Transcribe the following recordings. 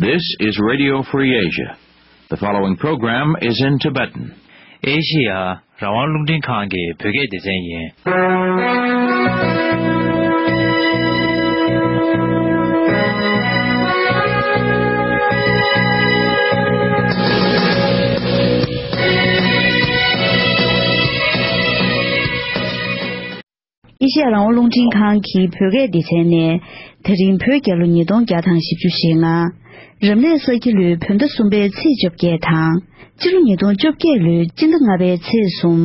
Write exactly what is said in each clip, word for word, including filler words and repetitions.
This is Radio Free Asia. The following program is in Tibetan. ཨེ་ཤི་ཡ་རང་དབང་རླུང་འཕྲིན་ཁང་གི་བོད་སྐད་སྡེ་ཚན་ཡིན། ཨེ་ཤི་ཡ་རང་དབང་རླུང་འཕྲིན་ཁང་གི་བོད་སྐད་སྡེ་ཚན་ནས། དེ་རིང་བོད་རྒྱལ་ལོ་ཉིས་སྟོང་བརྒྱ་དང་བཞི་བཅུ་ཞེ་ལྔ། རབ་གནས་ས་ཁྱི་ལོའི་བོད་ཟླ་གསུམ་པའི་ཚེས་བཅོ་བརྒྱད་དང་། སྤྱི་ལོ་ཉིས་སྟོང་བཅོ་བརྒྱད་ལོའི་སྤྱི་ཟླ་ལྔ་པའི་ཚེས་གསུམ།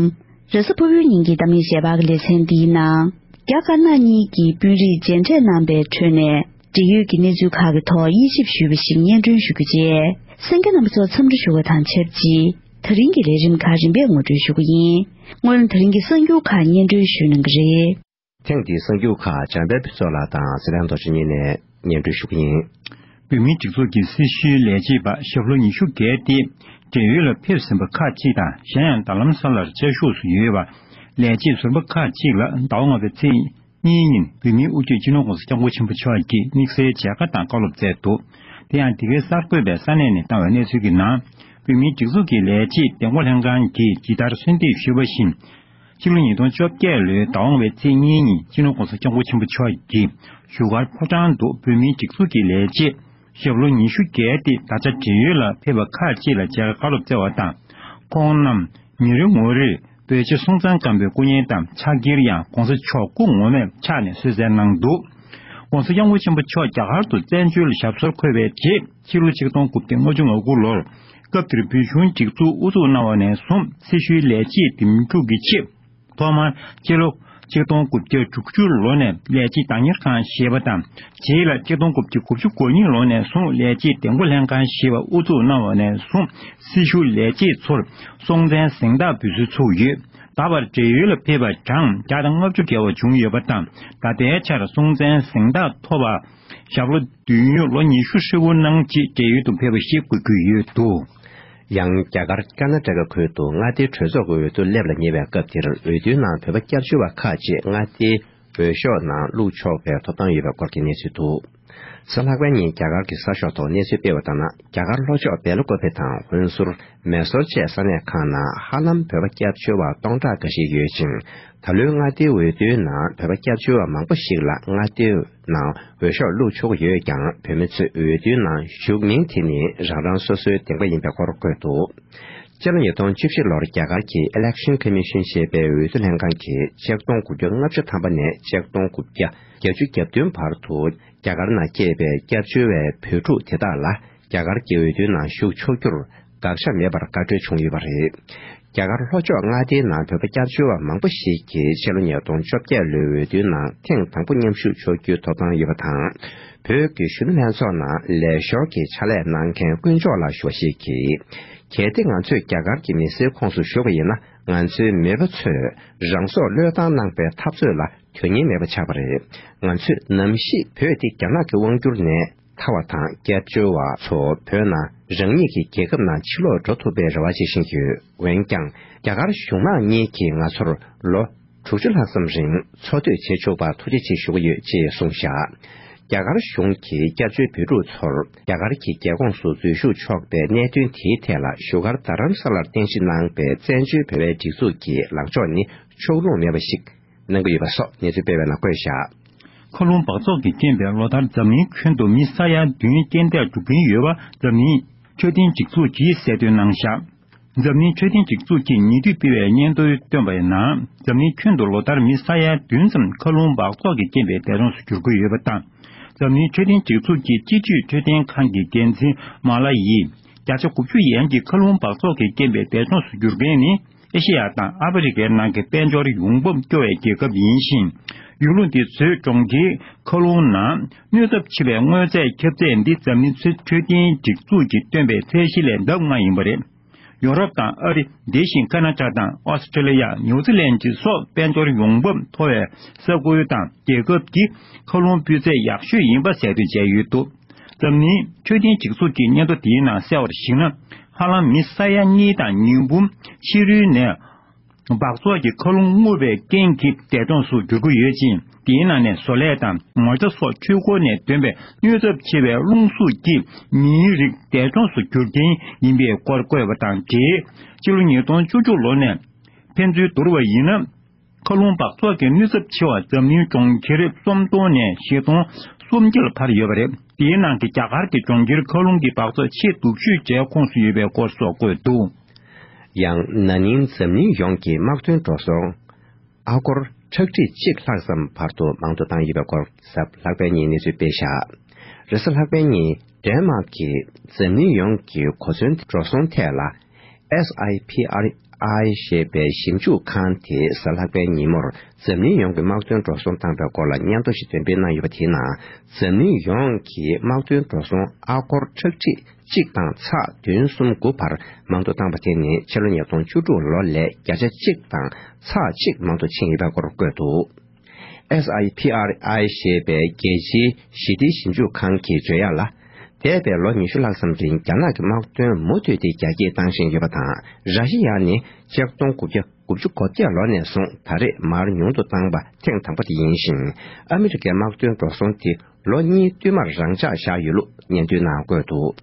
རེས་གཟའ་ཕུར་བུའི་ཉིན་གྱི་གཏམ་ངན་ཞལ་པར་གྱི་ལེ་ཚན་འདིའི་ནང་། རྒྱ་དཀར་ནག་གཉིས་ཀྱི་དཔོན་རིགས་མཇལ་འཕྲད་གནང་པའི་ཁྲོད་ནས། འབྲེལ་ཡོད་ཀྱི་གནས་ཚུལ་ཁག་གི་ཐོག་དབྱེ་ཞིབ་ཞུས་པ་ཞིག་སྙན་སྒྲོན་ཞུ་རྒྱུ་བཅས། གསན་མཁན་རྣམ་པ་ཚོ་འཚམས་འདྲི་ཞུ་བ་དང་ཆབས་ཅིག་དེ་རིང་གི་ལས་རིམ་ཁག་རིམ་པས་ངོ་སྤྲོད་ཞུ་གི་ཡིན། སྔོན་དེ་རིང་གི་གསར་འགྱུར་ཁག་སྙན་སྒྲོན་ཞུ་གནང་གི་རེད། ཐེངས་འདིའི་གསར་འགྱུར་ཁག་འཇམ་དཔལ་ཕུན་ཚོགས་ལགས་དང་ཟི་ལིང་རྡོ་རྗེ་གཉིས་ནས་སྙན་སྒྲོན་ཞུ་གི་ཡིན། བོད་མིའི་སྒྲིག་འཛུགས་ཀྱི་སྲི་ཞུའི་ལས་བྱེད་པ་ཞབས་ལོ་ཉི་ཤུ་བརྒལ་ཏེ། བགྲེས་ཡོལ་ལ་ཕེབས་ཟིན་པ་ཁག་ཅིག་དང་། གཞན་ཡང་རྡ་རམ་ས་ལར་བཅའ་བཞུགས་སུ་ཡོད་པ། ལས་བྱེད་ཟུར་པ་ཁག་ཅིག་ལ་ཟླ་བ་ལྔ་པའི་ཚེས་གཉིས་ཉིན་བོད་མིའི་དབུ་ཁྲིད་སྤྱི་ནོར་༸གོང་ས་༸སྐྱབས་མགོན་ཆེན་པོ་མཆོག་གིས་དམིགས་བསལ་མཇལ་ཁ་དང་བཀའ་སློབ་སྩལ་འདུག་དེ་ཡང་འདི་གའི་གསར་འགོད་པས་ས་གནས་ནས་བཏང་བའི་གནས་ཚུལ་གྱི་ནང་། བོད་མིའི་སྒྲིག་འཛུགས་ཀྱི་ལས་བྱེད་འདེམས་བསྐོ་ལྷན་ཁང་གིས་ཇི་ལྟར་གསོལ་འདེབས་ཞུས་པ་བཞིན། ཕྱི་ལོ་ཉིས་སྟོང་བཅོ་བརྒྱད་ལོའི་ཟླ་བ་ལྔ་པའི་ཚེས་གཉིས་ཉིན་སྤྱི་ནོར་༸གོང་ས་༸སྐྱབས་མགོན་ཆེན་པོ་མཆོག་གིས་བཞུགས་སྒར་ཕོ་བྲང་དུ་བོད་མིའི་སྒྲིག་འཛུགས་ཀྱི་ལས་བྱེད་ཞབས་ལོ་ཉི་ཤུ་བརྒལ་ཏེ་ད་ཆ་བགྲེས་ཡོལ་ལ་ཕེབས་པ་ཁག་ཅིག་ལ་མཇལ་ཁ་བཀའ་སློབ་སྩལ་བ་དང་། ཁོང་རྣམས་མི་རེ་ངོ་རེར་བོད་རྗེ་སྲོང་བཙན་སྒམ་པོའི་སྐུ་བརྙན་དང་ཕྱག་འཁྱེར་ཡང་༸གོང་ས་མཆོག་སྐུ་ངོ་མས་ཕྱག་ནས་གསོལ་སྩལ་གནང་འདུག ༸གོང་ས་༸སྐྱབས་མགོན་ཆེན་པོ་མཆོག་རྒྱ་གར་དུ་བཙན་བྱོལ་ཞབས་སོར་འཁོད་པའི་རྗེས། ཕྱི་ལོ་ཆིག་སྟོང་དགུ་བརྒྱ་ལྔ་བཅུ་ང་དགུ་ལོར། སྐབས་དེར་བོད་གཞུང་སྒྲིག་འཛུགས་དབུ་འཛུགས་གནང་བ་ནས་བཟུང་། སྲི་ཞུའི་ལས་བྱེད་འདེམས་སྒྲུག་གི་ཆེད། ཐོག་མར་སྤྱི་ལོ་ཆིག་སྟོང་དགུ་བརྒྱ་དྲུག་ཅུ་ལོ་ནས་ལས་བྱེད་བདག་གཉེར་ཁང་ཞེས་པ་དང་། རྗེས་ལ་ཆིག་སྟོང་དགུ་བརྒྱ་དགུ་བཅུ་གོ་གཉིས་ལོ་ནས་བཟུང་ལས་བྱེད་འདེམས་བསྐོ་ལྷན་ཁང་ཞེས་པ་དབུ་འཛུགས་གནང་བ་ནས་བཟུང་། སྲི་ཞུ་ལས་བྱེད་ཚོར་སྲོང་བཙན་གཟེངས་རྟགས་འབུལ་སྲོལ་ཚུགས་ཡོད། ད་བར་བགྲེས་ཡོལ་ལ་ཕེབས་པ་གྲངས་བརྒྱ་དང་ལྔ་བཅུ་བརྒལ་བ་བྱུང་ཡོད་པ་དང་། ད་ལྟའི་ཆར་སྲོང་བཙན་གཟེངས་རྟགས་ཐོབ་པ། ཞབས་ལོ་བདུན་ཡོལ་ལོ་ཉི་ཤུ་ཧྲིལ་པོ་གནང་རྗེས་བགྲེས་ཡོལ་དུ་ཕེབས་པ་ཞིག་དགོས་ཀྱི་ཡོད་འདུག་ཡང་རྒྱ་གར་ཀར་ན་ཊ་ཀ་ཁུལ་དུ་མངའ་སྡེའི་གྲོས་ཚོགས་ཀྱི་འོས་བསྡུ་སླེབས་ལ་ཉེ་བའི་སྐབས་འདིར། འོས་བསྡུའི་ནང་བོད་པ་སྐྱབས་བཅོལ་བ་ཁག་ཅིག་མངའ་སྡེའི་འོས་ཤོག་ནང་བླུགས་ཆོག་པའི་ཐོབ་ཐང་ཡོད་པའི་སྐོར་གྱི་གནས་ཚུལ་འདུག་གཟའ་ལྷག་པའི་ཉིན་རྒྱ་གར་གྱི་གསར་ཤོག་ཐོག་གནས་ཚུལ་སྤེལ་བ་ལྟར་ན། རྒྱ་གར་ལྷོ་ཕྱོགས་སྦེལ་ཀོབ་དང་ཧོན་སུར། མེ་སོར་བཅས་ས་གནས་ཁག་ནང་ཧ་ལམ་བོད་པ་སྐྱབས་བཅོལ་བ་སྟོང་ཕྲག་འགའ་ཞིག་ཡོད་ཅིང་། ད་ལོའི་མངའ་སྡེའི་འོས་བསྡུའི་ནང་བོད་པ་སྐྱབས་བཅོལ་བ་མང་པོ་ཞིག་ལ་མངའ་སྡེའི་ནང་འོས་ཤོག་བླུགས་ཆོག་གི་ཡོད་ཀྱང་། བོད་མི་ཚོས་འོས་བསྡུའི་ནང་ཞུགས་མིན་དེ་ནི་རང་རང་སོ་སོའི་བདེན་པ་ཡིན་པའི་སྐོར་བཀོད་འདུག་སྤྱི་ལོ་ཉིས་སྟོང་བཅུ་བཞི་ལོར་རྒྱ་གར་གྱི་Election Commission ཞེས་པའི་འོས་བསྡུ་ལྷན་ཁང་གིས་ཆིག་སྟོང་དགུ་བརྒྱ་ལྔ་བཅུ་ཐམ་པ་ནས་ཆིག་སྟོང་དགུ་བརྒྱ་བརྒྱད་ཅུ་གྱ་བདུན་བར་དུ། རྒྱ་གར་ནང་སྐྱེས་པའི་སྐྱབས་བཅོལ་བའི་བོད་ཕྲུག་དེ་དག་ལ་རྒྱ་གར་གྱི་འོས་བསྡུའི་ནང་ཞུགས་ཆོག་རྒྱུར་དགག་བྱ་མེད་པར་བཀའ་འཁྲོལ་བྱུང་ཡོད་པ་རེད། རྒྱ་གར་ལྷོ་ཕྱོགས་མངའ་སྡེའི་ནང་བོད་པ་སྐྱབས་བཅོལ་བ་མང་པོ་ཞིག་གིས་ཕྱི་ལོ་ཉིས་སྟོང་བཅོ་བརྒྱད་ལོའི་འོས་བསྡུའི་ནང་ཐེངས་དང་པོ་མཉམ་ཞུགས་ཆོག་རྒྱུའི་ཐོབ་ཐང་ཡོད་པ་དང་། བོད་ཀྱི་གཞོན་ནུ་ལྷན་ཚོགས་ནང་ལས་ཞོར་གྱི་ཕྱག་ལས་གནང་མཁན་དཀོན་མཆོག་ལགས་ཞུ་བ་ཞིག་གིས། གལ་ཏེ་ང་ཚོས་རྒྱ་གར་གྱི་མི་སེར་ཁོངས་སུ་ཞུགས་པ་ཡིན་ན། ང་ཚོའི་མེས་པོ་ཚོས་རང་སྲོག་བློས་བཏང་གནང་པའི་འཐབ་རྩོད་ལ་དོན་སྙིང་མེད་པ་ཆགས་པ་རེད། ང་ཚོས་ནམ་ཞིག་བོད་འདི་རྒྱ་ནག་གི་དབང་སྒྱུར་ནས་ཐར་བ་དང་། སྐྱབས་བཅོལ་བ་ཚོ་བོད་ནང་རང་ཉིད་ཀྱི་རྒྱལ་ཁབ་ནང་ཕྱིར་ལོག་འགྲོ་ཐུབ་པའི་རེ་བ་བྱེད་བཞིན་ཡོད། འོན་ཀྱང་། རྒྱ་གར་གཞུང་མང་གཉིས་ཀྱིས་ང་ཚོར་ལོ་དྲུག་ཅུ་ལྷག་ཙམ་རིང་འཚོ་སྡོད་བྱེད་ཆོག་པར་ཐུགས་རྗེ་ཆེ་ཞུ་གི་ཡོད་ཅེས་གསུངས་བཞག་རྒྱ་གར་གཞུང་གིས་སྐྱབས་བཅོལ་བོད་ཕྲུག་ཚོར་རྒྱ་གར་གྱི་རྒྱལ་ཁོངས་སུ་འཛུལ་ཞུགས་ཆོག་པའི་གནད་དོན་དེའི་ཐད་ལ་བཞུགས་སྒར་རྡ་རམ་ས་ལར་རྟེན་གཞི་གནང་པའི་བཙན་བྱོལ་བོད་པའི་སྒྲིག་འཛུགས་ཀྱི་ལངས་ཕྱོགས་ནི་ཕྱོགས་ལྷུང་མེད་པ་ཞིག་གནང་གི་ཡོད་པ་སོགས་གནས་ཚུལ་སྤེལ་བའི་ནང་བཀོད་བཞག་མཁའ་རླུང་འབག་བཙོག་གི་རྐྱེན་པས་ལོ་ལྟར་འཛམ་གླིང་ཁྱོན་དུ་མི་ས་ཡ་བདུན་རྐྱེན་འདས་འགྲོ་གིན་ཡོད་པ་འཛམ་གླིང་འཕྲོད་བསྟེན་སྒྲིག་འཛུགས་ཀྱིས་གསལ་སྟོན་གནང་བཞག་འཛམ་གླིང་འཕྲོད་བསྟེན་སྒྲིག་འཛུགས་ཀྱིས་ཉེ་དུས་སྤེལ་བའི་སྙན་ཐོར་བཏོན་པའི་ནང་། འཛམ་གླིང་ཁྱོན་དུ་ལོ་ལྟར་མི་ས་ཡ་བདུན་ཙམ་མཁའ་རླུང་འབག་བཙོག་གི་རྐྱེན་པས་འདས་གྲོངས་སུ་གྱུར་གྱི་ཡོད་པ་དང་། འཛམ་གླིང་འཕྲོད་བསྟེན་སྒྲིག་འཛུགས་ཀྱི་སྤྱི་སྤྱོད་འཕྲོད་བསྟེན་ཁང་གི་འགན་འཛིན་མཱ་ལ་ཡིས། བརྒྱ་ཆ་དགུ་བཅུ་ཡན་གྱི་མཁའ་རླུང་འབག་བཙོག་གི་རྐྱེན་པས་འདས་གྲོངས་སུ་གྱུར་མཁན་ནི་ཨེ་ཤེ་ཡ་དང་ཨ་ཕི་རི་ཀའི་ནང་གི་དཔལ་འབྱོར་ཡོང་འབབ་སྐྱོ་བའི་རྒྱལ་ཁབ་ཡིན་ཞིང་། ཡུལ་ལུང་འདི་ཚོའི་གྲོང་ཁྱེར་མཁའ་རླུང་ནང་གནོད་ཚབས་ཆེ་བའི་དངོས་རྫས་ཁྱབ་ཚད་འདི་འཛམ་གླིང་འཕྲོད་བསྟེན་སྒྲིག་འཛུགས་ཀྱིས་བཏོན་པའི་ཚད་གཞི་ལས་ལྡབ་ལྔ་ཡིན་པ་རེད། ཡོ་རོབ་དང་ཨ་རི། དེ་བཞིན་ཁ་ན་ཌ་དང་ཨོ་སི་ཁྲི་ལི་ཡ། ནིའུ་ཛི་ལན་སོགས་དཔལ་འབྱོར་ཡོང་འབབ་མཐོ་བའི་ས་ཁུལ་དང་རྒྱལ་ཁབ་ཀྱི་མཁའ་རླུང་སྤུས་ཚད་ཡག་ཤོས་ཡིན་པ་གསལ་སྟོན་བྱས་ཡོད་འདུག་འཛམ་གླིང་འཕྲོད་བསྟེན་སྒྲིག་འཛུགས་ཀྱི་སྙན་ཐོ་དེའི་ནང་གསལ་བར་གཞིགས་ན། ཧ་ལམ་མི་ས་ཡ་གཉིས་དང་ཉིས་འབུམ་ཕྱི་རོལ་ནས་ སྦགས་བཙོག་གི་མཁའ་རླུང་རྔུབ་པའི་རྐྱེན་གྱིས་འདས་གྲོངས་སུ་འགྱུར་གྱི་ཡོད་ཅིང་། དེའི་ནང་ནས་བཟོ་ལས་དང་ངོ་ཚ་སོགས་ཆོས་འཁོར་ནས་ཐོན་པའི་གནོད་ཚབས་ཆེ་བའི་རླུང་གཟུགས་ཀྱིས་མིའི་རིགས་འདས་གྲོངས་སུ་འགྱུར་རྐྱེན་ཡིན་པའི་སྐོར་བཀོད་པ་དང་འབྲེལ། ཕྱི་ལོ་ཉིས་སྟོང་བཅུ་དྲུག་ལོ་ནས་ཕན་ཚུན་བསྡུར་བ་ཡིན་ན། མཁའ་རླུང་སྦགས་བཙོག་གི་གནོད་ཚབས་ཆེ་བ་འཛམ་གླིང་གྲོང་ཁྱེར་སུམ་སྟོང་ནས་བཞི་སྟོང་སུམ་བརྒྱ་ལ་འཕར་ཡོད་པ་རེད། དེའི་ནང་གི་རྒྱ་གར་གྱི་གྲོང་ཁྱེར་མཁའ་རླུང་གི་སྦགས་བཙོག་ཆེས་སྡུག་ཤོས་བཅས་ཁོངས་སུ་ཡོད་པའི་སྐོར་སོགས་བཀོད་འདུག། ཡང་ན་ནིང་འཛམ་གླིང་ཡོངས་ཀྱི་དམག་དོན་འགྲོ་སོང་ཨ་སྒོར་ཁྲག་ཁྲིག་གཅིག་ལྷག་ཙམ་བར་དུ་མང་དུ་བཏང་ཡོད་པའི་སྐོར་གཟའ་ལྷག་པའི་ཉིན་གནས་ཚུལ་སྤེལ་བཞག། རེས་གཟའ་ལྷག་པའི་ཉིན་ཌེན་མཱག་གིས་འཛམ་གླིང་ཡོངས་ཀྱི་གོ་མཚོན་འགྲོ་སོང་ཐད་ལ། S I P R I ཞེས་པའི་ཞིབ་འཇུག་ཁང་དེས་གཟའ་ལྷག་པའི་ཉིན་མོར་འཛམ་གླིང་ཡོངས་ཀྱི་དམག་དོན་འགྲོ་སོང་བཏང་པའི་སྐོར་ལ་སྙན་ཐོ་ཞིག་འདོན་སྤེལ་གནང་ཡོད་པ་དེའི་ནང་། འཛམ་གླིང་ཡོངས་ཀྱི་དམག་དོན་འགྲོ་སོང་ཨ་སྒོར་ཁྲག་ཁྲིག་གཅིག་དང་ཚེག་བདུན་གསུམ་དགུ་བར་མང་དུ་བཏང་པ་དེ་ནི་ཕྱི་ལོ་ཉིས་སྟོང་བཅུ་དྲུག་ལོ་ལས་བརྒྱ་ཆ་གཅིག་དང་ཚེག་གཅིག་མང་དུ་ཕྱིན་ཡོད་པའི་སྐོར་བཀོད་འདུག། S I P R I ཞེས་པའི་རྒྱལ་སྤྱིའི་ཞི་བདེའི་ཞིབ་འཇུག་ཁང་གིས་བརྗོད་ཡག་ལ། འདས་པའི་ལོ་ཉི་ཤུ་ལྷག་ཙམ་རིང་རྒྱ་ནག་གི་དམག་དོན་མུ་མཐུད་དེ་རྒྱ་སྐྱེད་བཏང་བཞིན་ཡོད་པ་དང་། ར་ཤི་ཡ་ནི་ཆིག་སྟོང་དགུ་བརྒྱ་དགུ་བཅུ་གོ་བརྒྱད་ལོ་ནས་བཟུང་ད་རེས་མར་ཉུང་དུ་བཏང་པ་ཐེངས་དང་པོ་དེ་ཡིན་ཞིང་། ཨ་མི་རི་ཀའི་དམག་དོན་འགྲོ་སོང་དེ་ལོ་གཉིས་བསྟུད་མར་རང་འཇགས་བཞག་ཡོད་ལུགས་སྙན་ཐོའི་ནང་བཀོད་འདུག།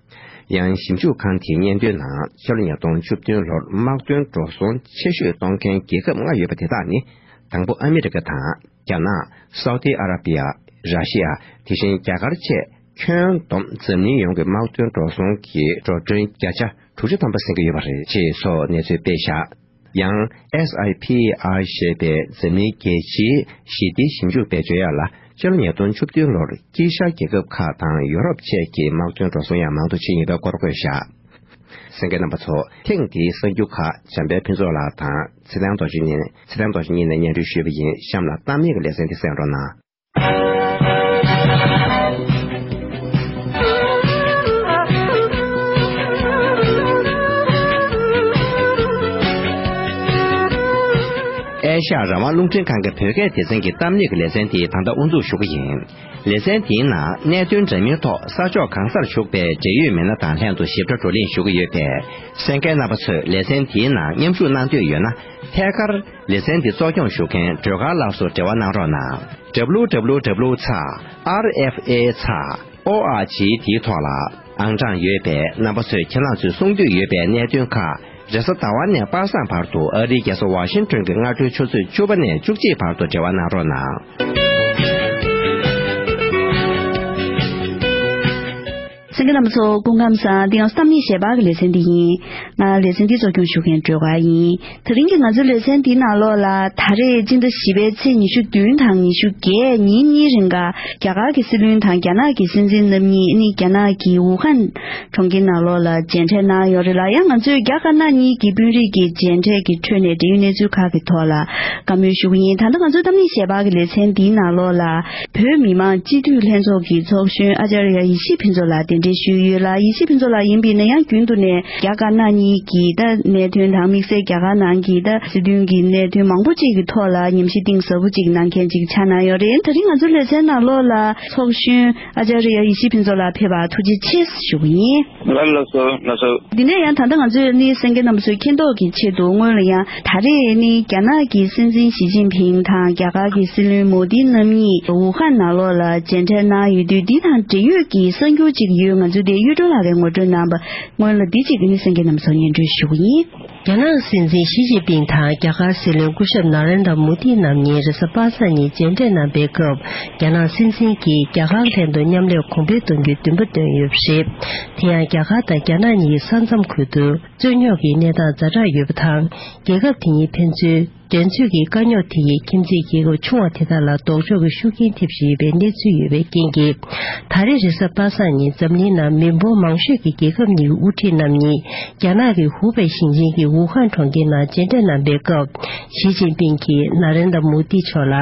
ཡང་ཞིབ་འཇུག་ཁང་དེའི་སྙན་ཐོའི་ནང་ཕྱི་ལོ་ཉིས་སྟོང་བཅུ་བདུན་ལོར་དམག་དོན་འགྲོ་སོང་ཆེ་ཤོས་གཏོང་མཁན་རྒྱལ་ཁབ་ལྔ་ཡོད་པ་དེ་དག་ནི། དང་པོ་ཨ་མི་རི་ཀ་དང་། རྒྱ་ནག། སའུ་ཏི་ཨ་ར་པི་ཡ། ར་ཤི་ཡ། དེ་བཞིན་རྒྱ་གར་བཅས་ཁྱོན་བསྡོམས་འཛམ་གླིང་ཡོངས་ཀྱི་དམག་དོན་འགྲོ་སོང་གི་འགྲོ་གྲོན་བརྒྱ་ཆ་དྲུག་ཅུ་ཐམ་པ་ཟིན་གྱི་ཡོད་པ་རེད་ཅེས་སོགས་གནས་ཚུལ་སྤེལ་བཞག། ཡང་S I P R ཞེས་པའི་འཛམ་གླིང་རྒྱལ་སྤྱིའི་ཞི་བདེའི་ཞིབ་འཇུག་པས་བརྗོད་ཡག་ལ། ཕྱི་ལོ་ཉིས་སྟོང་བཅུ་བདུན་ལོར་དཀྱིལ་ཤར་རྒྱལ་ཁབ་ཁག་དང་ཡོ་རོབ་བཅས་ཀྱི་དམག་དོན་འགྲོ་སོང་ཡང་མང་དུ་ཕྱིན་ཡོད་པའི་སྐོར་བཀོད་བཞག། གསན་མཁན་རྣམ་པ་ཚོ། ཐེངས་འདིའི་གསར་འགྱུར་ཁག་འཇམ་དཔལ་ཕུན་ཚོགས་ལགས་དང་ཚེ་བརྟན་རྡོ་རྗེ་གཉིས། ཚེ་བརྟན་རྡོ་རྗེ་གཉིས་ནས་སྙན་སྒྲོན་ཞུས་པ་ཡིན། གཤམ་ལ་གཏམ་ངན་གྱི་ལེ་ཚན་འདི་གསན་རོགས་གནང་། ཨེ་ཤ་ཡ་རང་དབང་རླུང་འཕྲིན་ཁང་གི་བོད་སྐད་སྡེ་ཚན་གྱི་གཏམ་ངན་གྱི་ལེ་ཚན་འདི་ད་ལྟ་དབུ་འཛུགས་ཞུ་གི་ཡིན། ལེ་ཚན་འདིའི་ནང་གནད་དོན་འདྲ་མིན་ཐོག་ས་ཕྱོགས་གང་སར་བཞུགས་པའི་འབྲེལ་ཡོད་མི་སྣ་དང་ལྷན་དུ་ཞིབ་ཕྲ་བགྲོ་གླེང་ཞུ་གི་ཡོད་པས། གསན་མཁན་རྣམ་པ་ཚོས་ལེ་ཚན་འདིའི་ནང་མཉམ་ཞུགས་གནང་འདོད་ཡོད་ན། ཐད་ཀར་ལེ་ཚན་འདི་གཙོ་སྐྱོང་ཞུ་མཁན་སྒྲོལ་དཀར་ལགས་སུ་འབྲེལ་བ་གནང་རོགས་གནང་། W W W ཚེག་R F A ཚེག O R G འདིའི་ཐོག་ལ་ཨང་གྲངས་ཡོད་པས། རྣམ་པ་ཚོས་ཁྱེད་རང་ཚོས་གསུང་འདོད་ཡོད་པའི་གནད་དོན་ཁག་རེས་གཟའ་ཟླ་བ་ནས་པ་སངས་བར་དུ་ཨ་རིའི་རྒྱལ་ས་ཝ་ཤིང་ཊོན་གྱི་སྔ་དྲོའི་ཆུ་ཚོད་བཅུ་པ་ནས་བཅུ་གཅིག་བར་དུ་འབྲེལ་བ་གནང་རོགས་གནང་། གསན་མཁན་རྣམ་པ་ཚོ་སྐུ་ཁམས་བཟང་། འདི་ཡང་གཏམ་ངན་ཞལ་པར་གྱི་ལེ་ཚན་འདི་ཡིན། ང་ལེ་ཚན་འདི་གཙོ་སྐྱོང་ཞུ་མཁན་སྒྲོལ་དཀར་ཡིན། དེ་རིང་གི་ང་ཚོའི་ལེ་ཚན་འདིའི་ནང་ལོགས་ལ་ད་རེས་སྤྱི་ཟླ་བཞི་པའི་ཚེས་ཉི་ཤུ་བདུན་དང་ཉི་ཤུ་བརྒྱད་ཉིན་གཉིས་རིང་ག་རྒྱ་གར་གྱི་སྲིད་བློན་དང་རྒྱ་ནག་གི་སྲིད་འཛིན་རྣམ་གཉིས་ནི་རྒྱ་ནག་གི་ཝུ་ཧན་གྲོང་ཁྱེར་ནང་ལོགས་ལ་མཇལ་འཕྲད་གནང་ཡོད་རེད་ལ། ཡང་ང་ཚོས་རྒྱ་དཀར་ནག་གཉིས་ཀྱི་དཔོན་རིགས་ཀྱི་མཇལ་འཕྲད་ཀྱི་ཁྲོད་ནས་འབྲེལ་ཡོད་གནས་ཚུལ་ཁག་གི་ཐོག་ལ་བཀའ་མོལ་ཞུ་གི་ཡིན། ད་ལྟ་ང་ཚོའི་གཏམ་ངན་ཞལ་པར་གྱི་ལེ་ཚན་འདིའི་ནང་ལོགས་ལ་བོད་མི་མང་སྤྱི་འཐུས་ལྷན་ཚོགས་ཀྱི་ཚོགས་གཞོན་ཨ་ཅཱརྱ་ཡེ་ཤེས་ཕུན་ཚོགས་ལགས་གདན་འདྲེན་ཞུས་ཡོད་ལ། ཡེ་ཤེས་ཕུན་ཚོགས་ལགས་ཡིན་པས་ན་ཡང་རྒྱུན་དུ་ནས་རྒྱ་དཀར་ནག་གཉིས་ཀྱི་ད་གནད་དོན་དང་། དམིགས་བསལ་རྒྱ་གར་ནང་གི་ད་སྲིད་དོན་གྱི་གནད་དོན་མང་པོ་ཅིག་གི་ཐོག་ལ་ཉམས་ཞིབ་གཏིང་ཟབ་པོ་ཅིག་གནང་མཁན་ཅིག་ཆགས་གནང་ཡོད་རེད། ད་རིང་ང་ཚོའི་ལེ་ཚན་ནང་ལོགས་ལ་ཚོགས་གཞོན་ཨ་ཅཱརྱ་ཡེ་ཤེས་ཕུན་ཚོགས་ལགས་ཕེབས་པར་ཐུགས་རྗེ་ཆེ་ཞུ་གི་ཡིན། ལགས་སོ། ལགས་སོ། འདི་ནས་ཡང་ད་ལྟ་ང་ཚོས་ནི་གསན་མཁན་རྣམ་པ་ཚོའི་མཁྱེན་རྟོགས་ཀྱི་ཆེད་དུ། སྔོན་ལ་ཡང་ད་རེས་ནི་རྒྱ་ནག་གི་སྲིད་འཛིན་ཞི་ཅིན་ཕིང་དང་རྒྱ་གར་གྱི་སྲིད་བློན་མོ་དི་རྣམ་གཉིས་ཝུ་ཧན་ནང་ལོགས་ལ་མཇལ་འཕྲད་གནང་ཡོད་དུས། འདི་དང་འབྲེལ་ཡོད་ཀྱི་གསར་འགྱུར་ཅིག་ཡོད། ང་ཚོའི་དེ་གཡུ་སྒྲོན་ལགས་ཀྱིས་ངོ་སྤྲོད་གནང་བ། སྔོན་ལ་འདི་གཅིག་ནི་གསན་མཁན་རྣམ་པ་ཚོར་སྙན་སྒྲོན་ཞུ་གི་ཡིན། རྒྱ་ནག་སྲིད་འཛིན་ཞི་ཅིན་ཕིང་དང་རྒྱ་གར་སྲིད་བློན་སྐུ་ཞབས་ན་རེན་དྲ་མོ་དི་རྣམ་གཉིས་རེས་གཟའ་པ་སངས་ཉིན་མཇལ་འཕྲད་གནང་པའི་སྐབས། རྒྱ་ནག་སྲིད་འཛིན་གྱིས་རྒྱ་གར་ལྷན་དུ་མཉམ་ལས་གོང་འཕེལ་གཏོང་རྒྱུའི་འདུན་པ་བཏོན་ཡོད་པ་རེད། དེ་ཡང་རྒྱ་གར་དང་རྒྱ་ནག་གཉིས་ཀྱི་ས་མཚམས་ཁུལ་དུ་རྩོད་རྙོག་གི་གནས་སྟངས་ཛ་དྲག་ཡོད་པ་དང་། རྒྱལ་ཁབ་དེ་གཉིས་ཕན་ཚུན་འགྲན་རྩོད་ཀྱི་དཀའ་རྙོག་དེ་ཡིས་ཁྱིམ་མཚེས་རྒྱལ་ཁབ་ཆུང་བ་དེ་དག་ལ་ལྡོག་ཕྱོགས་ཀྱི་ཤུགས་རྐྱེན་ཐེབས་བཞིན་ཡོད་པའི་གནས་ཚུལ་ཡོད་པའི་རྐྱེན་གྱིས། ད་རེས་རེས་གཟའ་པ་སངས་ཉིན་འཛམ་གླིང་ནང་མི་འབོར་མང་ཤོས་ཀྱི་རྒྱལ་ཁབ་གཉིས་ཀྱི་དབུ་ཁྲིད་རྣམ་གཉིས་རྒྱ་ནག་གི་ཧུའུ་པེ་ཞིང་ཆེན་གྱི་ཝུ་ཧན་གྲོང་ཁྱེར་ནང་མཇལ་འཕྲད་གནང་པའི་སྐབས། ཞི་ཅིན་ཕིང་གིས་ན་རེན་དྲ་མོ་དི་མཆོག་ལ་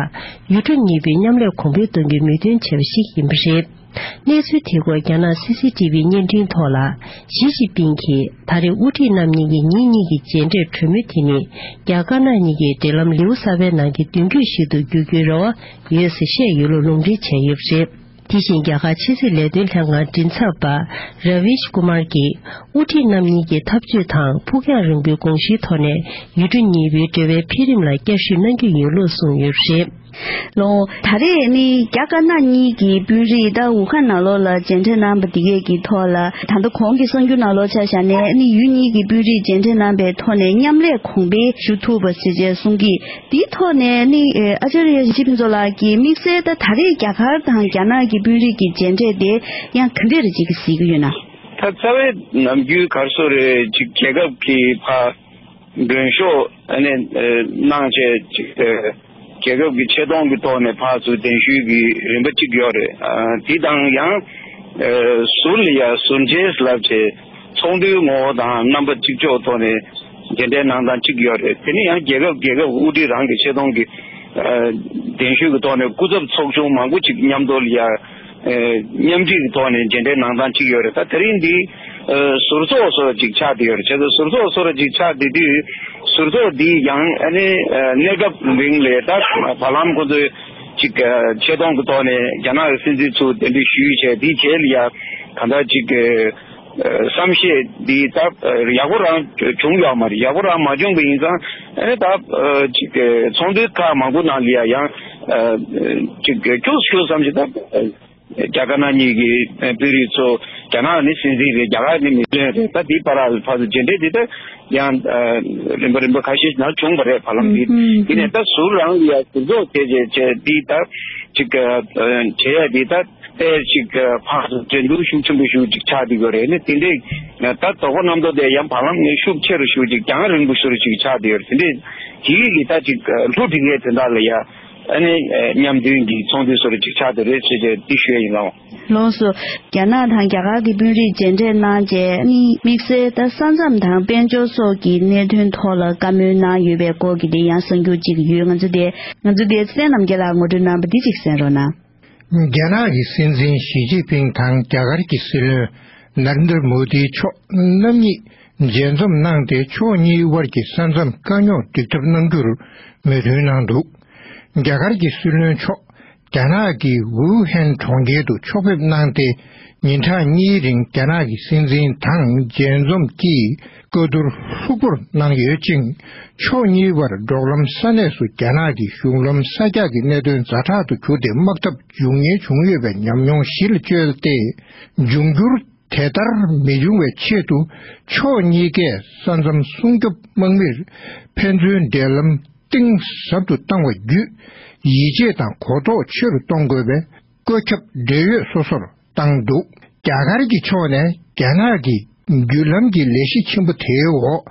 ཡུལ་གྲུ་གཉིས་པོའི་མཉམ་ལས་གོང་འཕེལ་གཏོང་རྒྱུའི་མོས་མཐུན་བྱས་པ་ཞིག་ཡིན་པ་རེད། གནས་ཚུལ་དེའི་སྐོར་རྒྱ་ནག་སི་སི་ཊི་ཝི་བརྙན་འཕྲིན་ཐོག་ལ། ཞི་ཅིན་ཕིང་གིས་ད་རེས་དབུ་ཁྲིད་རྣམ་གཉིས་ཀྱི་ཉིན་གཉིས་ཀྱི་མཇལ་འཕྲད་གྲོས་མོལ་དེ་ནི། རྒྱ་དཀར་ནག་གཉིས་ཀྱི་འབྲེལ་ལམ་ལེའུ་གསར་པའི་ནང་གི་མདུན་སྐྱོད་ཞིག་ཏུ་འགྱུར་རྒྱུའི་རེ་བ་ཡོད་ཟེར་བཤད་ཡོད་ལུགས་ལུང་འདྲེན་བྱས་ཡོད་པ་རེད། དེ་བཞིན་རྒྱ་གར་ཕྱི་སྲིད་ལས་དོན་ལྷན་ཁང་མགྲིན་ཚབ་པ་ར་བིཤ་ཀུ་མར་གྱིས་དབུ་ཁྲིད་རྣམ་གཉིས་ཀྱི་འཐབ་རྩོད་དང་ཕུགས་རྒྱང་རིང་པོའི་དགོངས་གཞིའི་ཐོག་ནས་ཡུལ་གྲུ་གཉིས་པོའི་འབྲེལ་བའི་འཕེལ་རིམ་ལ་བསྐྱར་ཞིབ་གནང་རྒྱུ་ཡིན་ལུགས་གསུངས་ཡོད་པ་རེད། ལོ། ད་རེས་ནི་རྒྱ་དཀར་ནག་གཉིས་ཀྱི་དཔོན་རིགས་ད་ཝུ་ཧན་ནང་ལོགས་ལ་མཇལ་འཕྲད་གནང་པ་འདི་གས་ཀྱི་ཐོག་ལ་ད་ལྟ་གོང་གི་གསར་འགྱུར་ནང་ལོགས་ཆ་བཞག་ནས་ནི་ཡུལ་གཉིས་ཀྱི་དཔོན་རིགས་མཇལ་འཕྲད་གནང་པའི་ཐོག་ནས་མཉམ་ལས་གོང་འཕེལ་ཞུ་ཐུབ་པ་ཞེས་བཅས་གསུང་གིས། དེའི་ཐོག་ནས་ནི་ཨ་ཅཱརྱ་ཡེ་ཤེས་ཕུན་ཚོགས་ལགས་ཀྱིས་དམིགས་བསལ་ད་ད་རེས་རྒྱ་གར་དང་རྒྱ་ནག་གི་དཔོན་རིགས་ཀྱི་མཇལ་འཕྲད་དེ་ཡང་ག་འདྲས་རེ་ཅིག་གཟིགས་ཀྱི་ཡོད་ན། ད་རྩ་བའི་ནམ་རྒྱུན་ག་རེ་ཟེར་རེད་ཅིག་རྒྱལ་ཁབ་ཀྱི་ཕར་མགྲོན་ཤོག་ཨ་ནི་གནང་བྱས་ཅིག་རྒྱལ་ཁབ་ཀྱི་ཆེ་མཐོང་གི་ཐོག་ནས་ཕར་ཚུར་གདན་ཞུས་ཀྱི་རིམ་པ་གཅིག་ཡོད་རེད། དེ་དང་ཡང་ཟུར་ལ་ཡ་ཟུར་མཇལ་ལབ་བྱས་ཚོགས་འདུའི་ངོ་བོ་དང་རྣམ་པ་གཅིག་ལྕོགས་ཐོག་ནས་མཇལ་འཕྲད་གནང་སྟངས་གཅིག་ཡོད་རེད། དེ་ནས་ཡང་རྒྱལ་ཁབ་རྒྱལ་ཁབ་དབུ་ཁྲིད་རང་གི་ཆེ་མཐོང་གི་གདན་ཞུས་ཀྱི་ཐོག་ནས་སྐུ་ཚབ་ཚོགས་ཆུང་མང་པོ་ཅིག་མཉམ་དུ་ལ་ཡ་མཉམ་ཁྲིད་ཀྱི་ཐོག་ནས་མཇལ་འཕྲད་གནང་སྟངས་གཅིག་ཡོད་རེད། ད་དེ་རིང་འདི་ཟུར་ཚོགས་བཟོ་འདྲ་ཅིག་ཆགས་བསྡད་ཡོད་རེད། བྱས་ཙང་ཟུར་ཚོགས་བཟོ་འདྲ་ཅིག་ཆགས་བསྡད་དུས་ཟུར་ཚོགས་འདི་ཡང་ཨ་ནི་གནས་སྐབས་རིང་ལ་ད་བར་ལམ་ཁོ་ཚོས་ཅིག་ཆེ་མཐོང་གི་ཐོག་ནས་རྒྱ་ནག་གི་སྲིད་འཛིན་ཚོ་གདན་འདྲེན་ཞུས་བྱས་དེའི་རྗེས་ལ་ཡ་གང་ལྟར་ཅིག་བསམ་ཤེས་འདི་ད་ཡག་པོ་རང་བྱུང་ཡོད་མ་རེད། ཡག་པོ་རང་མ་བྱུང་བ་ཡིན་ཙང་ཨ་ནི་ད་ཅིག་ཚོགས་འདུའི་ཁག་མང་པོ་ནང་ལ་ཡ་ཡང་ཅིག་ཁྱུག་ཁྱུག་བསམ་ཞིག་ད། རྒྱ་དཀར་ནག་གཉིས་ཀྱི་དཔོན་རིགས་ཚོ་རྒྱ་ནག་ནི་སྲིད་འཛིན་རེད། རྒྱ་གར་ནི་མི་སྤྱི་འཐུས་རེད། ད་དེའི་བར་ལ་ཕར་ཚུར་མཇལ་འཕྲད་དེ་ད་ཡང་རིམ་པ་རིམ་པ་ཁ་ཤས་ནང་བྱུང་བ་རེད། བར་ལམ་འདི་དེ་ནས་ད་ཟུར་རང་ལ་ཡ་ཟུར་ཚོགས་བྱས་བྱས་བྱས་འདི་ད་ཅིག་བྱས་ཡ་འདི་ད་དཔེ་ཅིག་ཕར་ཚུར་འགྲན་བསྡུར་ཤུགས་ཆེན་པོ་ཞིག་ཅིག་ཆགས་བསྡད་ཡོད་རེད། ནི་དེ་འདྲའི་ད་དོགས་པ་རྣམ་རྟོག་དེ་ཡང་བར་ལམ་ནས་ཤུགས་ཆེ་རུ་ཞིག་ཅིག་རྒྱང་རིང་པོ་ཞིག་ཅིག་ཆགས་བསྡད་ཡོད་རེད། དེ་འདྲའི་དེ་གི་ད་ཅིག་ལྷུ་འགྲིག་མཁན་དེ་འདྲ་ལ་ཡ། ཨ་ནི་མཉམ་འདུན་གྱི་ཚོགས་འདུ་སོགས་ཅིག་ཆགས་བསྡད་རེད་ཟེར་བྱས་འདི་ཞུ་ཡ་ཡིན་ལགས། ལགས་སོ། རྒྱ་ནག་དང་རྒྱ་གར་གྱི་དཔོན་རིགས་མཇལ་འཕྲད་གནང་རྗེས་ནི་དམིགས་བསལ་ད་ས་མཚམས་དང་དཔལ་འབྱོར་སོགས་ཀྱི་གནད་དོན་ཐོག་ལ་བཀའ་མོལ་གནང་ཡོད་པའི་སྐོར་གྱི་དེ་ཡང་གསར་འགྱུར་ཅིག་ཡོད། ང་ཚོ་དེ་ང་ཚོ་དེ་བསྟན་རྣམ་རྒྱལ་ལགས་ངོ་སྤྲོད་གནང་བ་འདི་ཅིག་གསན་རོགས་གནང་། རྒྱ་ནག་གི་སྲིད་འཛིན་ཞི་ཅིན་ཕིང་དང་རྒྱ་གར་གྱི་སྲིད་བློན་ནར་ཨེན་དྲ་མོ་དི་མཆོག་རྣམ་གཉིས་མཇལ་འཛོམས་གནང་སྟེ་ཕྱོགས་གཉིས་དབར་གྱི་ས་མཚམས་དཀའ་རྙོག་འགྲིག་ཐབས་གནང་རྒྱུར་མོས་མཐུན་གནང་འདུག་རྒྱ་གར་གྱི་སྲིད་བློན་མཆོག་རྒྱ་ནག་གི་ཝུ་ཧན་གྲོང་ཁྱེར་དུ་ཕྱོགས་ཕེབས་གནང་སྟེ། ཉིན་གྲངས་གཉིས་རིང་རྒྱ་ནག་གི་སྲིད་འཛིན་དང་མཇལ་འཛོམས་ཀྱིས་བཀའ་བསྡུར་ལྷུག་པོར་གནང་ཡོད་ཅིང་། ཕྱོགས་གཉིས་བར་འབྲོག་ལམ་ས་གནས་སུ་རྒྱ་ནག་གི་གཞུང་ལམ་གསར་རྒྱག་གི་གནད་དོན་ཛ་དྲག་ཏུ་གྱུར་ཏེ་དམག་འཐབ་འབྱུང་ཉེན་བྱུང་ཡོད་པའི་ཉམས་མྱོང་གཞི་ལ་བཅོལ་ཏེ། འབྱུང་འགྱུར་དེ་ལྟར་མི་འབྱུང་བའི་ཆེད་དུ་ཕྱོགས་གཉིས་ཀས་ས་མཚམས་སྲུང་སྐྱོབ་དམག་མིར་ཕན་ཚུན་འབྲེལ་ལམ་གཏིང་ཟབ་ཏུ་བཏང་བ་བརྒྱུད། ཡིད་ཆེས་དང་གོ་རྟོགས་ཆེ་རུ་གཏོང་དགོས་པའི་བཀོད་ཁྱབ་འབྲེལ་ཡོད་སོ་སོར་བཏང་འདུག་རྒྱ་གར་གྱི་ཕྱོགས་ནས་རྒྱ་ནག་གི་བརྒྱུད་ལམ་གྱི་ལས་གཞི་ཆེན་པོ་དེའི་འོག་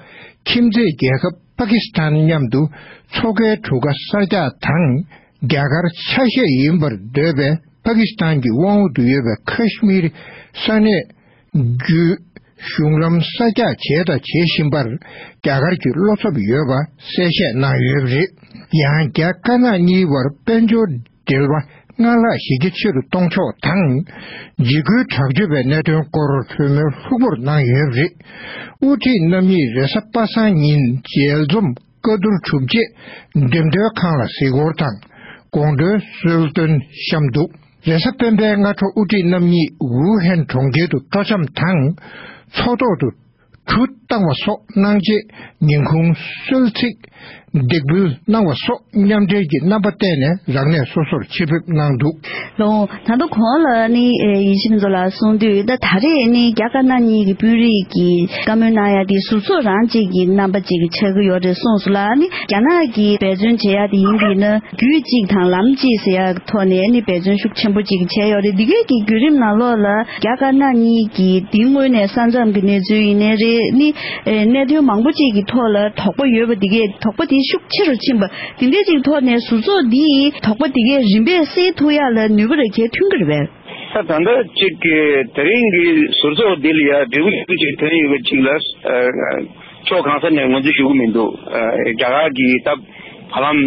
ཁྱིམ་མཚེས་རྒྱལ་ཁབ་པ་ཀི་སི་ཐན་མཉམ་དུ་མཚོ་ཁའི་གྲུ་ཁ་གསར་རྒྱག་དང་། རྒྱ་གར་ཆ་ཤས་ཡིན་པར་འདོད་པའི་པ་ཀི་སི་ཐན་གྱི་དབང་འོག་ཏུ་ཡོད་པའི་ཁ་ཤི་མིར་ས་གནས་བརྒྱུད་གཞུང་ལམ་གསར་རྒྱག་བྱས་དང་བྱེད་བཞིན་པར་རྒྱ་གར་གྱི་བློ་འཚབ་ཡོད་པ་གསལ་བཤད་གནང་ཡོད་པ་རེད། ཡང་རྒྱ་དཀར་ནག་གཉིས་བར་དཔལ་འབྱོར་འབྲེལ་བ་སྔར་ལྷག་གཞི་རྒྱ་ཆེ་རུ་གཏོང་ཕྱོགས་དང་། འཇིགས་སྐུལ་དྲག་སྤྱོད་པའི་གནད་དོན་སྐོར་གྲོས་མོལ་ལྷུག་པོར་གནང་ཡོད་པ་རེད། དབུ་ཁྲིད་རྣམ་གཉིས་རེས་གཟའ་པ་སངས་ཉིན་མཇལ་འཛོམས་བཀའ་བསྡུར་གྲུབ་རྗེས་འགྲེམས་སྟོན་ཁང་ལ་གཟིགས་སྐོར་དང་དགོང་དྲོའི་གསོལ་སྟོན་བཤམས་འདུག་རེས་གཟའ་སྤེན་པའི་སྔ་དྲོ་དབུ་ཁྲིད་རྣམ་གཉིས་ཝུ་ཧན་གྲོང་ཁྱེར་དུ་སྤྲོ་འཆམ་དང་། མཚོ་ཐོག་ཏུ་གྲུ་བཏང་བ་སོགས་གནང་རྗེས་ཉིན་གུང་གསོལ་ཚིགས་འདེགས་འབུལ་གནང་བ་སོགས་མཉམ་འབྲེལ་གྱི་རྣམ་པ་བསྟན་ནས་རང་གནས་སོ་སོར་ཆེད་ཕེབས་གནང་འདུག་ལོ། ད་ལྟ་གོང་ལ་ནི་ཡེ་ཤེས་ཕུན་ཚོགས་ལགས་གསུངས་དུས་ད་ད་རེས་ནི་རྒྱ་དཀར་ནག་གཉིས་ཀྱི་དཔོན་རིགས་ཀྱིས་བཀའ་མོལ་གནང་ཡ་དེ་ཟུར་ཚོགས་རང་གཅིག་གི་རྣམ་པ་གཅིག་ཆགས་ཀྱི་ཡོད་རེད་གསུངས་སོང་ལ། ནི་རྒྱ་ནག་གིས་འབད་བརྩོན་བྱེད་ཡ་དེ་ཡིན་པས་ན་རྒྱུད་གཅིག་དང་ལམ་གཅིག་ཟེར་ཡ་ཐོག་ནས་ནི་འབད་བརྩོན་ཤུགས་ཆེན་པོ་གཅིག་བྱས་ཡོད་རེད། འདི་གའི་གི་བརྒྱུད་རིམ་ནང་ལོགས་ལ་རྒྱ་དཀར་ནག་གཉིས་ཀྱིས་དེ་སྔོན་ནས་ས་མཚམས་ཀྱི་གནས་ཚུལ་ཡིན་ནའི་རེད། ནི་གནད་དོན་མང་པོ་གཅིག་གི་ཐོག་ལ་དོགས་པ་ཡོད་པ་འདི་གའི་དོགས་པ་དེ་ཤུགས་ཆེ་རུ་ཕྱིན་པ་དེ་འདྲའི་གཅིག་ཐོག་ནས་ཟུར་ཚོགས་འདིས་དོགས་པ་འདི་གའི་རིམ་པས་སེལ་ཐུབ་ཡ་ལ་ནུས་པ་རེ་གལ་ཐོན་གྱི་རེད་པས། ད་ད་ལྟ་གཅིག་གི་དེ་རིང་གི་ཟུར་ཚོགས་འདི་ལ་ཡ་འབྲས་བུ་ཞིག་ཐོན་ཡོད་པ་གཅིག་ལ་ཕྱོགས་གང་ས་ནས་ངོས་འཛིན་ཞུ་གི་མི་འདུག་རྒྱ་གར་གྱི་ད་བར་ལམ་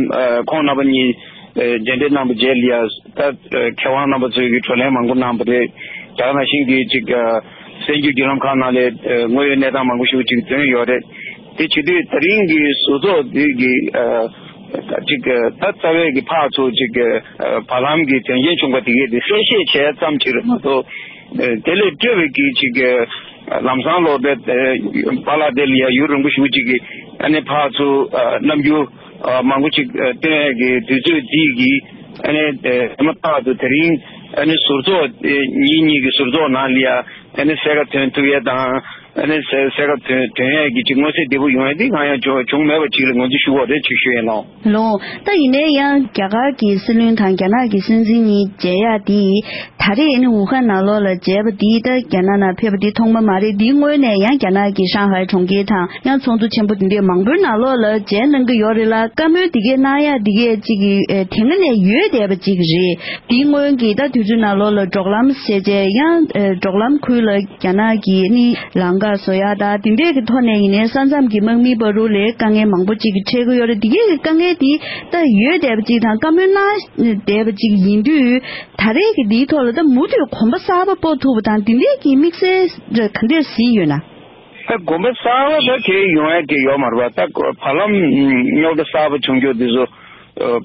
ཁོང་རྣམ་པ་གཉིས་མཇལ་འཕྲད་གནང་བའི་རྗེས་ལ་ཡ་ད་མཁས་དབང་རྣམ་པ་ཚོས་ཀྱི་བགྲོ་གླེང་མང་པོ་གནང་བ་རེད། རྒྱ་གར་ནང་བཞིན་གྱི་གཅིག་གསར་འགྱུར་བརྒྱུད་ལམ་ཁག་ནང་ལས་དངོས་ཡོད་གནས་སྟངས་མང་པོ་ཞིག་ཅིག་ཐོན་ཡོད་རེད། དེ་བྱེད་དུས་དེ་རིང་གི་ཟུར་ཚོགས་འདི་གི་ཅིག་ད་རྩ་བའི་གི་ཕར་ཚུར་ཅིག་བར་ལམ་གྱི་དོན་རྐྱེན་བྱུང་པ་དེ་གས་དེ་གསལ་བཤད་བྱས་ཙམ་ཅིག་རེད་མ་གཏོགས། དེ་ལས་སྤྲོས་པའི་གི་ཅིག་ལམ་སང་ལོག་པའི་པཱ་ལགས་དེ་ལ་ཡ་ཡུན་རིང་པོ་ཞེ་པོ་ཅིག་གི་ཨ་ནི་ཕར་ཚུར་རྣམ་འགྱུར་མང་པོ་ཅིག་སྟོན་ཡས་ཀྱི་དུས་ཚོད་འདི་གི་ཨ་ནི་དེ་མ་ཐག་ཏུ་དེ་རིང་ཨ་ནི་ཟུར་ཚོགས་ཉིན་གཉིས་ཀྱི་ཟུར་ཚོགས་ནང་ལ་ཡ་ཨ་ནི་གསལ་ཁ་ཐོན་ཐུབ་ཡས་དང་། ཨ་ནི་གསལ་གསལ་ཁ་ཐོན་ཐོན་ཡས་ཀྱི་ཅིག་མངོན་གསལ་དོད་པོ་ཡོང་ཡས་དེ་གང་ཡང་བྱུང་བྱུང་མེད་པ་ཅིག་ལ་ངོས་འཛིན་ཞུ་དགོས་རེད་ཅིག་ཞུ་ཡས་ལགས། ལོ། ད་ཡིན་ནའི་ཡང་རྒྱ་གར་གྱི་སྲིད་བློན་དང་རྒྱ་ནག་གི་སྲིད་འཛིན་གཉིས་མཇལ་ཡ་དེ་ད་རེས་ནི་ཝུ་ཧན་ནང་ལོགས་ལ་མཇལ་བ་དེ་ད་རྒྱ་ནག་ནང་ཕེབས་པ་དེ་ཐོག་མ་མ་རེད། དེའི་སྔོན་ནས་ཡང་རྒྱ་ནག་གི་ཧྲང་ཧའེ་གྲོང་ཁྱེར་དང་ཡང་ཚོགས་འདུ་ཆེན་པོ་དེ་འདྲས་མང་པོའི་ནང་ལོགས་ལ་མཇལ་གནང་གི་ཡོད་རེད་ལ། བཀའ་མོལ་དེ་གས་གནང་ཡ་དེ་གས་ཅིག་གི་དེ་སྔ་ནས་ཡོད་བསྡད་པ་ཅིག་རེད། དེའི་སྔོན་གྱི་ད་དུས་ཚོད་ནང་ལོགས་ལ་འབྲོག་ལམ་ཞེས་བྱས་ཡང་འབྲོག་ལམ་ཁུལ་ལ་རྒྱ་ནག་གིས་ནི་ལམ་ཁ་བཟོ་ཡ་ད་དེ་འདྲས་ཀྱི་ཐོག་ནས་ཡིན་ནའི་ས་མཚམས་ཀྱི་དམག་མིའི་བར་དུ་ལས་དཀའ་ངལ་མང་པོ་ཅིག་གི་འཕྲད་ཀྱི་ཡོད་རེད། དེ་གས་ཀྱི་དཀའ་ངལ་དེ་ད་ཡོད་བསྡད་པ་ཅིག་དང་བཀའ་མོལ་གནང་བསྡད་པ་ཅིག་ཡིན་དུས། ད་རེས་ཀྱི་འདིའི་ཐོག་ལ་ད་མུ་མཐུད་གོམ་པ་གསར་པ་སྤོ་ཐུབ་པ་དང་དེ་འདྲས་ཀྱི་དམིགས་བསལ་ག་འདྲས་ཟིན་ཡོད་ན། ད་གོམ་པ་གསར་པ་ད་དེ་ཡོང་ཡ་གི་ཡོད་མ་རེད་པ། ད་བར་ལམ་རྙོག་དྲ་གསར་པ་བྱུང་རྒྱུ་དེ་ཚོ་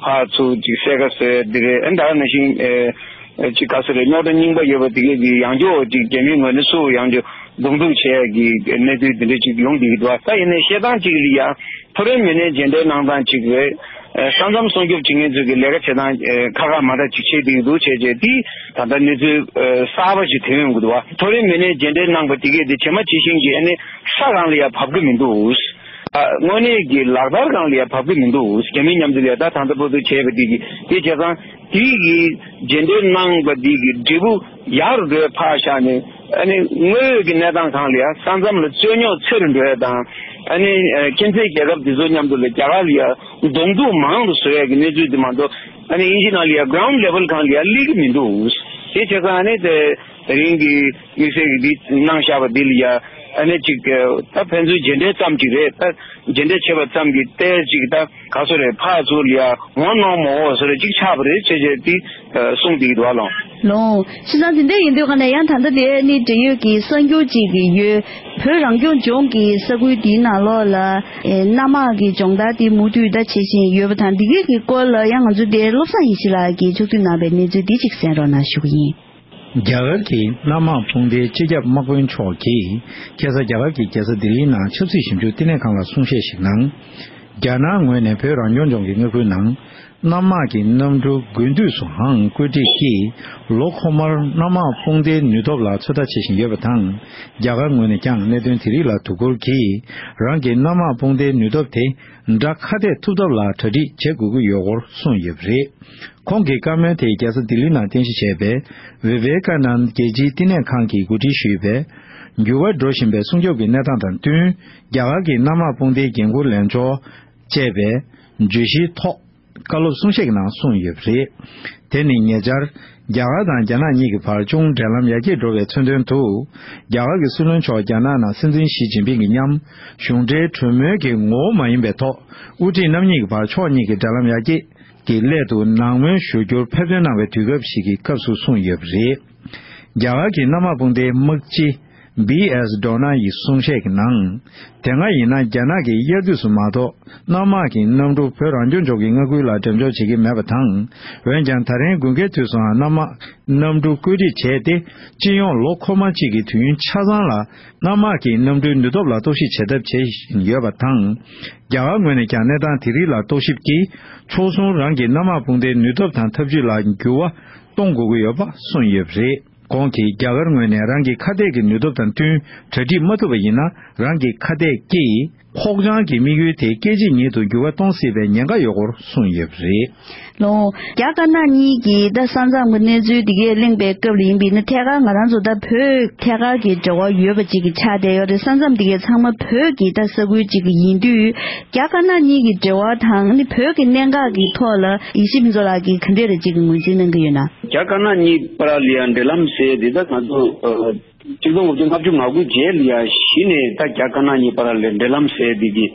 ཕར་ཚུར་ཅིག་གསལ་ཁ་བཟོས་འདི་རེད། ཨ་ད་ནང་བཞིན་ཅིག་ག་ཚོད་རེད། རྙོག་དྲ་རྙིང་པ་ཡོད་པ་དེ་གས་ཀྱི་ཡང་བསྐྱར་ཅིག་རྒྱ་མིའི་ངོས་ནས་སུ་ཡང་བསྐྱར་གདོང་ཐུག་བྱས་ཀྱི་གནས་ཚུལ་འདི་འདྲ་ཅིག་ཡོང་བསྡད་ཀྱི་འདུག་ད་ཡིན་ནའི་བཤད་སྟངས་ཅིག་ལ་ཡ་མཐོ་རིམ་མི་སྣའི་མཇལ་འཕྲད་གནང་སྟངས་ཅིག་རེད། ས་མཚམས་སྲུང་སྐྱོབ་བྱེད་མཁན་ཚོས་ཀྱི་ལས་ཀ་བྱེད་སྟངས་ཁ་ཁ་མ་འདྲ་ཅིག་བྱེད་བསྡད་ཀྱི་འདུག་བྱས་རྗེས་དེ་ད་ལྟ་གནས་ཚུལ་གསར་པ་ཞིག་ཐོན་ཡོང་གི་འདུག་བ། མཐོ་རིམ་མི་སྣའི་མཇལ་འཕྲད་གནང་པ་དེ་གས་དེ་ཇི་མ་ཇི་བཞིན་གྱི་ཨ་ནི་ས་སྒང་ལ་ཡ་བབས་ཀྱི་མི་འདུག་དངོས་གནས་ཀྱི་ལག་བསྟར་སྒང་ལ་ཡ་བབས་ཀྱི་མི་འདུག་རྒྱ་མིའི་མཉམ་དུ་ལ་ཡ་ད་ད་ལྟ་བར་དུ་བྱས་པ་དེ་གི་དེ་བྱས་ཙང་དེ་གི་མཇལ་འཕྲད་གནང་པ་དེ་གི་འབྲས་བུ་ཡག་རུ་འགྲོ་ཡ་ཕར་བཞག་ནས། ཨ་ནི་དངོས་ཡོད་ཀྱི་གནས་སྟངས་སྒང་ལ་ཡ་ས་མཚམས་ལ་རྩོད་རྙོག་ཆེ་རུ་འགྲོ་ཡ་དང་། ཨ་ནི་ཁྱིམ་མཚེས་རྒྱལ་ཁབ་དེ་ཚོ་མཉམ་དུ་ལ་རྒྱ་གར་ལ་ཡ་གདོང་ཐུག་མང་རུ་བཟོ་ཡ་གི་གནས་ཚུལ་དེ་མ་གཏོགས། ཨ་ནི་དབྱིན་ཇི་ནང་ལ་ཡ་ground level་སྒང་ལ་ཡ་སླེབས་ཀྱི་མི་འདུག་དེ་བྱས་ཙང་ཨ་ནི་དེ་དེ་རིང་གི་དམིགས་བསལ་གྱི་འདི་གནང་བཞག་པ་འདི་ལ་ཡ་ཨ་ནི་ཅིག་ད་ཕན་ཚུན་མཇལ་འཕྲད་ཙམ་ཅིག་རེད། ད་མཇལ་འཕྲད་བྱས་པ་ཙམ་གྱིས་ཏོག་ཙམ་ཅིག་ད་ག་ཚོད་རེད། ཕར་ཚུར་ལ་ཡ་ངོ་གནོང་མ་འོ་བཟོ་འདྲ་ཅིག་ཆགས་པ་རེད་བྱས་བྱས་འདི་གསུངས་བསྡད་ཀྱི་འདུག་བ་ལགས། ལོ། བྱས་ཙང་དེ་འདྲ་ཡིན་དུས་ག་ནས་ཡང་ད་ལྟ་དེ་ནི་འབྲེལ་ཡོད་ཀྱི་གསར་འགྱུར་ཅིག་ཡོད། བོད་རང་སྐྱོང་ལྗོངས་ཀྱི་ས་ཁུལ་འདིའི་ནང་ལོགས་ལ་གནམ་དམག་གི་སྦྱོང་བརྡར་དེ་མུ་མཐུད་ད་བྱེད་བཞིན་ཡོད་པ་དང་། འདི་གའི་གི་སྐོར་ལ་ཡང་ང་ཚོ་དེ་བློ་བཟང་ཡེ་ཤེས་ལགས་ཀྱིས་ཕྱོགས་བསྡུས་གནང་བའི་གནས་ཚུལ་འདི་ཅིག་གསན་རོགས་གནང་ཞུ་གི་ཡིན། རྒྱ་གར་གྱི་གནམ་དམག་དཔུང་སྡེའི་སྤྱི་ཁྱབ་དམག་དཔོན་མཆོག་གིས་ཁ་སང་རྒྱ་གར་གྱི་རྒྱལ་ས་ལྡི་ལིའི་ནང་ཆབ་སྲིད་ཞིབ་འཇུག་བསྟི་གནས་ཁང་ལ་གསུང་བཤད་ཞིག་གནང་། རྒྱ་ནག་ངོས་ནས་བོད་རང་སྐྱོང་ལྗོངས་ཀྱི་མངའ་ཁུལ་ནང་གནམ་དམག་གི་གནམ་གྲུ་དགུན་དུས་སུའང་བཀོད་སྒྲིག་གིས་ལོ་འཁོར་མར་གནམ་དམག་དཔུང་སྡེའི་ནུས་སྟོབས་ལ་ཚོད་ལྟ་བྱེད་བཞིན་ཡོད་པ་དང་། རྒྱ་གར་ངོས་ནས་ཀྱང་གནད་དོན་དེ་རིགས་ལ་དོ་ཁུར་གྱིས་རང་གི་གནམ་དམག་དཔུང་སྡེའི་ནུས་སྟོབས་དེ་དགྲ་ཁ་གཏད་ཐུབ་ཐབས་ལ་གྲ་སྒྲིག་བྱེད་དགོས་ཀྱི་ཡོད་སྐོར་གསུངས་ཡོད་པ་རེད། ཁོང་གིས་བཀའ་མོལ་དེ་རྒྱལ་ས་ལྡི་ལི་ནང་རྟེན་གཞི་བྱས་པའི་བི་ཝེ་ཀ་ནན་རྒྱལ་སྤྱིའི་བསྟི་གནས་ཁང་གིས་གོ་སྒྲིག་ཞུས་པའི་འགྱུར་བ་འགྲོ་བཞིན་པའི་སྲུང་སྐྱོབ་ཀྱི་གནས་སྟངས་དང་བསྟུན། རྒྱ་གར་གྱི་གནམ་དམག་དཔུང་སྡེའི་འགན་འཁུར་ལེན་ཕྱོགས་བཅས་པའི་བརྗོད་གཞིའི་ཐོག་བཀའ་སློབ་གསུང་བཤད་ཀྱི་ནང་གསུངས་ཡོད་པ་རེད། དེ་ནི་ཉེ་ཆར་རྒྱ་གར་དང་རྒྱ་ནག་གཉིས་ཀྱི་བར་ཅུང་འབྲེལ་ལམ་ཡར་རྒྱས་འགྲོ་བའི་མཚོན་དོན་དུ། རྒྱ་གར་གྱི་སྲིད་བློན་མཆོག་རྒྱ་ནག་ནང་སྲིད་འཛིན་ཞི་ཅིན་ཕིང་གི་མཉམ་གཞུང་འབྲེལ་གྲོས་མོལ་གྱི་ངོ་བོ་མ་ཡིན་པའི་ཐོག་དབུ་ཁྲིད་རྣམ་གཉིས་ཀྱི་བར་ཕྱོགས་གཉིས་ཀྱི་འབྲེལ་ལམ་ཡར་རྒྱས་ཀྱི་སླད་དུ་ནང་མོལ་ཞུ་རྒྱུར་ཕེབས་ཐོན་གནང་བའི་དུས་སྐབས་ཤིག་གི་སྐབས་སུ་གསུངས་ཡོད་པ་རེད། རྒྱ་གར་གྱི་གནམ་དམག་དཔུང་སྡེའི་དམག་སྤྱི་བི་ཨེས་ཌོ་ན་ཡི་གསུང་བཤད་ཀྱི་ནང་། དེ་སྔ་ཡིན་ན་རྒྱ་ནག་གིས་དབྱར་དུས་སུ་མ་གཏོགས་གནམ་དམག་གི་གནམ་གྲུ་བོད་རང་སྐྱོང་ལྗོངས་ཀྱི་མངའ་ཁུལ་ལ་འགྲེམས་འཇོག་བྱེད་ཀྱི་མེད་པ་དང་། འོན་ཀྱང་ད་རིང་དགུན་ཁའི་དུས་སུའང་གནམ་དམག་གནམ་གྲུ་བཀོད་སྒྲིག་བྱས་ཏེ། སྤྱི་ཡོངས་ལོ་འཁོར་མ་གཅིག་གི་དུས་ཡུན་ཆ་ཚང་ལ་གནམ་དམག་གི་གནམ་གྲུའི་ནུས་སྟོབས་ལ་རྟོག་ཞིབ་བྱེད་ཐབས་བྱེད་བཞིན་ཡོད་པ་དང་། རྒྱ་གར་ངོས་ནས་ཀྱང་གནས་སྟངས་དེ་རིགས་ལ་རྟོག་ཞིབ་ཀྱིས་ཕྱོགས་མཚུངས་རང་གི་གནམ་དམག་དཔུང་སྡེའི་ནུས་སྟོབས་དང་ཐབས་ཇུས་ལ་འགྱུར་བ་གཏོང་དགོས་ཀྱི་ཡོད་པ་གསུངས་ཡོད་པ་རེད། ཁོང་གིས་རྒྱ་གར་ངོས་ནས་རང་གི་ཁ་གཏད་ཀྱི་ནུས་སྟོབས་དང་བསྟུན་གྲ་སྒྲིག་མ་ཐུབ་པ་ཡིན་ན། རང་གི་ཁ་གཏད་ཀྱིས་ཕོགས་ཆང་གི་དམིགས་ཡུལ་དེ་སྐད་ཅིག་ཉིད་དུ་འགྱུར་བ་གཏོང་སྲིད་པའི་ཉེན་ཁ་ཡོད་སྐོར་གསུངས་ཡོད་པ་རེད། ལོ། རྒྱ་དཀར་ནག་གཉིས་ཀྱིས་ད་ས་མཚམས་ཀྱི་གནས་ཚུལ་འདི་གས་གླེང་པའི་སྐབས་ལ་ཡིན་པས་ན། ཐད་ཀར་ང་རང་ཚོ་ད་བོད་ཐད་ཀར་གྱི་འབྲེལ་བ་ཡོད་པ་ཅིག་གི་ཆགས་བསྡད་ཡོད་རེད། ས་མཚམས་འདི་གས་ཚང་མ་བོད་ཀྱི་ད་ས་ཁུལ་ཅིག་གི་ཡིན་དུས། རྒྱ་དཀར་ནག་གཉིས་ཀྱི་འབྲེལ་བ་དང་ནི་བོད་ཀྱི་གནད་འགག་གི་ཐོག་ལ་ཡེ་ཤེས་ཕུན་ཚོགས་ལགས་ཀྱིས་ག་འདྲས་རེ་ཅིག་གི་ངོས་འཛིན་གནང་གི་ཡོད་ན། རྒྱ་དཀར་ནག་གཉིས་བར་ལ་ཡང་འབྲེལ་ལམ་ཟེར་འདི་ད་ང་ཚོ་ཨ་གཅིག་སྟོང་དགུ་བརྒྱ་ལྔ་བཅུ་ང་དགུ་རྗེས་ལ་ཡང་གཞི་ནས་ད་རྒྱ་དཀར་ནག་གཉིས་བར་ལ་འབྲེལ་ལམ་ཟེར་འདི་གི་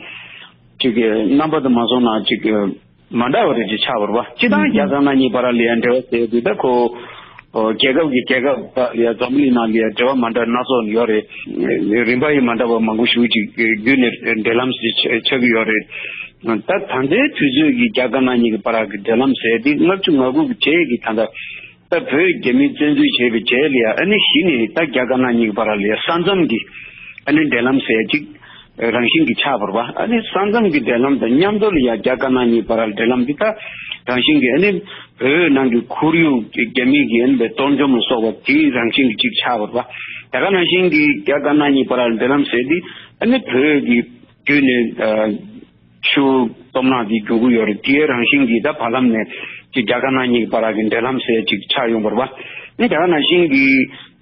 ཅིག་གི་རྣམ་པ་དུ་མ་སོང་ན་ཅིག་གི་མ་འདྲ་བ་རེ་ཅིག་ཆགས་པ་རེད་བ། སྤྱི་བཏང་རྒྱ་དཀར་ནག་གཉིས་བར་ལ་ཡང་འབྲེལ་བ་ཟེར་འདི་ད་ཁོ་ཨོ་རྒྱལ་ཁབ་ཀྱི་རྒྱལ་ཁབ་ད་ཡ་འཛམ་གླིང་ནང་ལ་ཡ་འབྲེལ་བ་མ་འདྲ་སྣ་ཚོགས་ཡོད་རེད། རིམ་པ་ཡི་མ་འདྲ་བ་མང་པོ་ཞིག་ཅིག་བརྒྱུད་ནས་འབྲེལ་ལམ་ཞིག་ཆགས་ཀྱི་ཡོད་རེད། ད་ད་ལྟའི་དུས་ཚོད་ཀྱི་རྒྱ་དཀར་ནག་གཉིས་ཀྱི་བར་གྱི་འབྲེལ་ལམ་ཟེར་དེ་ལྔ་བཅུ་ང་དགུ་གི་རྗེས་ཀྱི་ད་ལྟ་ད་བོད་རྒྱ་མིས་བཙན་འཛུལ་བྱས་པའི་རྗེས་ལ་ཡ་ཨ་ནི་གཞི་ནས་ད་རྒྱ་དཀར་ནག་གཉིས་ཀྱི་བར་ལ་ཡ་ས་མཚམས་ཀྱི་ཨ་ནི་འབྲེལ་ལམ་ཟེར་ཅིག་རང་བཞིན་གྱི་ཆགས་པ་རེད་པ། ཨ་ནི་ས་མཚམས་ཀྱི་འབྲེལ་ལམ་དང་མཉམ་དུ་ལ་ཡ་རྒྱ་དཀར་ནག་གཉིས་བར་ལ་འབྲེལ་ལམ་འདི་ད་རང་བཞིན་གྱི་ཨ་ནི་བོད་ནང་གི་ཁོར་ཡུག་རྒྱ་མི་གི་ཨ་ནི་བའི་གཏོར་འཇོམས་ལ་སོགས་པ་དེའི་རང་བཞིན་གྱི་ཅིག་ཆགས་པ་རེད་པ། དེ་ག་ནང་བཞིན་གྱི་རྒྱ་དཀར་ནག་གཉིས་བར་ལ་འབྲེལ་ལམ་ཟེར་འདི་ཨ་ནི་བོད་ཀྱི་བརྒྱུད་ནས་ཆུ་སྟོབས་ནག་འདི་རྒྱུག་གི་ཡོད་རེད། དེའི་རང་བཞིན་གྱིས་ད་བར་ལམ་ནས་ཀྱི་རྒྱ་དཀར་ནག་གཉིས་ཀྱི་བར་གྱི་འབྲེལ་ལམ་ཟེར་ཅིག་ཆགས་ཡོང་བ་རེད་པ། ཨ་ནི་དེ་ག་ནང་བཞིན་གྱི་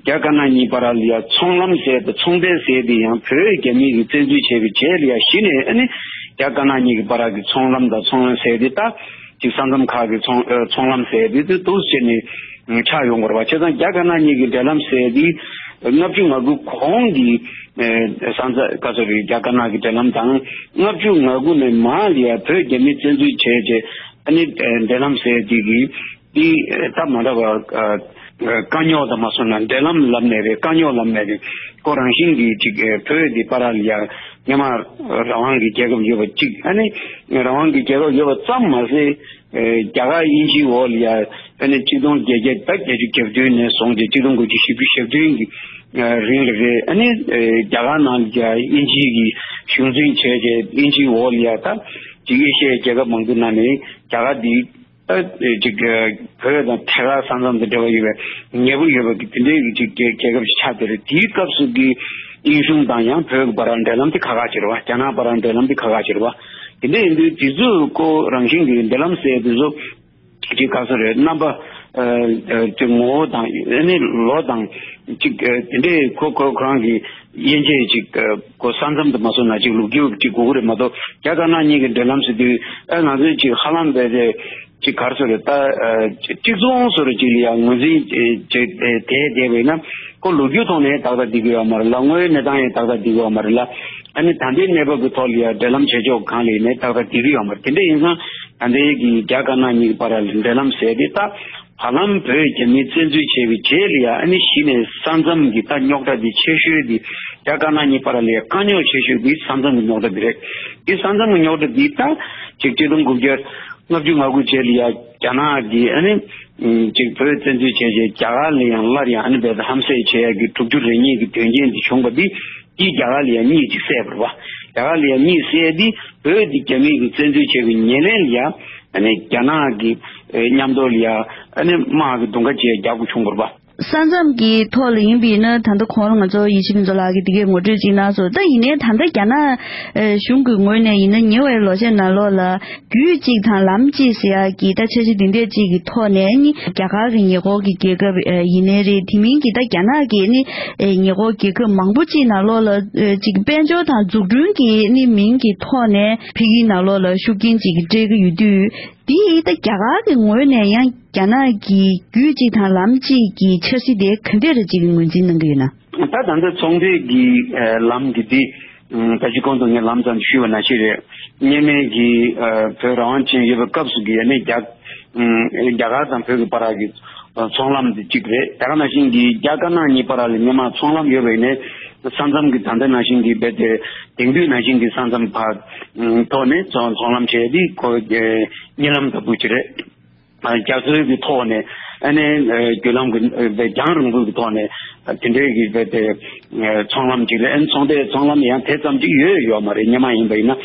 རྒྱ་དཀར་ནག་གཉིས་བར་ལ་ཡ་ཚོང་ལམ་ཟེར་དང་ཚོང་འབྲེལ་ཟེར་དེ་ཡང་བོད་རྒྱ་མི་གིས་བཙན་འཛུལ་བྱས་པའི་རྗེས་ལ་ཡ་གཞི་ནས་ཨ་ནི་རྒྱ་དཀར་ནག་གཉིས་ཀྱི་བར་གྱི་ཚོང་ལམ་དང་ཚོང་ལམ་ཟེར་དེ་ད་ཅིག་ས་མཚམས་ཁག་གི་ཚོང་ཨ་ཚོང་ལམ་ཟེར་དེ་དེ་འདུག་སེ་བྱས་ནས་ཆགས་ཡོང་བ་རེད་པ། བྱས་ཙང་རྒྱ་དཀར་ནག་གཉིས་ཀྱི་འབྲེལ་ལམ་ཟེར་དེ་ལྔ་བཅུ་ང་དགུ་གོང་གི་ཨ་ས་མཚམས་ག་ཚོད་རེད། རྒྱ་དཀར་ནག་གི་འབྲེལ་ལམ་དང་ལྔ་བཅུ་ང་དགུ་ནས་མར་ལ་ཡ་བོད་རྒྱ་མི་བཙན་འཛུལ་བྱས་རྗེས་ཨ་ནི་ཨ་འབྲེལ་ལམ་ཟེར་དེ་གི་འདི་ད་མ་འདྲ་བ་ཨ་དཀའ་རྙོག་དང་མ་སོང་ན་འབྲེལ་ལམ་ལབ་ནས་རེད། དཀའ་རྙོག་ལབ་ནས་རེད། ཁོ་རང་བཞིན་གྱིས་ཅིག་ཨ་བོད་འདི་བར་ལ་ཡ་སྔོན་མ་རང་དབང་གི་རྒྱལ་ཁབ་ཡོད་པ་གཅིག་ཨ་ནི་རང་དབང་གི་རྒྱལ་ཁབ་ཡོད་པ་ཙམ་མ་ཟད་ཨ་རྒྱ་གར་དབྱིན་ཇིའི་འོག་ལ་ཡ་ཨ་ནི་ཆིག་སྟོང་བརྒྱད་བརྒྱ་ད་བརྒྱད་ཅུ་གྱ་བདུན་ནས་བཟུང་སྟེ་ཆིག་སྟོང་དགུ་བརྒྱ་བཞི་བཅུ་ཞེ་བདུན་གྱི་ཨ་རིང་ལ་རེད། ཨ་ནི་ཨ་རྒྱ་གར་ནང་ལ་ཡ་དབྱིན་ཇི་གི་གཞུང་འཛིན་བྱས་རྗེས་དབྱིན་ཇིའི་འོག་ལ་ཡ་ད་ཅིག་ཨེ་ཤི་ཡའི་རྒྱལ་ཁབ་མང་པོའི་ནང་ནས་རྒྱ་གར་འདི་ད་ཅིག་བོད་དང་ཐད་ཀར་ས་མཚམས་དང་འབྲེལ་བ་ཡོད་པའི་ཉེ་པོ་ཡོད་པའི་དེ་འདྲའི་ཅིག་རྒྱལ་ཁབ་ཅིག་ཆགས་བསྡད་རེད། དེའི་སྐབས་སུ་གི་དབྱིན་གཞུང་དང་ཡང་བོད་ཀྱི་བར་འབྲེལ་ལམ་དེ་ཁག་ཁག་ཅིག་རེད་པ། རྒྱ་ནག་བར་འབྲེལ་ལམ་དེ་ཁག་ཁག་ཅིག་རེད་པ། དེ་འདྲ་ཡིན་དུས་དེ་ཚོ་ཁོ་རང་བཞིན་གྱི་འབྲེལ་ལམ་ཟེར་དུས་ཚོ་ཅིག་ག་ཚོད་རེད། རྣམ་པ་ཨ་ཨ་ཅིག་ངོ་བོ་དང་ཨ་ནི་ལོ་དང་ཅིག་ཨ་དེ་འདྲའི་ཁོ་ཁོ་ཁོ་རང་གི་དབྱེ་འབྱེད་ཅིག་ཨ་ཁོ་ས་མཚམས་དུ་མ་སོང་ན་ཅིག་ལོ་རྒྱུས་ཅིག་དགོས་ཀྱི་རེད་མ་གཏོགས་རྒྱ་དཀར་ནག་གཉིས་ཀྱི་འབྲེལ་ལམ་ཟེར་དུས་ཨ་ང་ཚོས་ཅིག་ཧ་ལམ་བས་ཏེ་ཅིག་ག་རེ་ཟེར་རེད། ད་ཨ་ཅིག་གཅིག་མཚུངས་བཟོ་འདྲ་ཅིག་ལ་ཡང་ངོས་འཛིན་ཅིག་བྱས་བསྡད་པས་ན་ཁོ་ལོ་རྒྱུས་ཐོག་ནས་ཏག་ཏག་བསྡད་ཀྱི་ཡོད་མ་རེད་ལ། དངོས་ཡོད་གནས་སྟངས་ཡང་ཏག་ཏག་བསྡད་ཀྱི་ཡོད་མ་རེད་ལ། ཨ་ནི་ད་ལྟའི་གནས་བབ་ཀྱི་ཐོག་ལ་ཡང་འབྲེལ་ལམ་བྱེད་ཕྱོགས་སྒང་ལ་ཡིན་ནའི་ཏག་ཏག་བསྡད་ཀྱི་ཡོད་མ་རེད། དེ་འདྲ་ཡིན་ཙང་ད་ལྟའི་གི་རྒྱ་དཀར་ནག་གཉིས་ཀྱི་བར་ལ་འབྲེལ་ལམ་ཟེར་དེ་ད་བར་ལམ་བོད་རྒྱ་མིས་བཙན་འཛུལ་བྱས་པའི་རྗེས་ལ་ཡང་ཨ་ནི་གཞི་ནས་ས་མཚམས་ཀྱི་ད་རྙོག་དྲ་འདི་ཆེ་ཤོས་འདི་རྒྱ་དཀར་ནག་གཉིས་བར་ལ་ཡང་དཀའ་རྙོག་ཆེ་ཤོས་འདི་ས་མཚམས་ཀྱི་རྙོག་དྲ་འདི་རེད། འདི་ས་མཚམས་ཀྱི་རྙོག་དྲ་འདི་ད་ཅིག་ཆིག་སྟོང་དགུ་བརྒྱ་ལྔ་བཅུ་ང་དགུ་རྗེས་ལ་ཡང་རྒྱ་ནག་གིས་ཨ་ནི་ཅིག་བོད་བཙན་འཛུལ་བྱས་རྗེས་རྒྱ་གར་ལ་ཡང་སླར་ཡང་ཨ་ནི་བོད་ཧམ་བཤད་བྱེད་ཡག་གི་དྲུག་ཅུ་རེ་གཉིས་ཀྱི་དོན་རྐྱེན་འདི་བྱུང་བ་འདི་འདི་རྒྱ་གར་ལ་ཡང་གཉིས་ཅིག་བསད་པ་རེད་པ། རྒྱ་གར་ལ་ཡང་གཉིས་བསད་འདི་བོད་འདི་རྒྱ་མི་གིས་བཙན་འཛུལ་བྱས་པའི་ཉེར་ལེན་ལ་ཡང་ཨ་ནི་རྒྱ་ནག་གི་མཉམ་དུ་ལ་ཡང་ཨ་ནི་དམག་གི་རྡུང་ཁ་ཅིག་རྒྱག་དགོས་བྱུང་བ་རེད་པ། ས་མཚམས་ཀྱི་ཐོག་ལ་ཡིན་པ་ཡིན་ན་ད་ལྟ་གོང་ལ་ང་ཚོ་ཡེ་ཤེས་ཕུན་ཚོགས་ལགས་ཀྱིས་འདི་གའི་ངོ་སྤྲོད་ཅིག་གནང་སོང་། ད་ཡིན་ནའི་ད་ལྟ་རྒྱ་ནག་ཨ་གཞུང་གི་ངོས་ནས་ཡིན་ན་ཉེ་བའི་ལོ་ཤས་ནང་ལོགས་ལ་རྒྱུད་གཅིག་དང་ལམ་གཅིག་ཟེར་ཡག་གི་ད་འཆར་གཞི་འདི་འདྲས་གཅིག་གི་ཐོག་ནས་ནི་རྒྱ་གར་གྱི་ཉེ་འཁོར་གྱི་རྒྱལ་ཁབ་ཨ་ཡིན་ནའི་རེད། དེ་མིན་གྱི་ད་རྒྱ་ནག་གི་ནི་ཨ་ཉེ་འཁོར་རྒྱལ་ཁབ་མང་པོ་གཅིག་ནང་ལོགས་ལ་ཨ་ཅིག་དཔལ་འབྱོར་དང་འཛུགས་སྐྲུན་གྱི་ནི་མིང་གི་ཐོག་ནས་ཕ་གིའི་ནང་ལོགས་ལ་ཤུགས་རྐྱེན་ཅིག་སྤྲད་ཀྱི་ཡོད་དུས། དེ་ད་རྒྱ་གར་གྱི་ངོས་ནས་ཡང་རྒྱ་ནག་གི་རྒྱུད་གཅིག་དང་ལམ་གཅིག་གི་འཆར་གཞི་དེ་ག་འདྲས་རེ་ཅིག་ངོས་འཛིན་གནང་གི་ཡོད་ན། ད་ད་ལྟ་ཚོང་འབྲེལ་གྱི་ཨ་ལམ་གྱི་དེ་ད་ཅི་གོང་དུ་ངས་ལམ་ཙམ་ཞུས་པ་ནང་བཞིན་རེད། གཉིས་སྨན་གྱི་ཨ་བོད་རང་དབང་ཅན་ཡོད་པའི་སྐབས་སུ་གི་ཡ་ནས་རྒྱ་ཨ་རྒྱ་གར་དང་བོད་ཀྱི་བར་གྱི་ཨ་ཚོང་ལམ་དེ་གཅིག་རེད། ད་ག་ནང་བཞིན་གྱི་རྒྱ་དཀར་ནག་གཉིས་བར་ལ་སྔོན་མ་ཚོང་ལམ་ཡོད་པ་ཡིན་ནའི་ས་མཚམས་ཀྱི་ད་ལྟ་ནང་བཞིན་གྱི་རྦད་དེ་དེང་དུས་ནང་བཞིན་གྱི་ས་མཚམས་བར་ཐོག་ནས་ཚོང་ཚོང་ལམ་བྱས་ཏེ་ཁོ་གཉིད་ལམ་ལྟ་བུ་ཅིག་རེད། རྒྱ་མཚོའི་གི་ཐོག་ནས་ཨ་ནི་ཨ་བརྒྱུད་ལམ་གྱི་ཨ་རྒྱང་རིང་པོའི་གི་ཐོག་ནས་ཨ་དེ་འདྲའི་གི་རྦད་དེ་ཨ་ཚོང་ལམ་ཅིག་རེད། ཨ་ནི་ཚོང་དེ་ཚོང་ལམ་ཡང་དེ་ཙམ་ཅིག་ཡོད་ཡོད་མ་རེད། སྔོན་མ་ཡིན་པ་ཡིན་ན་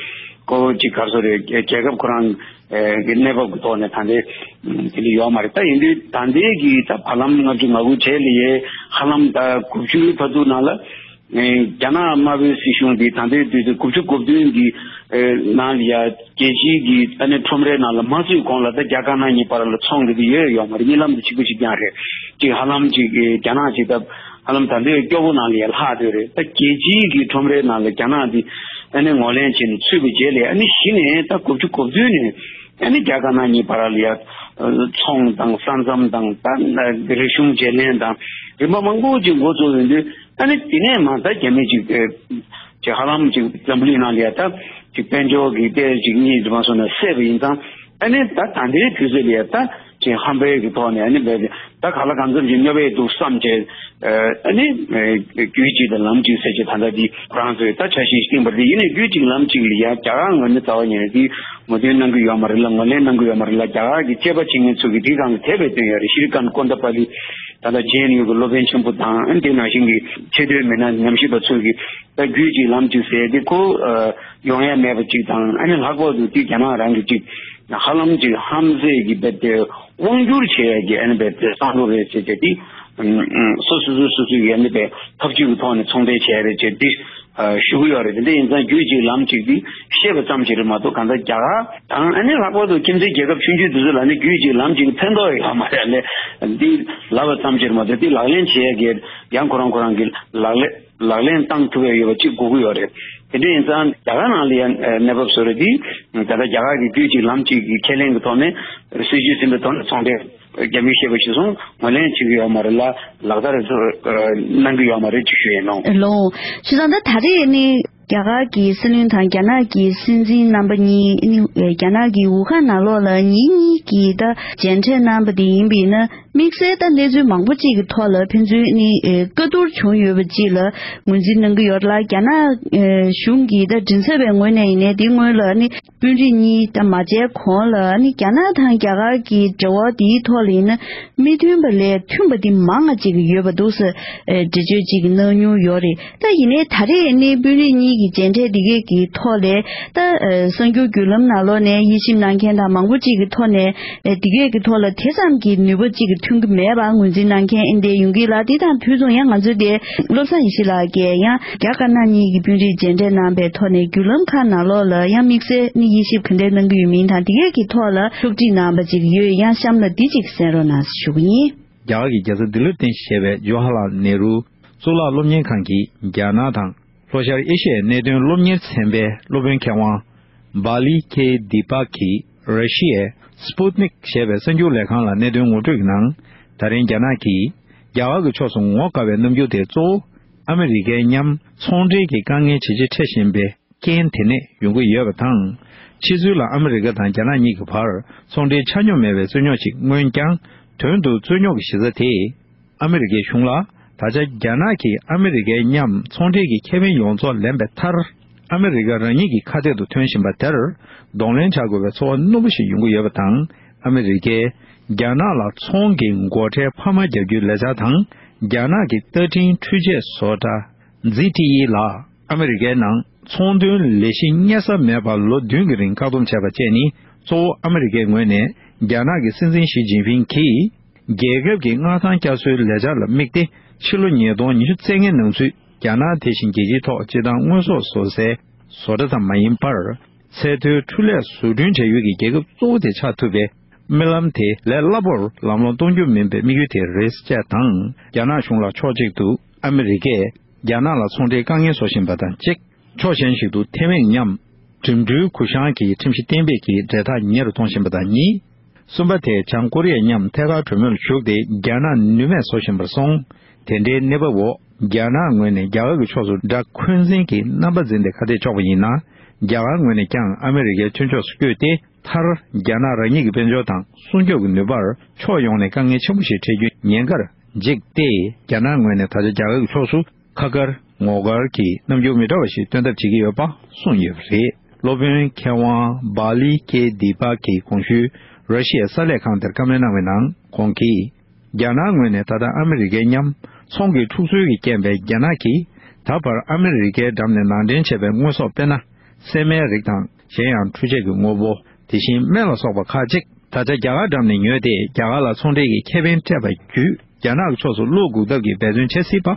ཁོ་ཅིག་གར་སོ་རེད། རྒྱལ་ཁབ་ཁོ་རང་གི་གནས་བབ་ཀྱི་ཐོག་ནས་ད་ལྟའི་དེ་འདྲ་ཡོད་མ་རེད། ད་ཡིན་དུས་ད་ལྟའི་གི་ད་བར་ལམ་ལྔ་བཅུ་ང་དགུ་བྱས་ལ་ཡའི་ཧ་ལམ་ད་དགུ་བཅུའི་བར་དུ་ནང་ལ་རྒྱ་ནག་དམར་པོའི་སྲིད་གཞུང་འདི་ད་ལྟའི་དུས་ཚོད་དགུ་བཅུ་གོ་བདུན་གི་ནང་ལ་ཡ་རྒྱལ་སྤྱིའི་གི་ཨ་ནི་ཁྲོམ་རའི་ནང་ལ་མ་ཚུད་གོང་ལ་ད་རྒྱ་དཀར་ནག་གཉིས་བར་ལ་ཚོང་གི་དེ་ཡོད་ཡོད་མ་རེད། གཉིད་ལམ་དེ་གཅིག་པ་གཅིག་རྐྱང་རེད། ཅིག་ཧ་ལམ་ཅིག་རྒྱ་ནག་ཅིག་ད་ཧ་ལམ་ད་ལྟའི་སྐྱོ་པོ་ནང་ལ་ཡ་ལྷག་སྡོད་རེད། ད་རྒྱལ་སྤྱིའི་གི་ཁྲོམ་རའི་ནང་ལ་རྒྱ་ནག་འདི་ཨ་ནི་ངོས་ལེན་བྱས་ནས་ཚུད་པའི་རྗེས་ལ་ཨ་ནི་གཞི་ནས་ད་དགུ་བཅུ་གོ་བདུན་ནས་ཨ་ནི་རྒྱ་དཀར་ནག་གཉིས་བར་ལ་ཡ་ཚོང་དང་ས་མཚམས་དང་ད་རིག་གཞུང་བརྗེ་ལེན་དང་རིམ་པ་མང་པོ་ཅིག་འགོ་བཙུགས་ཡོང་དུས་ཨ་ནི་དེ་ནས་མ་ད་རྒྱ་མི་ཅིག་ཅིག་ཧ་ལམ་ཅིག་འཛམ་བུ་གླིང་ནང་ལ་ཡ་ད་ཅིག་དཔལ་འབྱོར་གྱི་ལྟས་ཅིག་གཉིས་དུ་མ་སོང་ན་བསད་པ་ཡིན་ཙང་ཨ་ནི་ད་ད་ལྟའི་དུས་ཚོད་ལ་ཡ་ད་ དེ་ཧམ་པའི་གི་ཐོག་ནས་ཨ་ནི་བས་ད་ག་ལ་གང་འཚམ་ཞིག་སྙོབ་པའི་འདུག་བསམ་བྱས། ཨ་ནི་རྒྱུད་གཅིག་དང་ལམ་གཅིག་ཟེར་བྱས་ད་ལྟ་འདི་ཁོ་རང་ཚོས་ད་འཆར་གཞི་ཞིག་བཏིང་བ་རེད། ཡིན་ནའི་རྒྱུད་གཅིག་ལམ་གཅིག་ལ་ཡང་རྒྱ་གར་ངོས་ནས་རྩ་བ་ཉིད་ནས་འདི་ངོས་འཛིན་གནང་གི་ཡོད་མ་རེད་ལ། ངོས་ལེན་གནང་གི་ཡོད་མ་རེད་ལ། རྒྱ་གར་གྱི་དཔྱད་པ་བྱེད་མཁན་ཚོ་གིས་འདི་སྒང་ལ་དེ་བས་བཏོན་ཡོད་རེད། ཤྲི་ཀཱན་ཀོན་ད་པ་ལི་ད་ལྟ་ཇེ་ཨེན་ཡུ་གི་སློབ་དཔོན་ཆེན་པོ་དང་ཨ་ནི་དེ་ནང་བཞིན་གྱི་ཆེས་མཐོའི་མི་སྣ་ཉམས་ཞིབ་པ་ཚོ་གིས་ད་རྒྱུད་གཅིག་ལམ་གཅིག་ཟེར་དེ་ཁོ་ཡོང་ཡ་མེད་པ་གཅིག་དང་། ཨ་ནི་ལྷག་པར་དུ་དེ་རྒྱ་ནག་རང་གི་གཅིག་ཧ་ལམ་གཅིག་ཧམ་ཟས་ཀྱི་རྦད་དེ་དབང་སྒྱུར་བྱེད་ཡ་གི་ཨ་ནི་རྦད་དེ་བསམ་བློ་རེད་ཟེར་བྱས་དེ་སོ་སོ་སོ་སོ་སོ་ཡི་ཨ་ནི་རྦད་འཐབ་ཇུས་ཀྱི་ཐོག་ནས་ཚོང་འབྲེལ་བྱས་རེད་ཅེས་དེ་ཞུ་གི་ཡོད་རེད། དེ་འདྲ་ཡིན་ཙང་རྒྱུད་གཅིག་ལམ་གཅིག་དེ་བཤད་པ་ཙམ་ཞིག་རེད་མ་གཏོགས་གང་ལྟར་རྒྱ་གར་དང་ཨ་ནི་ལྷག་པར་དུ་ཁྱིམ་མཚེས་རྒྱལ་ཁབ་ཆུང་ཆུང་དེ་ཚོ་ལ་ནི་རྒྱུད་གཅིག་ལམ་གཅིག་ཕན་ཐོགས་ཡོད་མ་རེད་ལས། འདི་ལབ་པ་ཙམ་ཞིག་རེད་མ་གཏོགས་དེ་ལག་ལེན་བྱེད་ཡ་གི་ཡང་ཁོ་རང་ཁོ་རང་གི་ལག་ལེན་ལག་ལེན་བཏང་ཐུབ་ཡ་ཡོད་པ་གཅིག་དགོས་ཀྱི་ཡོད་རེད། དེ་འདྲ་ཡིན་ཙང་རྒྱ་གར་ནང་ལ་ཡང་གནས་བབ་བཟོ་རེད་དེ། ད་ལྟ་རྒྱ་གར་གྱི་རྒྱུད་གཅིག་ལམ་གཅིག་གི་ཁས་ལེན་གྱི་ཐོག་ནས་སྲིད་ཇུས་ཟིན་པའི་ཐོག་ནས་ཚོང་འབྲེལ་རྒྱབ་འགལ་བཤད་པ་ཞིག་སོང་ངོས་ལེན་བྱེད་ཀྱི་ཡོད་མ་རེད་ལ། ལག་བསྟར་གནང་གི་ཡོད་མ་རེད་ཅེས་ཞུ་ཡིན་ནོ། ལོ། བྱས་ཙང་ད་ད་རེས་ནི་རྒྱ་གར་གྱི་སྲིད་བློན་དང་རྒྱ་ནག་གི་སྲིད་འཛིན་རྣམ་པ་གཉིས་ནི་རྒྱ་ནག་གི་ཝུ་ཧན་ནང་ལོགས་ལ་ཉིན་གཉིས་ཀྱི་ད་མཇལ་འཕྲད་གནང་པ་དེ་ཡིན་པས་ན། དམིགས་བསལ་ད་གནས་ཚུལ་མང་པོ་གཅིག་གི་ཐོག་ལ་ཕན་ཚུན་ནི་ཨེ་བཀའ་བསྡུར་བྱུང་ཡོད་པ་གཅིག་ལ་ངོས་འཛིན་གནང་གི་ཡོད་ལ། རྒྱ་ནག་ཨེ་གཞུང་གི་ད་མགྲིན་ཚབ་པའི་ངོས་ནས་ཡིན་ནའི་དེ་སྔོན་ལ་ནི་དཔོན་རིགས་གཉིས་ད་མ་མཇལ་གོང་ལ་ནི་རྒྱ་ནག་དང་རྒྱ་གར་གྱི་འབྲེལ་བ་དེའི་ཐོག་ལ་ཡིན་ན་མི་མཐུན་པ་ལས་མཐུན་པ་དེ་མང་ང་གཅིག་ཡོད་པ་འདུག་ཟེར་ཨེ་འགྲེལ་བརྗོད་གཅིག་གནང་མྱོང་ཡོད་རེད། ད་ཡིན་ནའི་ད་རེས་ནི་དཔོན་རིགས་གཉིས་ཀྱི་མཇལ་འཕྲད་འདི་གས་ཀྱི་ཐོག་ལས་ད་ཨ་གསར་འགྱུར་བརྒྱུད་ལམ་ནང་ལོགས་ནས་དབྱེ་ཞིབ་གནང་མཁན་དང་མང་པོ་གཅིག་གི་ཐོག་ནས་ཨ་འདི་གས་ཀྱི་ཐོག་ལ་དེ་ཙམ་གྱི་ནུས་པ་གཅིག་གི་ཐོན་གྱི་མེད་པ་ངོས་འཛིན་གནང་མཁན་ཨིན་དེ་ཡོང་གི་ལ། དེ་དང་དུས་མཚུངས་ཡང་ང་ཚོའི་དེ་བློ་བཟང་ཡེ་ཤེས་ལགས་ཀྱིས་ཡང་རྒྱ་དཀར་ནག་གཉིས་ཀྱི་དཔོན་རིགས་མཇལ་འཕྲད་གནང་པའི་ཐོག་ནས་བརྒྱུད་ལམ་ཁག་ནང་ལོགས་ལ་ཡང་དམིགས་བསལ་ནི་དབྱེ་ཞིབ་ག་འདྲ་གནང་གི་ཡོད་མིན་དང་འདི་གས་ཀྱི་ཐོག་ལ་ཕྱོགས་སྒྲིག་གནང་པ་གཅིག་ཡོད། ཡང་གཤམ་ལ་འདི་གཅིག་གསན་རོགས་གནང་ཞུ་གི་ཡིན། རྒྱ་གར་གྱི་རྒྱལ་ས་ལྡི་ལིར་རྟེན་གཞི་བྱས་པའི་ཇོ་ཧ་ལལ་ནེ་རུ་གཙུག་ལག་སློབ་གཉེར་ཁང་གིས་རྒྱ་ནག་དང་ལྷོ་ཤར་ཨེ་ཤི་ཡའི་གནད་དོན་སློབ་གཉེར་ཚན་པའི་སློབ་དཔོན་མཁས་དབང་བྷ་ལི་ཁེ་དི་པག་གིས་ར་ཤི་ཡའི་སྤུ་ཏི་ནིག་ཞེས་པའི་གསར་འགྱུར་ལས་ཁང་ལ་གནད་དོན་ངོ་སྤྲོད་ཀྱི་ནང་། ད་རིང་རྒྱ་ནག་གིས་རྒྱ་གར་གྱི་ཕྱོགས་སུ་ངོ་དགའ་བའི་རྣམ་འགྱུར་དེ་གཙོ་བོ་ཨ་མི་རི་ཀའི་མཉམ་ཚོང་འབྲེལ་གྱི་དཀའ་ངལ་ཇེ་ཆེ་འཕྲད་བཞིན་པའི་རྐྱེན་དེ་ནས་ཡོང་གི་ཡོད་པ་དང་། ཕྱི་ཚུལ་ལ་ཨ་མི་རི་ཀ་དང་རྒྱ་ནག་གཉིས་ཀྱི་བར་ཚོང་འབྲེལ་ཆ་སྙོམས་མེད་པའི་རྩོད་རྙོག་ཅིག་མངོན་ཀྱང་། དོན་དུ་རྩོད་རྙོག་གི་གཞི་རྩ་དེ་ཨ་མི་རི་ཀའི་གཞུང་ལ་ད་ཆ་རྒྱ་ནག་གིས་ཨ་མི་རི་ཀའི་མཉམ་ཚོང་འབྲེལ་གྱི་ཁེ་ཕན་ཡོངས་རྫོགས་ལེན་པའི་མཐར། ཨ་མི་རི་ཀ་རང་ཉིད་ཀྱི་ཁ་གཏད་དུ་ཐོན་བཞིན་པ་དེར་གདོང་ལེན་བྱ་དགོས་པའི་ཚོར་བ་རྣོན་པོ་ཞིག་ཡོང་གི་ཡོད་པ་དང་། ཨ་མི་རི་ཀས་རྒྱ་ནག་ལ་ཚོང་གི་སྒོ་ཁྲལ་འཕར་མ་རྒྱག་རྒྱུའི་ལས་འཆར་དང་། རྒྱ་ནག་གི་ཏ་ཀྲིན་འཕྲུལ་ཆས་བཟོ་གྲྭ་ཛི་ཏི་ཨི་ལ་ཨ་མི་རི་ཀའི་ནང་ཚོང་དོན་ལས་གཞི་གཉེར་ས་མེད་པར་ལོ་བདུན་གྱི་རིང་བཀག་སྡོམ་བྱས་པ་བཅས་ནི། གཙོ་བོ་ཨ་མི་རི་ཀའི་ངོས་ནས་རྒྱ་ནག་གི་སྲིད་འཛིན་ཞི་ཅིན་ཕིང་གིས། རྒྱལ་ཁབ་ཀྱི་མངའ་ཐང་བསྐྱར་གསོའི་ལས་འཆར་ལ་དམིགས་ཏེ། ཕྱི་ལོ་ཉིས་སྟོང་ཉི་ཤུ་རྩ་ལྔའི་ནང་ཚུད་རྒྱ་ནག་དེ་བཞིན་རྒྱལ་སྤྱིའི་ཐོག་སྤྱིར་བཏང་དངོས་ཟོག་བཟོ་སའི་བཟོ་གྲྭ་ཙམ་མ་ཡིན་པར། ཚད་མཐོའི་འཕྲུལ་ལས་བཟོ་སྐྲུན་བྱ་ཡུལ་གྱི་རྒྱལ་ཁབ་གཙོ་བོ་དེ་ཆགས་ཐུབ་པའི་རྨི་ལམ་དེ་ལས་སླ་པོར་ལམ་ལྷོང་གཏོང་རྒྱུ་མིན་པའི་དམིགས་ཡུལ་དེ་རེད་ཅེས་དང་། རྒྱ་ནག་གཞུང་ལ་ཕྱོགས་གཅིག་ཏུ་ཨ་མི་རི་ཀས་རྒྱ་ནག་ལ་ཚོང་འབྲེལ་དཀའ་ངལ་བཟོ་བཞིན་པ་དང་གཅིག་ཕྱོགས་གཞན་ཞིག་ཏུ་ཐེ་ཝན་མཉམ་འགྲིམ་འགྲུལ་གུ་བཤངས་ཀྱི་ཁྲིམས་གཞི་གཏན་འབེབས་ཀྱི་འབྲེལ་ཐག་ཉེ་རུ་གཏོང་བཞིན་པ་དང་གཉིས། གསུམ་པ་དེ་བྱང་ཀོ་རི་ཡ་མཉམ་ཐད་ཀར་གྲོས་མོལ་ཞུགས་ཏེ་རྒྱ་ནག་ནུས་མེད་བཟོ་བཞིན་པར་སོང་། དེ་འདྲའི་གནས་བབ་འོག་རྒྱ་ནག་ངོས་ནས་རྒྱ་གར་གྱི་ཕྱོགས་སུ་དགྲ་འཁོན་འཛིན་གྱི་རྣམ་པ་འཛིན་ཏེ་ཁ་གཏད་གཅོག་པ་ཡིན་ན། རྒྱ་གར་ངོས་ནས་ཀྱང་ཨ་མི་རི་ཀའི་མཐུན་ཕྱོགས་སུ་བསྐྱོད་དེ། མཐར་རྒྱ་ནག་རང་ཉིད་ཀྱི་དཔལ་འབྱོར་དང་སྲུང་སྐྱོབ་ཀྱི་ནུས་པར་ཕྱོགས་ཡོངས་ནས་དཀའ་ངལ་ཆེན་པོ་ཞིག་འཕྲད་རྒྱུ་ཉེན་ཁར་འཇིགས་ཏེ། རྒྱ་ནག་ངོས་ནས་ད་ཆ་རྒྱ་གར་གྱི་ཕྱོགས་སུ་ཁ་དཀར་ངོ་དཀར་གྱི་རྣམ་འགྱུར་མི་འདྲ་བ་ཞིག་སྟོན་ཐབས་བྱེད་ཀྱི་ཡོད་པ་གསུངས་ཡོད་པ་རེད། སློབ་དཔོན་མཁས་དབང་བྷ་ལི་ཀེ་དི་པ་གིས་གོང་ཞུས་ར་ཤི་ཡའི་གསར་ལས་ཁང་དེར་བཀའ་མོལ་གནང་བའི་ནང་ཁོང་གིས། རྒྱ་ནག་ངོས་ནས་ད་ལྟ་ཨ་མི་རི་ཀའི་མཉམ་ཚོང་གི་འཁྲུག་རྩོད་ཀྱི་རྐྱེན་པས་རྒྱ་ནག་གིས་ད་བར་ཨ་མི་རི་ཀའི་འགྲམ་ནས་ནང་འདྲེན་བྱས་པའི་དངོས་ཟོག་དཔེར་ན། སྲན་མའི་རིགས་དང་གཞན་ཡང་འཕྲུལ་ཆས་ཀྱི་དངོས་པོ། དེ་བཞིན་སྨན་ལ་སོགས་པ་ཁག་ཅིག་ད་ཆ་རྒྱ་གར་འགྲམ་ནས་ཉོས་ཏེ་རྒྱ་གར་ལ་ཚོང་འབྲེལ་གྱི་ཁེ་ཕན་སྤྲད་པ་བརྒྱུད་རྒྱ་ནག་གི་ཕྱོགས་སུ་བློ་འགུག་ཐབས་ཀྱི་འབད་བརྩོན་བྱེད་སྲིད་པ་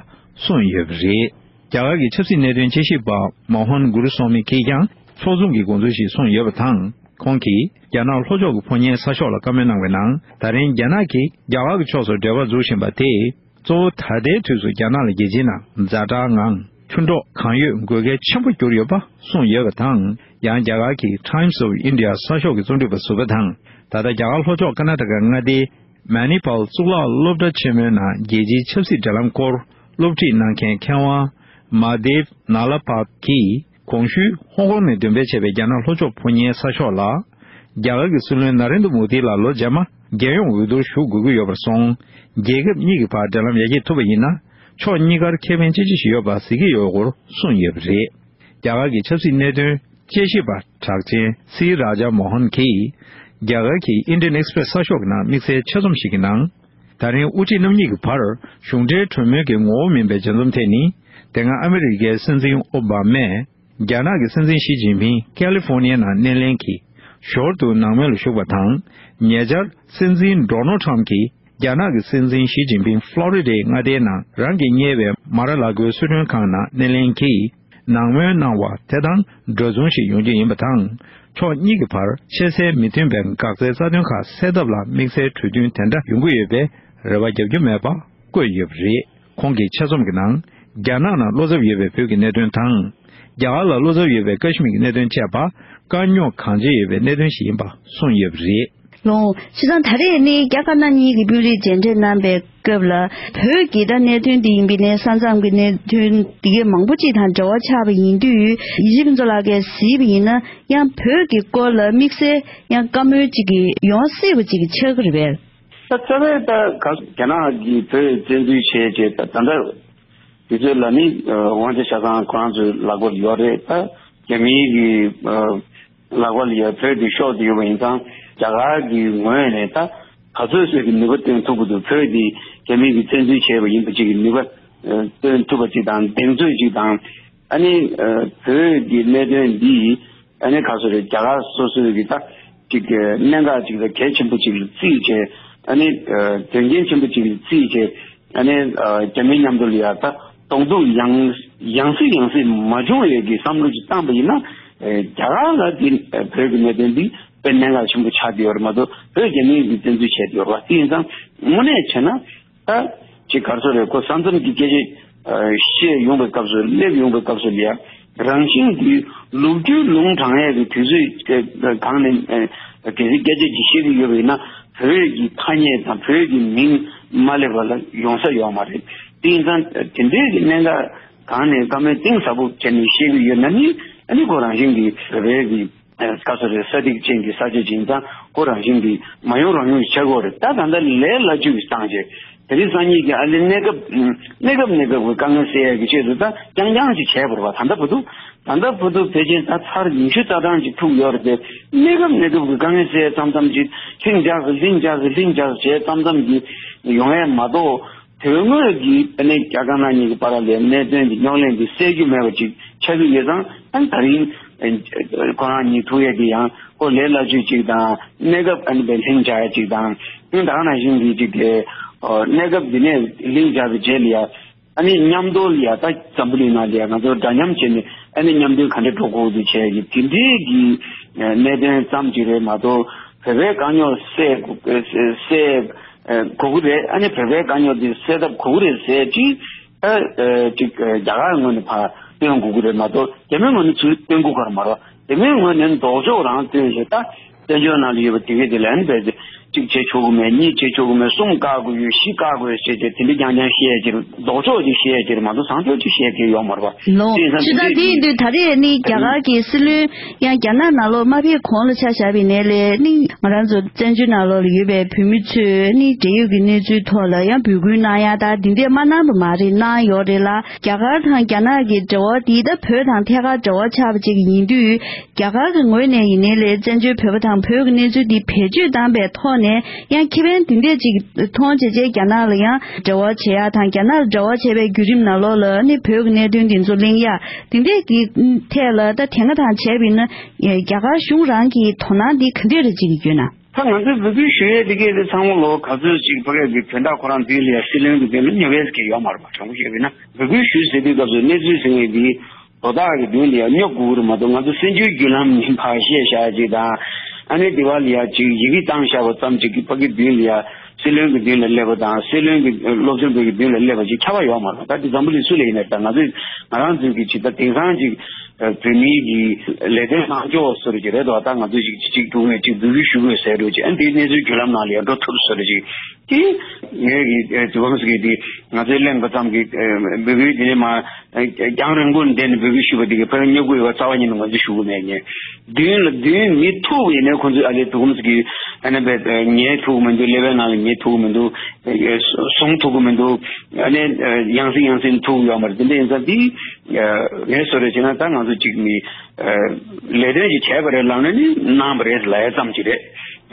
གསུངས་ཡོད་པ་རེད། རྒྱ་གར་གྱི་ཆབ་སྲིད་གནད་དོན་དཔྱད་ཞིབ་པ་མོ་ཧན་གུ་རུ་སོ་མི་གིས་ཀྱང་ཕྱོགས་མཚུངས་ཀྱི་དགོངས་ཚུལ་ཞིག་གསུངས་ཡོད་པ་དང་། ཁོང་གིས་རྒྱ་ནག་ལྷོ་ཕྱོགས་ཀྱི་ཕོ་ཉའི་ས་ཕྱོགས་ལ་བཀའ་མོལ་གནང་བའི་ནང་། ད་རིང་རྒྱ་ནག་གིས་རྒྱ་གར་གྱི་ཕྱོགས་སུ་འབྲེལ་བ་འཛུགས་བཞིན་པ་དེས། གཙོ་བོ་ད་ལྟའི་དུས་སུ་རྒྱ་ནག་ལ་རྒྱལ་སྤྱིའི་ནང་ཛ་དྲག་ངང་ཆུ་འབྲོག་གང་ཡོད་དགོས་གལ་ཆེན་པོ་གྱུར་ཡོད་པ་གསུངས་ཡོད་པ་དང་། ཡང་རྒྱ་གར་གྱི་Times of India གསར་ཤོག་གི་རྩོམ་སྒྲིག་པ་ཟུར་པ་དང་། ད་ལྟ་རྒྱ་གར་ལྷོ་ཕྱོགས་ཀར་ནཱ་ཊ་ཀ་མངའ་སྡེའི་མ་ནི་པཱལ་གཙུག་ལག་སློབ་གྲྭ་ཆེན་མོའི་ནང་རྒྱལ་སྤྱིའི་ཆབ་སྲིད་འབྲེལ་ལམ་སྐོར་སློབ་ཁྲིད་གནང་མཁན་མཁས་དབང་མ་དེབ་ན་ལ་པཱད་ཀྱིས་གོང་ཞུས་ཧོང་ཀོང་ནས་འདོན་སྤེལ་བྱས་པའི་རྒྱ་ནག་ལྷོ་ཕྱོགས་ཕོ་ཉའི་གསར་ཤོག་ལ། རྒྱ་གར་གྱི་སྲིད་བློན་ན་རེན་དྲ་མོ་དི་ལ་ལོ་རྗེས་མ། རྒྱལ་ཡོངས་འོས་བསྡུར་ཞུགས་དགོས་ཀྱི་ཡོད་པར་སོང་། རྒྱལ་ཁབ་གཉིས་ཀྱི་བར་འབྲེལ་ལམ་ཡར་རྒྱས་ཐུབ་པ་ཡིན་ན། ཕྱོགས་གཉིས་ཀར་ཁེ་ཕན་ཆེ་ཆེ་ཞིག་ཡོད་པ་གཟིགས་ཀྱི་ཡོད་སྐོར་གསུངས་ཡོད་པ་རེད། རྒྱ་གར་གྱི་ཆབ་སྲིད་གནད་དོན་དཔྱད་ཞིབ་པ་གྲགས་ཅན་སི་རཱ་ཇཱ་མོ་ཧན་གྱིས། རྒྱ་གར་གྱི་Indian Express་གསར་ཤོག་གི་ནང་དམིགས་བསལ་ཆེད་རྩོམ་ཞིག་གི་ནང་། ད་རིང་དབུ་ཁྲིད་རྣམ་གཉིས་ཀྱི་བར་གཞུང་འབྲེལ་གྲོས་མོལ་གྱི་ངོ་བོ་མིན་པའི་མཇལ་འཛོམས་ཐད་ནི། དེ་སྔ་ཨ་མི་རི་ཀའི་སྲིད་འཛིན་ཨོ་བྷ་མས། རྒྱ་ནག་གི་སྲིད་འཛིན་ཞི་ཅིན་ཕིང་ཀ་ལི་ཧྥོ་ནི་ཡའི་ནང་སྣེ་ལེན་གྱིས་ཞོར་དུ་ནང་མོལ་ལ་ཞུགས་པ་དང་། ཉེ་ཆར་སྲིད་འཛིན་ཌོ་ནལ་ཁྲམ་གྱིས་རྒྱ་ནག་གི་སྲིད་འཛིན་ཞི་ཅིན་ཕིང་ཕློ་རི་ཌའི་མངའ་སྡེའི་ནང་རང་གིས་གཉེར་བའི་མ་ར་ལ་གོའི་སི་ཁྲོན་ཁང་ནང་སྣེ་ལེན་གྱིས་ནང་མོལ་གནང་བ་དེ་དང་འདྲ་མཚུངས་ཤིག་ཡོང་རྒྱུ་ཡིན་པ་དང་། ཕྱོགས་གཉིས་ཀྱི་བར་ཆེས་གསལ་མི་མཐུན་པའི་འགག་རྩའི་རྩ་དོན་ཁག་སེལ་ཐབས་ལ་དམིགས་བསལ་གྲོས་མཐུན་དེ་འདྲ་ཡོང་གི་ཡོད་པའི་རེ་བ་རྒྱག་རྒྱུ་མེད་པ་བཀོད་ཡོད་པ་རེད། ཁོང་གིས་ཆེད་རྩོམ་གྱི་ནང་། རྒྱ་ནག་ནང་བློ་འཚབ་ཡོད་པའི་བོད་ཀྱི་གནད་དོན་དང་། རྒྱ་གར་ལ་བློ་འཚབ་ཡོད་པའི་ཀ་ཤི་མིར་གྱི་གནད་དོན་བཅས་པ་དཀའ་རྙོག་གང་ཆེ་ཡོད་པའི་གནད་དོན་ཞིག་ཡིན་པ་གསུངས་ཡོད་པ་རེད། ལོ། བྱས་ཙང་ད་རེས་ནི་རྒྱ་དཀར་ནག་གཉིས་ཀྱི་དཔོན་རིགས་མཇལ་འཕྲད་གནང་པའི་སྐབས་ལ། བོད་ཀྱི་ད་གནད་དོན་འདི་ཡིན་པའི་ནས་ས་མཚམས་ཀྱི་གནད་དོན་འདི་གའི་མང་པོ་ཅིག་དང་འབྲེལ་བ་ཆགས་པ་ཡིན་དུས། ཡེ་ཤེས་ཕུན་ཚོགས་ལགས་ཀྱིས་གཟིགས་པ་ཡིན་ན། ཡང་བོད་ཀྱི་སྐོར་ལ་དམིགས་བསལ་ཡང་བཀའ་མོལ་ཅིག་གི་ཡོང་སྲིད་པ་ཅིག་ཆགས་ཀྱི་རེད་པས། ད་རྩ་བའི་ད་ག་རྒྱ་ནག་གིས་བོད་བཙན་འཛུལ་བྱས་རྗེས་ད་ད་ལྟ་དེ་ཚོའི་ལ་ནི་དབང་ཆ་ཆ་ཚང་ཁོ་རང་ཚོའི་ལག་པར་ཡོད་རེད། ད་རྒྱ་མིའི་གི་ལག་པར་ཡོད། བོད་དེ་ཤོར་དུ་ཡོད་པ་ཡིན་ཙང་རྒྱ་གར་གྱི་ངོས་ནས་ད་ག་ཚོད་ཚོད་ཀྱི་ནུས་པ་བཏོན་ཐུབ་ཀྱི་འདུག་བོད་དེ་རྒྱ་མིའི་གི་བཙན་འཛུལ་བྱས་པ་ཡིན་པ་ཅིག་གི་ནུས་པ་བཏོན་ཐུབ་པ་ཅིག་དང་གདེང་ཚོད་ཅིག་དང་། ཨ་ནི་བོད་ཀྱི་གནད་དོན་འདི་ཨ་ནི་ག་ཚོད་རེད། རྒྱ་གར་སོ་སོའི་གི་ད་ཅིག་གནད་འགག་ཅིག་དང་གལ་ཆེན་པོ་ཅིག་ལ་བརྩིས་བྱས། ཨ་ནི་དོན་རྐྱེན་ཆེན་པོ་ཅིག་ལ་བརྩིས་བྱས། ཨ་ནི་རྒྱ་མི་མཉམ་དུ་ལ་ཡ་ད་གདོང་ཐུག་ཡང་ཡང་སེ་ཡང་སེ་མ་བྱུང་བའི་གི་བསམ་བློ་ཅིག་བཏང་པ་ཡིན་ན། རྒྱ་གར་ལ་འདི་བོད་ཀྱི་གནད་དོན་འདི་དཔེ་གནད་འགག་ཆེན་པོ་ཆགས་བསྡད་ཡོད་རེད་མ་གཏོགས། བོད་རྒྱ་མིའི་གི་བཙན་འཛུལ་བྱས་བསྡད་ཡོད་རེད་བ། དེ་ཡིན་ཙང་དངོས་གནས་བྱས་ན། ད་ཅིག་ག་རེ་ཟེར་རེད། ཁོ་ས་མཚམས་ཀྱི་སྐད་ཆ་བཤད་ཡོང་བའི་སྐབས་སུ། སླེབས་ཡོང་བའི་སྐབས་སུ་ལ་ཡ་རང་བཞིན་གྱིས་ལོ་རྒྱུས་ལུང་དྲངས་ཡས་ཀྱི་དུས་ཚོད་གང་ནས་གལ་སྲིད་སྐད་ཆ་ཅིག་བཤད་ཀྱི་ཡོད་པ་ཡིན་ན། བོད་ཀྱི་ཐ་སྙད་དང་བོད་ཀྱི་མིང་མ་སླེབས་པ་ལ་ཡོང་ས་ཡོད་མ་རེད། དེ་ཡིན་ཙང་དེ་འདྲའི་གི་གནད་འགག་གང་ནས་བཀའ་མོལ་གཏིང་ཟབ་པོ་བྱས་ནས་བཤད་ཀྱི་ཡོད་ན་ནི། ཨ་ནི་ཁོ་རང་བཞིན་གྱིས་བོད་པའི་གི་ཨ་ག་ཚོད་རེད། ས་ཐིག་ཅན་གྱི་ས་ཆ་ཅིག་ཡིན་ཙང་ཁོ་རང་བཞིན་གྱིས་མ་ཡོང་རང་ཡོང་ཆགས་ཀྱི་ཡོད་རེད། ད་ད་ལྟ་ལས་སླ་བཅོས་ཀྱི་བཏང་བྱས། དེ་རིང་སང་ཉིན་གྱི་ཨ་ལེ་གནས་སྐབས་གནས་སྐབས་གནས་སྐབས་ཀྱི་དཀའ་ངལ་སེལ་ཡག་གི་ཆེད་དུ་ད་རྐྱང་རྐྱང་ཅིག་བྱས་པ་རེད་བ། ད་ལྟ་བར་དུ་ད་ལྟ་བར་དུ་ཕལ་ཆེར་ད་ཚར་ཉི་ཤུ་རྩ་གྲངས་ཅིག་ཐུག་ཡོད་རེད་དེ། གནས་སྐབས་གནས་སྐབས་ཀྱི་དཀའ་ངལ་སེལ་མཚམས་མཚམས་ཅིག་ལྷིང་འཇགས་སུ་ལྷིང་འཇགས་སུ་ལྷིང་འཇགས་སུ་བྱས་མཚམས་མཚམས་ཀྱི་ཡོང་ཡས་མ་གཏོགས། དོན་དངོས་ཀྱི་ཨ་ནི་རྒྱ་དཀར་ནག་གཉིས་ཀྱི་བར་ལ་གནད་དོན་གྱི་རྙོག་གླེང་འདི་སེལ་རྒྱུ་མེད་པ་ཅིག་ཆགས་ཀྱི་ཡོད་ཙང་། ཨ་ནི་ད་རིང་ཁོ་རང་གཉིས་ཐུག་ཡས་དེ་ཡང་ཁོ་ལས་སླ་བཅོས་ཅིག་དང་། གནས་སྐབས་ཨ་ནི་དཔེ་ལྷིང་འཇགས་ཡས་ཅིག་དང་། ཨ་ནི་ད་ག་ནང་བཞིན་གྱི་ཅིག་གི་གནས་སྐབས་འདི་ནས་ལྷིང་འཇགས་པའི་རྗེས་ལ་ཡ། ཨ་ནི་མཉམ་དུ་ལ་ཡ་ད་འཛམ་བུ་གླིང་ནང་ལ་ཡ་ང་ཚོ་འདྲ་མཉམ་བྱས་ནས་ཨ་ནི་མཉམ་དུ་ག་འདྲ་འགྲོ་དགོས་འདུག་བྱས་ཀྱི་དེ་འདྲའི་གི་གནད་དོན་ཙམ་ཅིག་རེད་མ་གཏོགས། བོད་པའི་དཀའ་རྙོག་སེལ་དགོས་སེལ་དགོས་ཀྱི་རེད། ཨ་ནི་བོད་པའི་དཀའ་རྙོག་འདི་སེལ་ཐབས་དགོས་ཀྱི་རེད་ཟེར་ཅིག་ཨ་ཅིག་རྒྱ་གར་ངོས་ནས་ཕར་སྟོན་དགོས་ཀྱི་རེད་མ་གཏོགས། རྒྱ་མིའི་ངོས་ནས་ཚུར་སྟོན་དགོས་ཀྱི་མ་རེད། རྒྱ་མིའི་ངོས་ནས་ལྡོག་ཕྱོགས་རང་སྟོན་བྱས། ད་བཙན་བྱོལ་ནང་ལ་ཡོད་པ་དེ་གས་དེ་ལ་ཨ་ནི་བས་གཅིག་བྱེད་ཆོག་གི་མེད། གཉིས་བྱེད་ཆོག་གི་མེད། གསུམ་བཀག་དགོས་ཡོད། བཞི་བཀག་དགོས་ཡོད་ཟེར་བྱས་དེ་འདྲ་རྐྱང་རྐྱང་བཤད་ཀྱི་རེད། ལྡོག་ཕྱོགས་ཅིག་བཤད་ཀྱི་རེད་མ་གཏོགས་བཟང་ཕྱོགས་ཅིག་བཤད་ཀྱི་ཡོད་མ་རེད་པ། ལོ། དེ་ཡིན་ཙང་ཇི་ལྟར་དེ་དེ་ཡིན་དུས་ད་རེས་ནི་རྒྱ་གར་གྱི་སྲིད་བློན་ཡང་རྒྱ་ནག་ནང་ལོགས་མ་ཕེབས་གོང་ལ་ཆ་བཞག་པ་ཡིན་ནའི་ལས་ནི་ང་རང་ཚོ་བཙན་བྱོལ་ནང་ལོགས་ལ་ཡོད་པའི་བོད་མི་ཚོས་ནི་འབྲེལ་ཡོད་ཀྱི་གནས་ཚུལ་ཐོག་ལ་ཡང་འབོད་སྐུལ་གནང་ཡ་ད་འདི་འདྲས་མ་གནང་བ་མ་རེད། གནང་ཡོད་རེད་ལ། རྒྱ་གར་དང་རྒྱ་ནག་གི་འབྲེལ་བ་འདི་ད་བོད་དང་ཐད་ཀར་འབྲེལ་བ་ཆགས་པ་ཅིག་ཡིན་དུས། རྒྱ་གར་གྱི་ངོས་ནས་ཡིན་ནའི་ལས་བཙན་བྱོལ་བོད་པ་དང་བོད་ཀྱི་གནས་ཚུལ་འདི་བེད་སྤྱོད་བཏང་པའི་ཐོག་ནས་ཡང་ཁེ་ཕན་འདི་འདྲས་ཅིག་མཐོང་བྱས་བྱས་རྒྱ་ནག་ལ་ཡང་འབྲེལ་བ་བྱེད་ཡ་དང་། རྒྱ་ནག་ལ་འབྲེལ་བ་བྱས་པའི་བརྒྱུད་རིམ་ནང་ལོགས་ལ་ནི་བོད་ཀྱི་གནད་དོན་འདི་ཚོ་གླེང་ཡ་འདི་འདྲས་ཀྱི་ཐད་ལ་ད་དེ་སྔ་དང་བྱས་པ་ཡིན་ན་རྒྱ་གར་གཞུང་རང་གི་དོ་སྣང་འདི་ག་འདྲས་རེ་ཅིག་ཡོད་ན། ད་ང་ཚོས་འབོད་སྐུལ་ཞུ་ཡས་དེ་གས་དེ་ཚང་མ་ལོ་ག་ཚོད་ཅིག་ཕ་གིའི་དོན་དག་ཁོ་རང་མདུན་ལ་ཡ་སྲིད་བློན་གྱི་མདུན་ལ་ཉོ་ཡས་ཀྱི་ཡོད་མ་རེད་པ། དྲང་པོ་བཤད་པ་ཡིན་ན་འབོད་སྐུལ་ཞུ་ཟེར་དུས་སྐབས་སུ་གནས་ཚུལ་ཟེར་མཁན་འདི། དོ་བདག་གི་མདུན་ལ་ཡང་སྙོབ་དགོས་ཀྱི་རེད་མ་གཏོགས། ང་ཚོ་གསར་འགྱུར་བརྒྱུད་ལམ་ནས་ཕར་བཤད་བཞག་ཅིག་དང་། ཨ་ནི་དེ་བ་ལ་ཡ་ཅིག་ཡི་གེ་བཏང་བཞག་པ་ཙམ་ཅིག་གིས་ཕ་གི་མདུན་ལ་ཡ་སྲིད་བློན་གྱི་མདུན་ལ་སླེབས་པ་དང་། སྲིད་བློན་གྱི་སློབ་སྟོན་པ་གི་མདུན་ལ་སླེབས་པ་ཅིག་ཁྱབ་པ་ཡོད་མ་རེད། ད་དེ་འཛམ་བུ་གླིང་སུ་ལ་ཡིན་ན་ད་ང་ཚོས་ང་རང་ཚོའི་གི་ཅིག་ད་དེང་སང་ཅིག་ བོད་མིའི་གི་ལས་དོན་གནང་ཕྱོགས་སོར་གྱི་རེད་དོ། ད་ང་ཚོས་ཅིག་ཅིག་ཐུག་ནས་ཅིག་འབོད་སྐུལ་ཞུ་དགོས་ཟེར་འགྲོ་ཅིག་ཨ་འདིའི་གནས་ཚུལ་བརྒྱུད་ལམ་ནང་ལ་ཡང་འགྲོ་ཐུབ་སོར་ཅིག་དེ་ངས་ཀྱི་དུས་ཁམས་ཀྱི་དེ་ང་ཚོས་གླེང་པ་ཙམ་གྱི་འབོད་སྐུལ་དེ་ནས་མ་རྒྱང་རིང་པོར་བསྡད་ནས་འབོད་སྐུལ་ཞུས་པ་དེ་གི་ཕན་རྙོག་གི་ཡོད་པ་རྩ་བ་ཉིད་ནས་ང་ཚོས་ཞུ་གི་མེད་ངས། མདུན་ལ་མདུན་མི་ཐུག་པ་ཡིན་ནའི་ཁོང་ཚོས་ཨ་ལས་དུས་ཁམས་ཀྱི་ཨ་ནི་བས་ཉལ་ཐུབ་ཀྱི་མི་འདུག་ཀླད་པའི་ནང་ལ་ཉལ་ཐུབ་ཀྱི་མི་འདུག་སོང་ཐུབ་ཀྱི་མི་འདུག་ཨ་ནི་ཡང་སེ་ཡང་སེ་ཐུག་ཡོད་མ་རེད། དེ་འདྲ་ཡིན་ཙང་དེ་ངས་བཟོ་འདྲ་བྱས་ན་ད་ང་ཚོ་གཅིག་ནི་ལས་དོན་ཅིག་བྱས་པ་རེད་ལབ་ན་ནི་གནང་བ་རེད་ལབ་ཡ་ཙམ་ཅིག་རེད།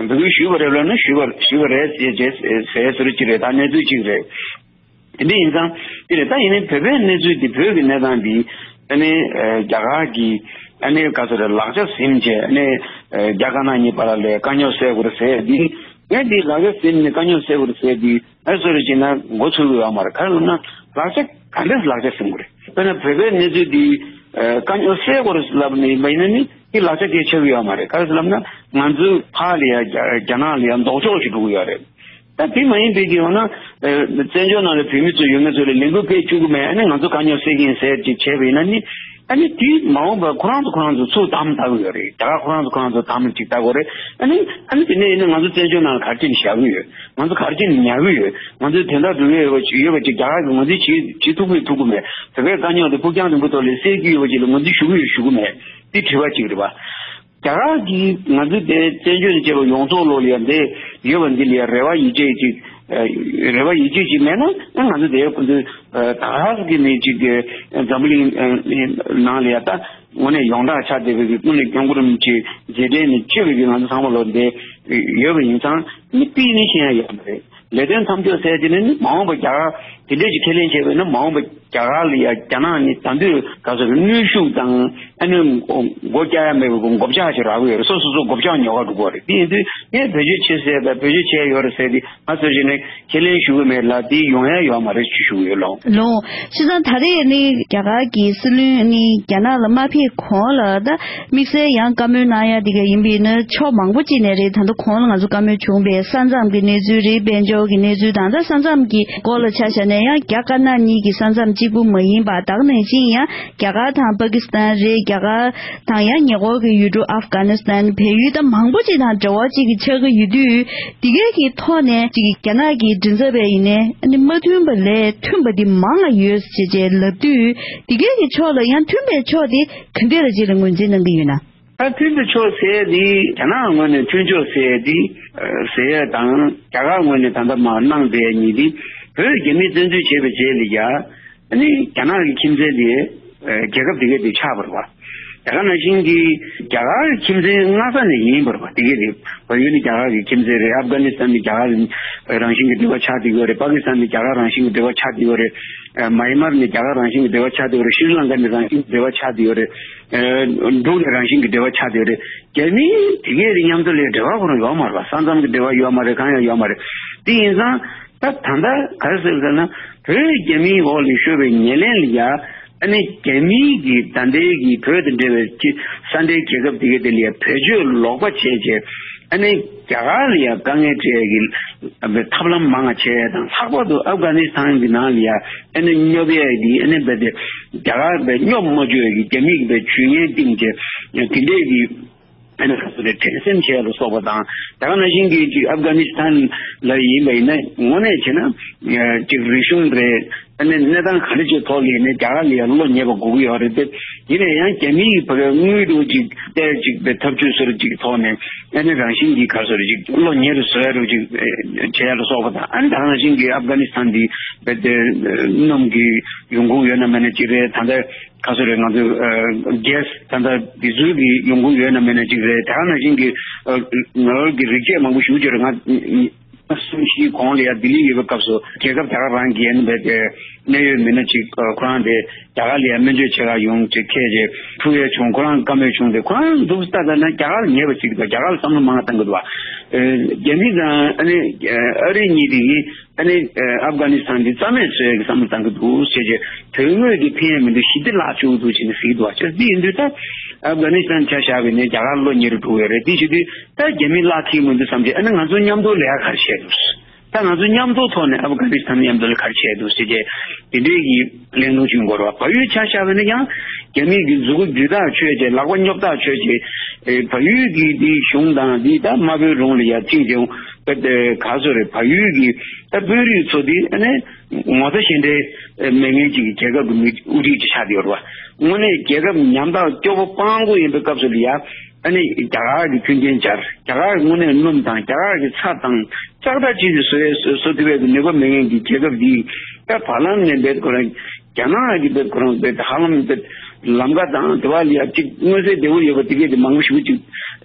འབོད་སྐུལ་ཞུས་པ་རེད་ལབ་ན་ཞུས་པ་ཞུས་པ་རེད་ཟེར་ཟེར་བཟོ་འདྲ་ཅིག་རེད། ད་གནས་ཚུལ་ཅིག་རེད། དེ་འདྲ་ཡིན་ཙང་དེ་རེད། ད་ཡིན་ནའི་བོད་པའི་གནས་ཚུལ་འདི་བོད་ཀྱི་གནས་སྟངས་འདི་ཨ་ནི་རྒྱ་གར་གྱི་ཨ་ནི་ག་ཚོད་རེད་ལག་ཆ་ཟིན་བྱས་ཨ་ནི་རྒྱ་དཀར་ནག་གཉིས་བར་ལ་དཀའ་རྙོག་སེལ་དགོས་རེད་ཟེར་འདི་ངས་འདི་ལག་ཆ་ཟིན་ནས་དཀའ་རྙོག་སེལ་དགོས་རེད་ཟེར་འདི། ཨ་སོ་རེ་བྱས་ན་མགོ་ཚོས་ཀྱི་ཡོད་མ་རེད། ག་རེ་ལབ་ན་ལག་ཆ་ག་འདྲས་ལག་ཆ་ཟིན་དགོས་རེད། དཔེར་ན་བོད་པའི་གནས་ཚུལ་འདི་དཀའ་རྙོག་སེལ་དགོས་རེད་ལབ་ནས་ཡིན་པ་ཡིན་ན་ནི་དེ་ལག་ཆ་དེ་ཆགས་ཀྱི་ཡོད་མ་རེད། ག་རེ་ལབ་ན་ང་ཚོའི་ཕར་ལ་ཡ་རྒྱ་རྒྱ་ནག་ལ་ཡ་ལྡོག་ཕྱོགས་ཤིག་འགྲོ་གི་ཡོད་རེད། ད་དེ་མ་ཡིན་པའི་གི་འོ་ན་བཙན་བྱོལ་ནང་ལ་བོད་མི་ཚོ་ཡོད་མཁན་ཚོ་ལ་ལས་འགུལ་སྤེལ་བཅུག་གི་མེད། ཨ་ནི་ང་ཚོ་དཀའ་རྙོག་སེལ་གི་ཡིན་ཟེར་ཅིག་བྱས་པ་ཡིན་ན་ནི། ཨ་ནི་དེ་མ་འོངས་པར་ཁོ་རང་ཚོ་ཁོ་རང་ཚོ་ཚུར་དམ་བཏགས་ཀྱི་ཡོད་རེད། རྒྱ་གར་ཁོ་རང་ཚོ་ཁོ་རང་ཚོ་དམ་ཅིག་བཏགས་ཀྱི་ཡོད་རེད། ཨ་ནི་ཨ་ནི་དེ་ནས་ཡིན་ན་ང་ཚོ་བཙན་བྱོལ་ནང་ལ་ག་རེ་བྱས་ནས་བཞག་གི་ཡོད། ང་ཚོ་ག་རེ་བྱས་ནས་ཉར་གི་ཡོད། ང་ཚོའི་དོན་དག་སྒྲུབ་ཀྱི་ཡོད་པ་ཅིག་ཡོད་པ་ཅིག་རྒྱ་གར་གྱིས་ང་ཚོའི་བྱེད་བྱེད་ཐུབ་ཀྱི་ཐུབ་ཀྱི་མེད། བོད་པའི་དཀའ་རྙོག་དེ་ཕུགས་རྒྱང་རིང་པོ་ཐོག་ལ་སེལ་གྱི་ཡོད་པ་ཅིག་ལ་ང་ཚོས་ཞུ་གི་ཡོད་ཞུ་གི་མེད། དེ་དྲི་བ་ཅིག་རེད་པ། རྒྱ་གར་གྱིས་ང་ཚོ་དེ་བཙན་བྱོལ་ནས་བྱས་པ་ཡོངས་རྫོགས་ལོག་ལ་ཡང་དེ་ཡོད་པ་འདི་ལ་ཡང་རེ་བ་ཡིད་ཆེས་ཅིག་རེ་བ་ཡིད་ཆེས་ཅིག་མེད་ན་ང་ཚོ་དེ་ཁོ་ཚོའི་ད་ག་ཟེར་གི་ནི་ཅིག་འཛམ་བུ་གླིང་ནང་ལ་ཡང་ད་དངོས་གནས་ཡོངས་གྲགས་ཆགས་བསྡད་པའི་གི་ཀུན་ལེགས་སྐྱབས་མགོན་རིན་པོ་ཆེ་རྗེས་དྲན་ནས་ཆེ་བའི་གི་ང་ཚོ་ཚང་མ་ལོག་དེ་ཡོད་པ་ཡིན་ཙང་ནི་ཏིག་ནི་ཤེས་ཡ་ཡོད་མ་རེད། ལས་དོན་མཚམས་འཇོག་ཟེར་དེ་ནི་མ་འོངས་པ་རྒྱ་གར་དེ་འདྲས་ཀྱི་ཁས་ལེན་བྱས་པས་ན་མ་འོངས་པ་རྒྱ་གར་ལ་ཡ་རྒྱ་ནག་ནི་ད་དུང་ག་ཚོད་གནོན་ཤུགས་དང་ཨ་ནི་སྒོ་རྒྱག་ཡ་མེད་པའི་མགོ་བཅག་ཅིག་རག་གི་ཡོད་རེད། སོ་སོ་སོ་མགོ་བཅག་ཉོ་ག་འགྲོ་གི་ཡོད་རེད། དེ་ཡིན་དུས་ངས་བེད་སྤྱོད་བྱེད་ཟེར་དང་བེད་སྤྱོད་བྱས་ཡོད་རེད་ཟེར་དེ་ང་ཚོ་བཞིན་ནས་ཁས་ལེན་ཞུ་གི་མེད་ལ་དེ་ཡོང་ཡ་ཡོད་མ་རེད་ཅེས་ཞུ་གི་ཡོད་ལགས། ལགས། བྱས་ཙང་ད་རེས་ནི་རྒྱ་གར་གྱི་སྲིད་བློན་ནི་རྒྱ་ནག་ལ་མ་ཕེབས་གོང་ལ་ད་དམིགས་བསལ་ཡང་བཀའ་མོལ་གནང་ཡ་དེ་ག་ཡིན་པས་ན་ཕྱོགས་མང་པོ་ཅིག་ནས་རེད། ད་ལྟ་གོང་ལ་ང་ཚོ་བཀའ་མོལ་བྱུང་བའི་ས་མཚམས་ཀྱི་གནས་ཚུལ་རེད། དཔལ་འབྱོར་གྱི་གནས་ཚུལ་དང་ད་ས་མཚམས་ཀྱི་སྐོར་ལ་ཆ་བཞག་ན་ཡང་རྒྱ་དཀར་ནག་གཉིས་ཀྱི་ས་མཚམས་གཅིག་པུ་མ་ཡིན་པ་ད་ག་ནང་བཞིན་ཡང་རྒྱ་གར་དང་པ་ཀི་སི་ཐན་རེད། རྒྱ་གར་དང་ཡང་ཉེ་འཁོར་གྱི་ཡུལ་གྲུ་ཨབ་གྷ་ནི་སི་ཐན་བལ་ཡུལ་དང་མང་པོ་ཅིག་དང་འབྲེལ་བ་ཅིག་གི་ཆགས་ཀྱི་ཡོད་དུས་དེ་གའི་གི་ཐོག་ནས་ཅིག་རྒྱ་ནག་གི་མགྲིན་ཚབ་པས་ཡིན་ནའི་ཨ་ནི་མ་མཐུན་པ་ལས་མཐུན་པ་འདི་མང་ང་ཡོད་ཅེས་ཅེས་ལབ་དུས་དེ་གའི་གི་ཕྱོགས་ལ་ཡང་མཐུན་པའི་ཕྱོགས་དེ་ག་འདྲས་ལ་ཅིག་ལ་ངོས་འཛིན་གནང་གི་ཡོད་ན། ད་མཐུན་པའི་ཕྱོགས་ཟེར་དེ་རྒྱ་ནག་ངོས་ནས་མཐུན་ཕྱོགས་ཟེར་དེ་ཟེར་ཡ་དང་རྒྱ་གར་ངོས་ནས་ད་ལྟ་མ་གནང་བསྡད་ཡ་གཉིས་དེ་བོད་རྒྱ་མིས་བཙན་འཛུལ་བྱས་པའི་རྗེས་ལ་ཡ། ཨ་ནི་རྒྱ་ནག་གི་ཁྱིམ་མཚེས་དེ་རྒྱལ་ཁབ་དེ་གའི་དེ་ཆགས་པ་རེད་བ། རྒྱ་གར་ནང་བཞིན་གྱི་རྒྱ་གར་གྱི་ཁྱིམ་མཚེས་སྔ་ས་ནས་ཡིན་པ་རེད་བ། དེ་གའི་དེ་བལ་ཡུལ་ནི་རྒྱ་གར་གྱི་ཁྱིམ་མཚེས་རེད། ཨབ་གྷ་ནི་སི་ཐན་ནི་རྒྱ་གར་རང་བཞིན་གྱི་འབྲེལ་བ་ཆགས་བསྡད་ཡོད་རེད། པ་ཀི་སི་ཐན་ནི་རྒྱ་གར་རང་བཞིན་གྱི་འབྲེལ་བ་ཆགས་བསྡད་ཡོད་རེད། མ་ཡན་མར་ནི་རྒྱ་གར་རང་བཞིན་གྱི་འབྲེལ་བ་ཆགས་བསྡད་ཡོད་རེད། ཤྲི་ལང་ཀ་ནི་རང་བཞིན་གྱི་འབྲེལ་བ་ཆགས་བསྡད་ཡོད་རེད། འབྲུག་ནི་རང་བཞིན་གྱི་འབྲེལ་བ་ཆགས་བསྡད་ཡོད་རེད། རྒྱ་མི་དེ་གའི་རིགས་མཉམ་དུ་ལས་འབྲེལ་བ་ཁོ་རང་ཡོད་མ་རེད་པ། ས་མཚམས་ཀྱི་འབྲེལ་བ་ཡོད་མ་རེད། གང་ཡང་ཡོད་མ་རེད། དེ་ཡིན་ཙང་ད་ད་ལྟ་ག་རེ་ཟེར་ཟེར་ན་བོད་རྒྱ་མིའི་འོག་ལ་ཤོར་བའི་ཉེར་ལེན་ལ་ཡ་ཨ་ནི་རྒྱ་མིའི་གི་ད་ལྟའི་གི་བོད་དང་འབྲེལ་བའི་ཅི་ས་འབྲེལ་རྒྱལ་ཁབ་དེ་གའི་དེ་ལ་ཡ་བེད་སྤྱོད་ལོག་པ་བྱས་བྱས་ཨ་ནི་རྒྱ་གར་ལ་ཡ་དཀའ་ངལ་སྤྲད་ཀྱི་ཐབས་ལམ་མང་ང་བྱས་དང་ལྷག་པར་དུ་ཨབ་གྷ་ནི་སི་ཐན་གི་ནང་ལ་ཡ་ཨ་ནི་སྙོབ་ཡས་དེ་ཨ་ནི་བས་དེ་རྒྱ་གར་བས་སྙོབ་མ་བཅུག་ཡས་ཀྱི་རྒྱ་མི་གི་བས་ཇུས་ངན་བཏིང་བྱས་དེ་འདྲས་ཀྱི། ཨ་ནི་ཁ་སོ་རེ་དྲན་སེམས་བྱས་ལ་སོགས་པ་དང་ད་ག་ནང་བཞིན་གྱི་ཅིག་ཨབ་གྷ་ནི་སི་ཐན་ལ་ཡིན་པ་ཡིན་ན་དངོས་གནས་བྱས་ན་ཅིག་རིག་གཞུང་རེད། ཨ་ནི་གནས་སྟངས་ག་འདྲ་ཅིག་ཐོག་ལ་ཡིན་ནའི་རྒྱ་གར་ལ་ཡང་བློ་ཉེ་བ་དགོས་ཀྱི་ཡོད་རེད་དེ། ཡིན་ན་ཡང་རྒྱ་མིའི་བར་དངུལ་འདྲ་ཅིག་སྟེར་ཅིག་པའི་ཐབས་ཇུས་སོ་རེ་ཅིག་ཐོག་ནས་ཨ་ནི་རང་བཞིན་གྱི་ག་སོ་རེ་ཅིག་བློ་ཉེ་རུ་བཟོ་ཡ་རུ་ཅིག་བྱས་ལ་སོགས་པ་དང་ཨ་ནི་ད་ག་ནང་བཞིན་གྱི་ཨབ་གྷ་ནི་སི་ཐན་འདི་བས་དེ་སྣུམ་གྱི་ཡོང་ཁུངས་ཡོད་ན་མེད་ན་ཅིག་རེད། ད་ལྟ་ཁ་སོ་རེ་ང་ཚོ་རྒྱས་ད་ལྟ་འདི་ཚོའི་གི་ཡོང་ཁུངས་ཡོད་ན་མེད་ན་ཅིག་རེད། དེ་ག་ནང་བཞིན་གྱི་ངོ་བོ་གི་རིགས་ཆད་མང་པོ་ཞུ་རྒྱུ་རེད། ང་གསུམ་བཞིའི་གོང་ལ་ཡ་ལྡི་ལི་ཡོད་པའི་སྐབས་སུ་རྒྱལ་ཁབ་དེ་ག་རང་གི་ཡན་པའི་གནད་ཡོད་མི་སྣ་ཅིག་ཁོ་རང་དེ་རྒྱ་གར་ལ་ཡ་སྨན་བཅོས་བྱེད་ག་ཡོང་ཅིག་ཁས་ཀྱི་ཐུག་ཡས་བྱུང་། ཁོ་རང་བཀའ་མོལ་བྱུང་སྟེ་ཁོ་རང་འདུག་ལྟ་ལྟ་ན་རྒྱ་གར་ཉེ་བ་ཅིག་དང་རྒྱ་གར་བསམ་བློ་མང་བཏང་གི་འདུག་བ། རྒྱ་མི་དང་ཨ་ནི་ཨ་རི་གཉིས་དེ་གིས་ཨ་ནི་ཨབ་གྷ་ནི་སི་ཐན་འདི་རྩ་མེད་བཟོ་ཡས་ཀྱི་བསམ་བློ་བཏང་གི་འདུག་ཟེར་རྗེས་དོན་དངོས་དེ་ཕན་ཡས་མི་འདུག་ཞི་བདེ་བརླག་བཅུག་འདུག་ཅེས་ནས་ཟེར་གྱི་འདུག་བ། ཅེས་འདི་ཡིན་དུས་ད་ཨབ་གྷ་ནི་སི་ཐན་ཆ་བཞག་པ་ཡིན་ན་རྒྱ་གར་བློ་ཉེ་རུ་འགྲོ་གི་རེད། དེ་བྱེད་དུས་ད་རྒྱ་མི་བརླག་གི་མི་འདུག་བསམ་རྗེས་ཨ་ནི་ང་ཚོ་མཉམ་དུ་ལས་ཀ་ག་རེ་བྱས་འདུག་ད་ང་ཚོ་མཉམ་དུ་ཐོག་ནས་ཨབ་གྷ་ནི་སི་ཐན་མཉམ་དུ་ལ་ག་རེ་བྱས་འདུག་ཟེར་བྱས་དེ་འདྲའི་གི་གླེང་སློང་བྱུང་དགོས་རེད་བ། བལ་ཡུལ་ཆ་བཞག་པ་ཡིན་ན་ཡང་རྒྱ་མི་གི་མཛུ་གུ་རྒྱུད་ཐག་ཆོད་བྱས་ལག་པ་སྙོབ་ཐག་ཆོད་བྱས་ཨེ་བལ་ཡུལ་གི་དེའི་གཞུང་དང་དེ་ད་དམར་པོའི་རོང་ལ་ཡ་ཐིང་ཅེ་ད་ག་ཚོད་རེད། བལ་ཡུལ་གི་ད་དཔོན་རིགས་ཚོ་དེ་ཨ་ནི་ངོ་ཚ་ཞེ་འདྲའི་མེད་མཁན་ཅིག་གི་རྒྱལ་ཁབ་ཀྱི་མི་དབུ་ཁྲིད་ཅིག་ཆགས་བསྡད་ཡོད་རེད་བ། དངོས་གནས་རྒྱལ་ཁབ་ཉམ་ཐག་སྐྱོ་པོ་སྤང་དགོས་ཡིན་པའི་སྐབས་སུ་ལ་ཡ། ཨ་ནི་རྒྱ་གར་གྱི་མཐུན་རྐྱེན་སྦྱར། རྒྱ་གར་གྱི་དངོས་གནས་སྣུམ་དང་རྒྱ་གར་གྱི་ཚྭ་དང་ལྕགས་དར་ཅིག་ཏུ་བཟོ་བཟོ་ཐུབ་པའི་ནུས་པ་མེད་མཁན་གྱི་རྒྱལ་ཁབ་འདིས་ད་བར་ལམ་ནས་འབད་ཁོ་རང་རྒྱ་ནག་གི་འབད་ཁོ་རང་འབད་ཧ་ལམ་འབད་ལམ་ཀ་དང་དེ་བ་ལ་ཡ་གཅིག་མངོན་གསལ་དོད་པོ་ཡོད་པ་དེ་གས་དེ་མང་པོ་ཞེ་པོ་ཅིག་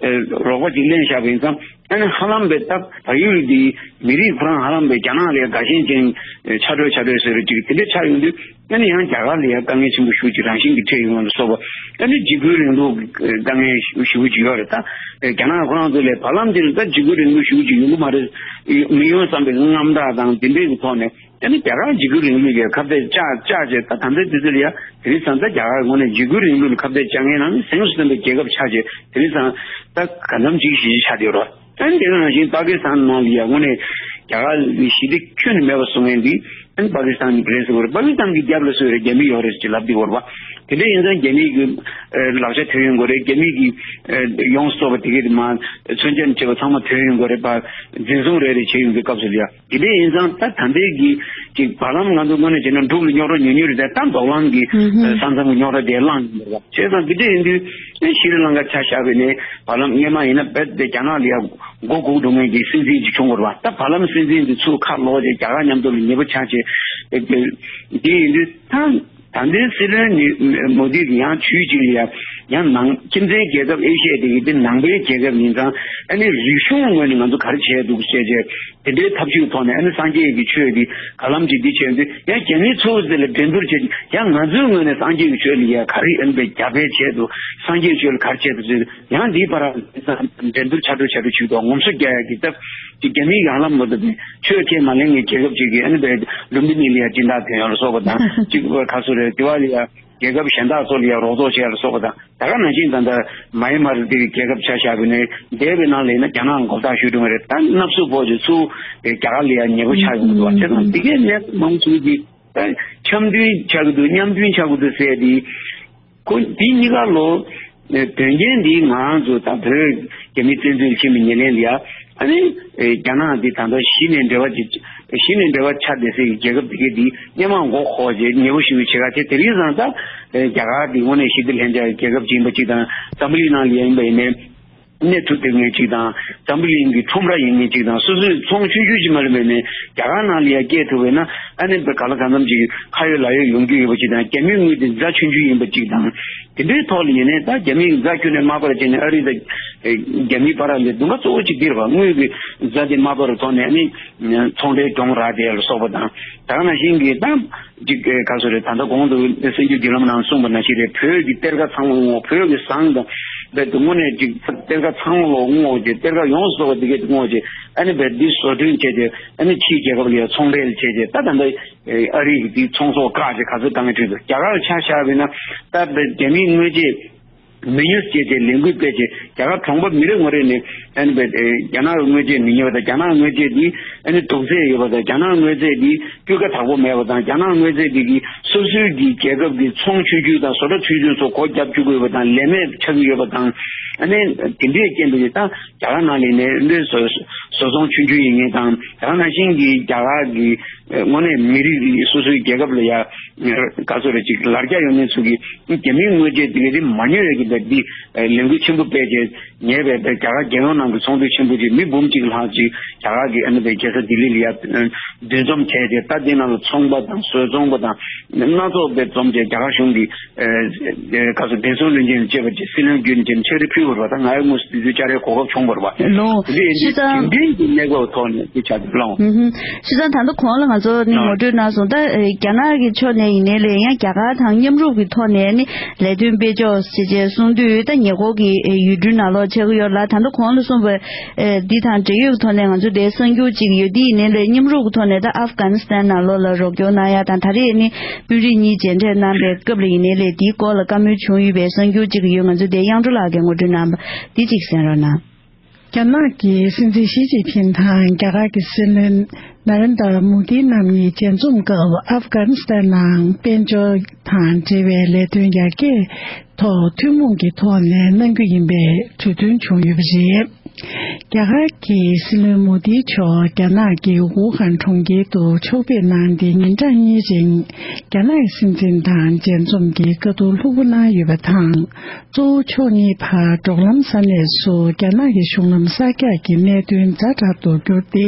རོགས་པ་ཅིག་ལེན་བཞག་པ་ཡིན་ཙང་། ཨ་ནི་ཧ་ལམ་པའི་སྟབས་བལ་ཡུལ་འདིའི་མི་རིགས་ཁོ་རང་ཧ་ལམ་པའི་རྒྱ་ནག་ལ་དགའ་ཞེན་ཅན་ཆགས་འགྲོ་ཆགས་འགྲོ་ཟེར་རེ་ཅིག་དེ་འདྲ་ཆགས་ཡོང་དུས། ཨ་ནི་ཡང་རྒྱ་གར་ལ་ཡང་དཀའ་ངལ་ཆེན་པོ་ཞེ་པོ་ཅིག་རང་བཞིན་གྱིས་འཕྲད་ཡོང་བ་ལ་སོགས་པ། ཨ་ནི་འཇིགས་སྐུལ་རིང་ལུགས་ཀྱི་དཀའ་ངལ་ཞེ་པོ་ཞེ་པོ་ཅིག་ཡོད་རེད། ད་རྒྱ་ནག་ཁོ་རང་ཚོ་ལས་བར་ལམ་དེ་ལ་ད་འཇིགས་སྐུལ་རིང་ལུགས་ཞེ་པོ་ཅིག་ཡོང་གི་མ་རེད། མི་ཡོང་བསམ་པའི་དངངས་སྐྲག་དང་དེ་འདྲའི་གི་ཐོག་ནས། ཨ་ནི་རྒྱ་གར་འཇིགས་སྐུལ་རིང་ལུགས་ཀྱི་ཁ་གཏད་བཅག་བཅག་བྱས། ད་ད་ལྟའི་དུས་ཚོད་ལ་ཡ་དེ་རིང་སང་ད་རྒྱ་གར་ངོས་ནས་འཇིགས་སྐུལ་རིང་ལུགས་ལ་ཁ་གཏད་བཅག་མཁན་ནང་ནས་གཟེངས་སུ་ཐོན་པའི་རྒྱལ་ཁབ་ཆགས་བྱས། དེ་རིང་སང་ད་ག་འཚམ་ཅིག་གཞི་ཆགས་བསྡད་ཡོད་རེད། ཨ་ནི་དེ་ག་ནང་བཞིན་པ་ཀི་སི་ཐན་ནང་ལ་ཡ་དངོས་གནས་རྒྱ་གར་གྱི་ཞི་བདེ་ཁྱོན་ནས་མེད་པ་བཟོ་མཁན་འདི་ཨ་ནི་པ་ཀི་སི་ཐན་རེད་ཟེར་བ་རེད། པ་ཀི་སི་ཐན་གྱི་རྒྱབ་ལ་སུ་རེད། རྒྱ་མི་ཡོད་རེད་ཅེས་ལབ་བསྡད་ཡོད་རེད་པ། དེ་འདྲ་ཡིན་ཙང་རྒྱ་མི་གི་ལག་ཆ་ཐོན་ཡོང་དགོས་རེད། རྒྱ་མི་གི་ཡོངས་སུ་རྫོགས་པ་དེ་གའི་དེ་མ་མཚོན་ཆ་ནས་བྱས་པ་ཚང་མ་ཐོན་ཡོང་དགོས་རེད་པ། འཛིན་བཟུང་རེ་རེ་བྱས་ཡོང་དུས་སྐབས་སུ་ལ་ཡ། དེ་འདྲ་ཡིན་ཙང་ད་ད་ལྟའི་གི་ཅིག་བར་ལམ་ང་ཚོ་དངོས་གནས་བྱས་ན་འབྲུག་ལ་རྙོག་དྲ་ཉུང་ཉུང་རེད་དེ། ད་མདོག་ལམ་གྱི་ཨུ་ཧུ། ས་མཚམས་ཀྱི་རྙོག་དྲ་དེ་བསླངས་ཡོད་པ་བྱས་ཙང་། དེ་འདྲ་ཡིན་དུས་ཨེ་ཤྲི་ལང་ཀ་ཆ་བཞག་པ་ཡིན་ན་བར་ལམ་སྔོན་མ་ཡིན་ན་རྦད་དེ་རྒྱ་ནག་ལ་ཡ་མགོ་སྒུར་འགྲོ་མཁན་གྱི་སྲིད་འཛིན་ཅིག་བྱུང་ཡོད་རེད་པ། ད་བར་ལམ་སྲིད་འཛིན་དེ་ཚུར་ཁ་ལོག་བྱས་རྒྱ་གར་མཉམ་དུ་ལ་ཉེ་པོ་ཆགས་བྱས། དེ་ཡིན་དུས་ད་ད་ལྟའི་སྲིད་བློན་མོ་དི་གི་ཡང་ཇུས་གཅིག་ལ་ཡ་ཡང་ནང་ཁྱིམ་མཚེས་རྒྱལ་ཁབ་ཨེ་ཤི་ཡ་དེ་གི་དེ་ནང་པའི་རྒྱལ་ཁབ་ཡིན་ཙང་། ཨ་ནི་རིག་གཞུང་ངོས་ནས་ང་ཚོ་ག་རེ་བྱས་འདུག་བྱས་བྱས། དེ་འདྲའི་ཐབས་ཇུས་ཐོག་ནས་ཨ་ནི་སངས་རྒྱས་ཀྱི་ཆོས་འདི་ག་ལམ་གྱིས་འདི་བྱས་འདི་ཡང་རྒྱ་མིའི་ཚོགས་འདི་ལ་འགྲན་བསྡུར་བྱས། ཡང་ང་ཚོའི་ངོས་ནས་སངས་རྒྱས་ཀྱི་ཆོས་ལ་ཡང་ག་རེ་ཨ་ནི་པའི་རྒྱབ་སྐྱོར་བྱས་འདུག་སངས་རྒྱས་ཆོས་ལ་ག་རེ་བྱས་འདུག་ཟེར། ཡང་འདིའི་བར་འགྲན་བསྡུར་ཆགས་འགྲོ་ཆགས་འགྲོ་བྱེད་འདུག་ངོམ་སོ་རྒྱག་ཡ་གི་སྟབས་ཀྱིས་རྒྱ་མིའི་ཡང་ལམ་མ་གཏོགས་པའི་ཆོས་ཁས་མ་ལེན་མཁན་རྒྱལ་ཁབ་ཅིག་གིས་ཨ་ནི་པའི་ལུམ་བི་ནི་ལ་ཡང་སྦྱིན་བདག་ཐོན་ཡོང་ལ་སོགས་པ་དང་། གཅིག་པ་ག་སུ་རེད། དེ་བ་ལ་ཡང་རྒྱལ་ཁབ་གཞན་དག་ཚོ་ལ་ཡང་རོགས་ཚོགས་བྱས་ལ་སོགས་པ་དང་། ད་ག་ནང་བཞིན་ད་ལྟ་མཱ་ཡན་མར་དེ་རྒྱལ་ཁབ་ཆ་བཞག་པ་ཡིན་ན་འདས་པའི་ནང་ལ་ཡིན་ན་རྒྱ་ནག་མགོ་བཏགས་ཞུ་འགྲོ་གི་རེད། ད་ནབ་སུ་བོ་ཅིག་ཚུར་རྒྱ་གར་ལ་ཡང་ཉེ་པོ་ཆགས་ཡོང་གི་འདུག་བ། བྱས་ཙང་དེ་གའི་གནས་མང་ཚུལ་གྱི་ད་འཆམ་མཐུན་ཆགས་ཀྱི་འདུག་མཉམ་མཐུན་ཆགས་ཀྱི་འདུག་ཟེར་དེ། ཁོ་འདི་གཉིས་ཀ་ལོ་དོན་རྐྱེན་འདི་ང་ཚོ་ད་བོད་རྒྱ་མི་བཙན་འཛུལ་ཕྱིན་པའི་ཉེར་ལེན་ལ་ཡ། ཨ་ནི་རྒྱ་ནག་འདི་ད་ལྟ་གཞི་ནས་འབྲེལ་བ་ཅིག་གཞི་ནས་འབྲེལ་བ་ཆགས་བསྡད་སའི་རྒྱལ་ཁབ་དེ་གའི་འདི་སྔོན་མ་མགོ་འཁོར་བྱས་ཉེ་པོ་ཞིག་བྱེད་ག་བྱས། དེ་རིང་སང་ད་རྒྱ་གར་འདི་དངོས་གནས་ཞི་བདེ་ལྷན་རྒྱས་རྒྱལ་ཁབ་ཅིག་ཡིན་པ་ཅིག་དང་། འཛམ་བུ་གླིང་ནང་ལ་ཡིན་པ་ཡིན་ནའི་གནས་ཐུབ་ཐུབ་མཁན་ཅིག་དང་། འཛམ་བུ་གླིང་གི་ཁྲོམ་ར་ཡིན་མཁན་ཅིག་དང་། སོ་སོའི་ཚོང་ཆུང་ཆུང་ཅིག་མ་རེད་པས་ནས་རྒྱ་གར་ནང་ལ་ཡ་སྐྱེས་ཐུབ་པས་ན་ཨ་ནི་ག་ལ་གང་འཚམ་ཅིག་ཁ་ཡོད་ལག་ཡོད་ཡོང་རྒྱུ་ཡོད་པ་ཅིག་དང་། རྒྱ་མིའི་དངུལ་དེ་རྫ་ཆུང་ཆུང་ཡིན་པ་ཅིག་དང་། དེ་འདྲའི་ཐོག་ལ་ཡིན་ནའི་ད་རྒྱ་མིས་རྫ་ཁྱོན་ནས་དམའ་ཕབ་བྱས་ནས་ཨ་རི་དང་རྒྱ་མིའི་བར་ལ་གདོང་ཁ་གཙོ་བོ་གཅིག་འདི་རེད་པ། དངུལ་གྱི་རྫ་དེ་དམའ་ཕབ་རུ་ཐོག་ནས་ནི་ཚོང་འབྲེལ་གྱོང་རག་དེ་ལ་སོགས་པ་དང་། ད་ག་ནང་བཞིན་གྱི་ད་ཅིག་ག་སོ་རེད། ད་ལྟ་གོང་དུ་གསར་འགྱུར་བརྒྱུད་ལམ་ནང་གསུངས་པ་ནང་བཞིན་རེད། བོད་ཀྱི་གཏེར་ཁ་ཚང་མ་སྔོག་བོད་ཀྱི་ཟངས་དང་རྦད་དེ་དངོས་གནས་ཅིག་གཏེར་ཁ་ཚང་མ་ལོག་སྔོག་བྱས། གཏེར་ཁ་ཡོངས་སུ་རྫོགས་པ་དེ་གས་དེ་སྔོག་བྱས། ཨ་ནི་རྦད་འདི་བཟོ་སྐྲུན་བྱས་ཏེ་ཨ་ནི་ཕྱིའི་རྒྱལ་ཁབ་ལ་ཡང་ཚོང་འབྲེལ་བྱས་ཏེ། ད་ད་ལྟ་ཨ་རི་གི་དེའི་ཚོང་ཟོག་བཀག་བྱས་ག་ཚོད་བཏང་གི་འགྲོ་འདུག་རྒྱ་གར་ཆ་བཞག་པ་ཡིན་ན་ད་རྦད་རྒྱ་མིའི་དངོས་རྫས་མི་ཉོ་བྱས་ཏེ་ལས་འགུལ་སྤེལ་བྱས། རྒྱ་གར་གྲོང་པ་མི་རེ་ངོ་རེ་ནས་ཨ་ནི་རྦད་རྒྱ་ནག་གི་དངོས་རྫས་མི་ཉོ་བ་དང་། རྒྱ་ནག་གི་དངོས་རྫས་འདི་ཨ་ནི་དུག་རྫས་ཡོད་པ་དང་། རྒྱ་ནག་གི་དངོས་རྫས་འདི་སྤུས་ཀ་དག་པོ་མེད་པ་དང་། རྒྱ་ནག་དངོས་རྫས་འདི་གིས་སོ་སོའི་གི་རྒྱལ་ཁབ་ཀྱི་ཚོང་ཆུང་ཆུང་དང་བཟོ་གྲྭ་ཆུང་ཆུང་ཚོ་སྒོ་བརྒྱབ་བཅུག་གི་ཡོད་པ་དང་། ལས་མེད་ཆགས་ཀྱི་ཡོད་པ་དང་། ཨ་ནི་དེ་འདྲའི་རྐྱེན་པས་ད་རྒྱ་གར་ནང་ལ་ནས་འདི་བཟོ་བཟོ་ཚོང་ཆུང་ཆུང་ཡིན་མཁན་དང་། ད་ག་ནང་བཞིན་གྱི་རྒྱ་གར་གྱི་དངོས་གནས་མི་རིགས་སོ་སོའི་རྒྱལ་ཁབ་ལ་ཡ་ག་ཚོད་རེ་ཅིག་ལར་རྒྱ་ཡོང་མཁན་ཚོ་གིས་རྒྱ་མིའི་དངོས་རྫས་དེ་ག་དེ་མ་ཉོ་ཡ་གི་འདི་ལས་འགུལ་ཆེན་པོ་སྤེལ་བྱས། ཉེ་བའི་རྒྱ་གར་རྒྱལ་ཡོངས་ནང་གི་ཚོགས་འདུ་ཆེན་པོ་ཅིག་མི་འབུམ་གཅིག་ལྷག་ཅིག་རྒྱ་གར་གྱི་ཨ་ནི་པའི་རྒྱལ་ས་ལྡི་ལི་ལ་ཡ་འདུ་འཛོམས་བྱས་ཏེ། ད་འདི་ནང་ལ་ཚོང་པ་དང་བཟོ་ཚོང་པ་དང་སྣ་ཚོགས་པའི་འཛོམས་བྱས། རྒྱ་གར་གཞུང་གི་ཨ་ག་ཚོད་བདེ་སྲུང་བློན་ཆེན་ལ་བཅས་པ་བཅས་སྲིད་བློན་བརྒྱུད་ནས་བཅས་ནས་ཕྱག་བྲིས་ཕུལ་བ་རེད་པ། ད་ང་ཡང་དངོས་སུ་དུས་ཚོད་བཅར་ཡའི་གོ་སྐབས་བྱུང་བ་རེད་པ། ལོ། འདི་ཡིན་དུས་སྤྱིར་བཏང་རྒྱུན་ལྡན་གྱི་གནས་བབ་ཐོག་ནས་འདི་བྱ་རྒྱུ་བླང་བ། སྤྱིར་བཏང་ད་ལྟ་གོང་ལ་ང་ཚོ་ནི་ངོ་སྤྲོད་གནང་སོང་། ད་རྒྱ་ནག་གི་ཕྱོགས་ནས་ཡིན་ནའི་ལས་ཡང་རྒྱ་གར་དང་མཉམ་རུབ་ཀྱི་ཐོག་ནས་ནི་ལས་དོན་སྤེལ་ཆོག་ཅེས་བཅས་གསུང་དུས། ད་ཉེ་འཁོར་གྱི་ཡུལ་གྲུའི་ནང་ལོགས་ཆགས་ཀྱི་ཡོད་ལ། ད་ལྟ་གོང་ལ་གསུངས་པ་འདི་དང་འབྲེལ་ཡོད་ཀྱི་ཐོག་ནས་ང་ཚོ་དེའི་གསར་འགྱུར་ཅིག་ཡོད། དེ་ཡིན་ནའི་ལས་མཉམ་རུབ་ཀྱི་ཐོག་ནས་ད་ཨབ་གྷ་ནི་སི་ཐན་ནང་ལོགས་ལ་རོགས་སྐྱོར་གནང་ཡ་དང་། ད་རེས་ནི་དཔོན་རིགས་གཉིས་མཇལ་འཕྲད་གནང་པའི་སྐབས་ལ་ཡིན་ནའི་ལས་དེའི་སྐོར་ལ་བཀའ་མོལ་བྱུང་ཡོད་པའི་གསར་འགྱུར་ཅིག་ཡོད། ང་ཚོ་དེ་དབྱངས་སྒྲོལ་ལགས་ཀྱིས་ངོ་སྤྲོད་གནང་པ་འདི་ཅིག་གསན་རོགས་གནང་། རྒྱ་ནག་གི་སྲིད་འཛིན་ཞི་ཅིན་ཕིན་དང་རྒྱ་གར་གྱི་སྲིད་བློན་ན་རེན་དར་མོ་དི་རྣམ་གཉིས་མཇལ་འཛོམས་སྐབས་ཨབ་གྷ་ནི་སི་ཐན་ནང་དཔལ་འབྱོར་དང་འབྲེལ་བའི་ལས་དོན་ཡར་རྒྱས་ཐོག་ཐུན་མོང་གི་ཐོག་ནས་གནང་རྒྱུ་ཡིན་པའི་གྲོས་མཐུན་བྱུང་ཡོད་པ་རེད། རྒྱ་གར་གྱི་སྲིད་བློན་མོ་དི་མཆོག་རྒྱ་ནག་གི་ཝུ་ཧན་གྲོང་ཁྱེར་དུ་ཕྱོགས་ཕེབས་གནང་སྟེ་ཉིན་གྲངས་གཉིས་རིང་རྒྱ་ནག་གི་སྲིད་འཛིན་དང་མཇལ་འཛོམས་ཀྱི་བཀའ་བསྡུར་ལྷུག་པོ་གནང་ཡོད་པ་དང་། གཙོ་བོ་ཕྱོགས་གཉིས་བར་འབྲོག་ལམ་ས་གནས་སུ་རྒྱ་ནག་གི་གཞུང་ལམ་གསར་རྒྱག་གི་གནད་དོན་ཛ་དྲག་ཏུ་གྱུར་ཏེ།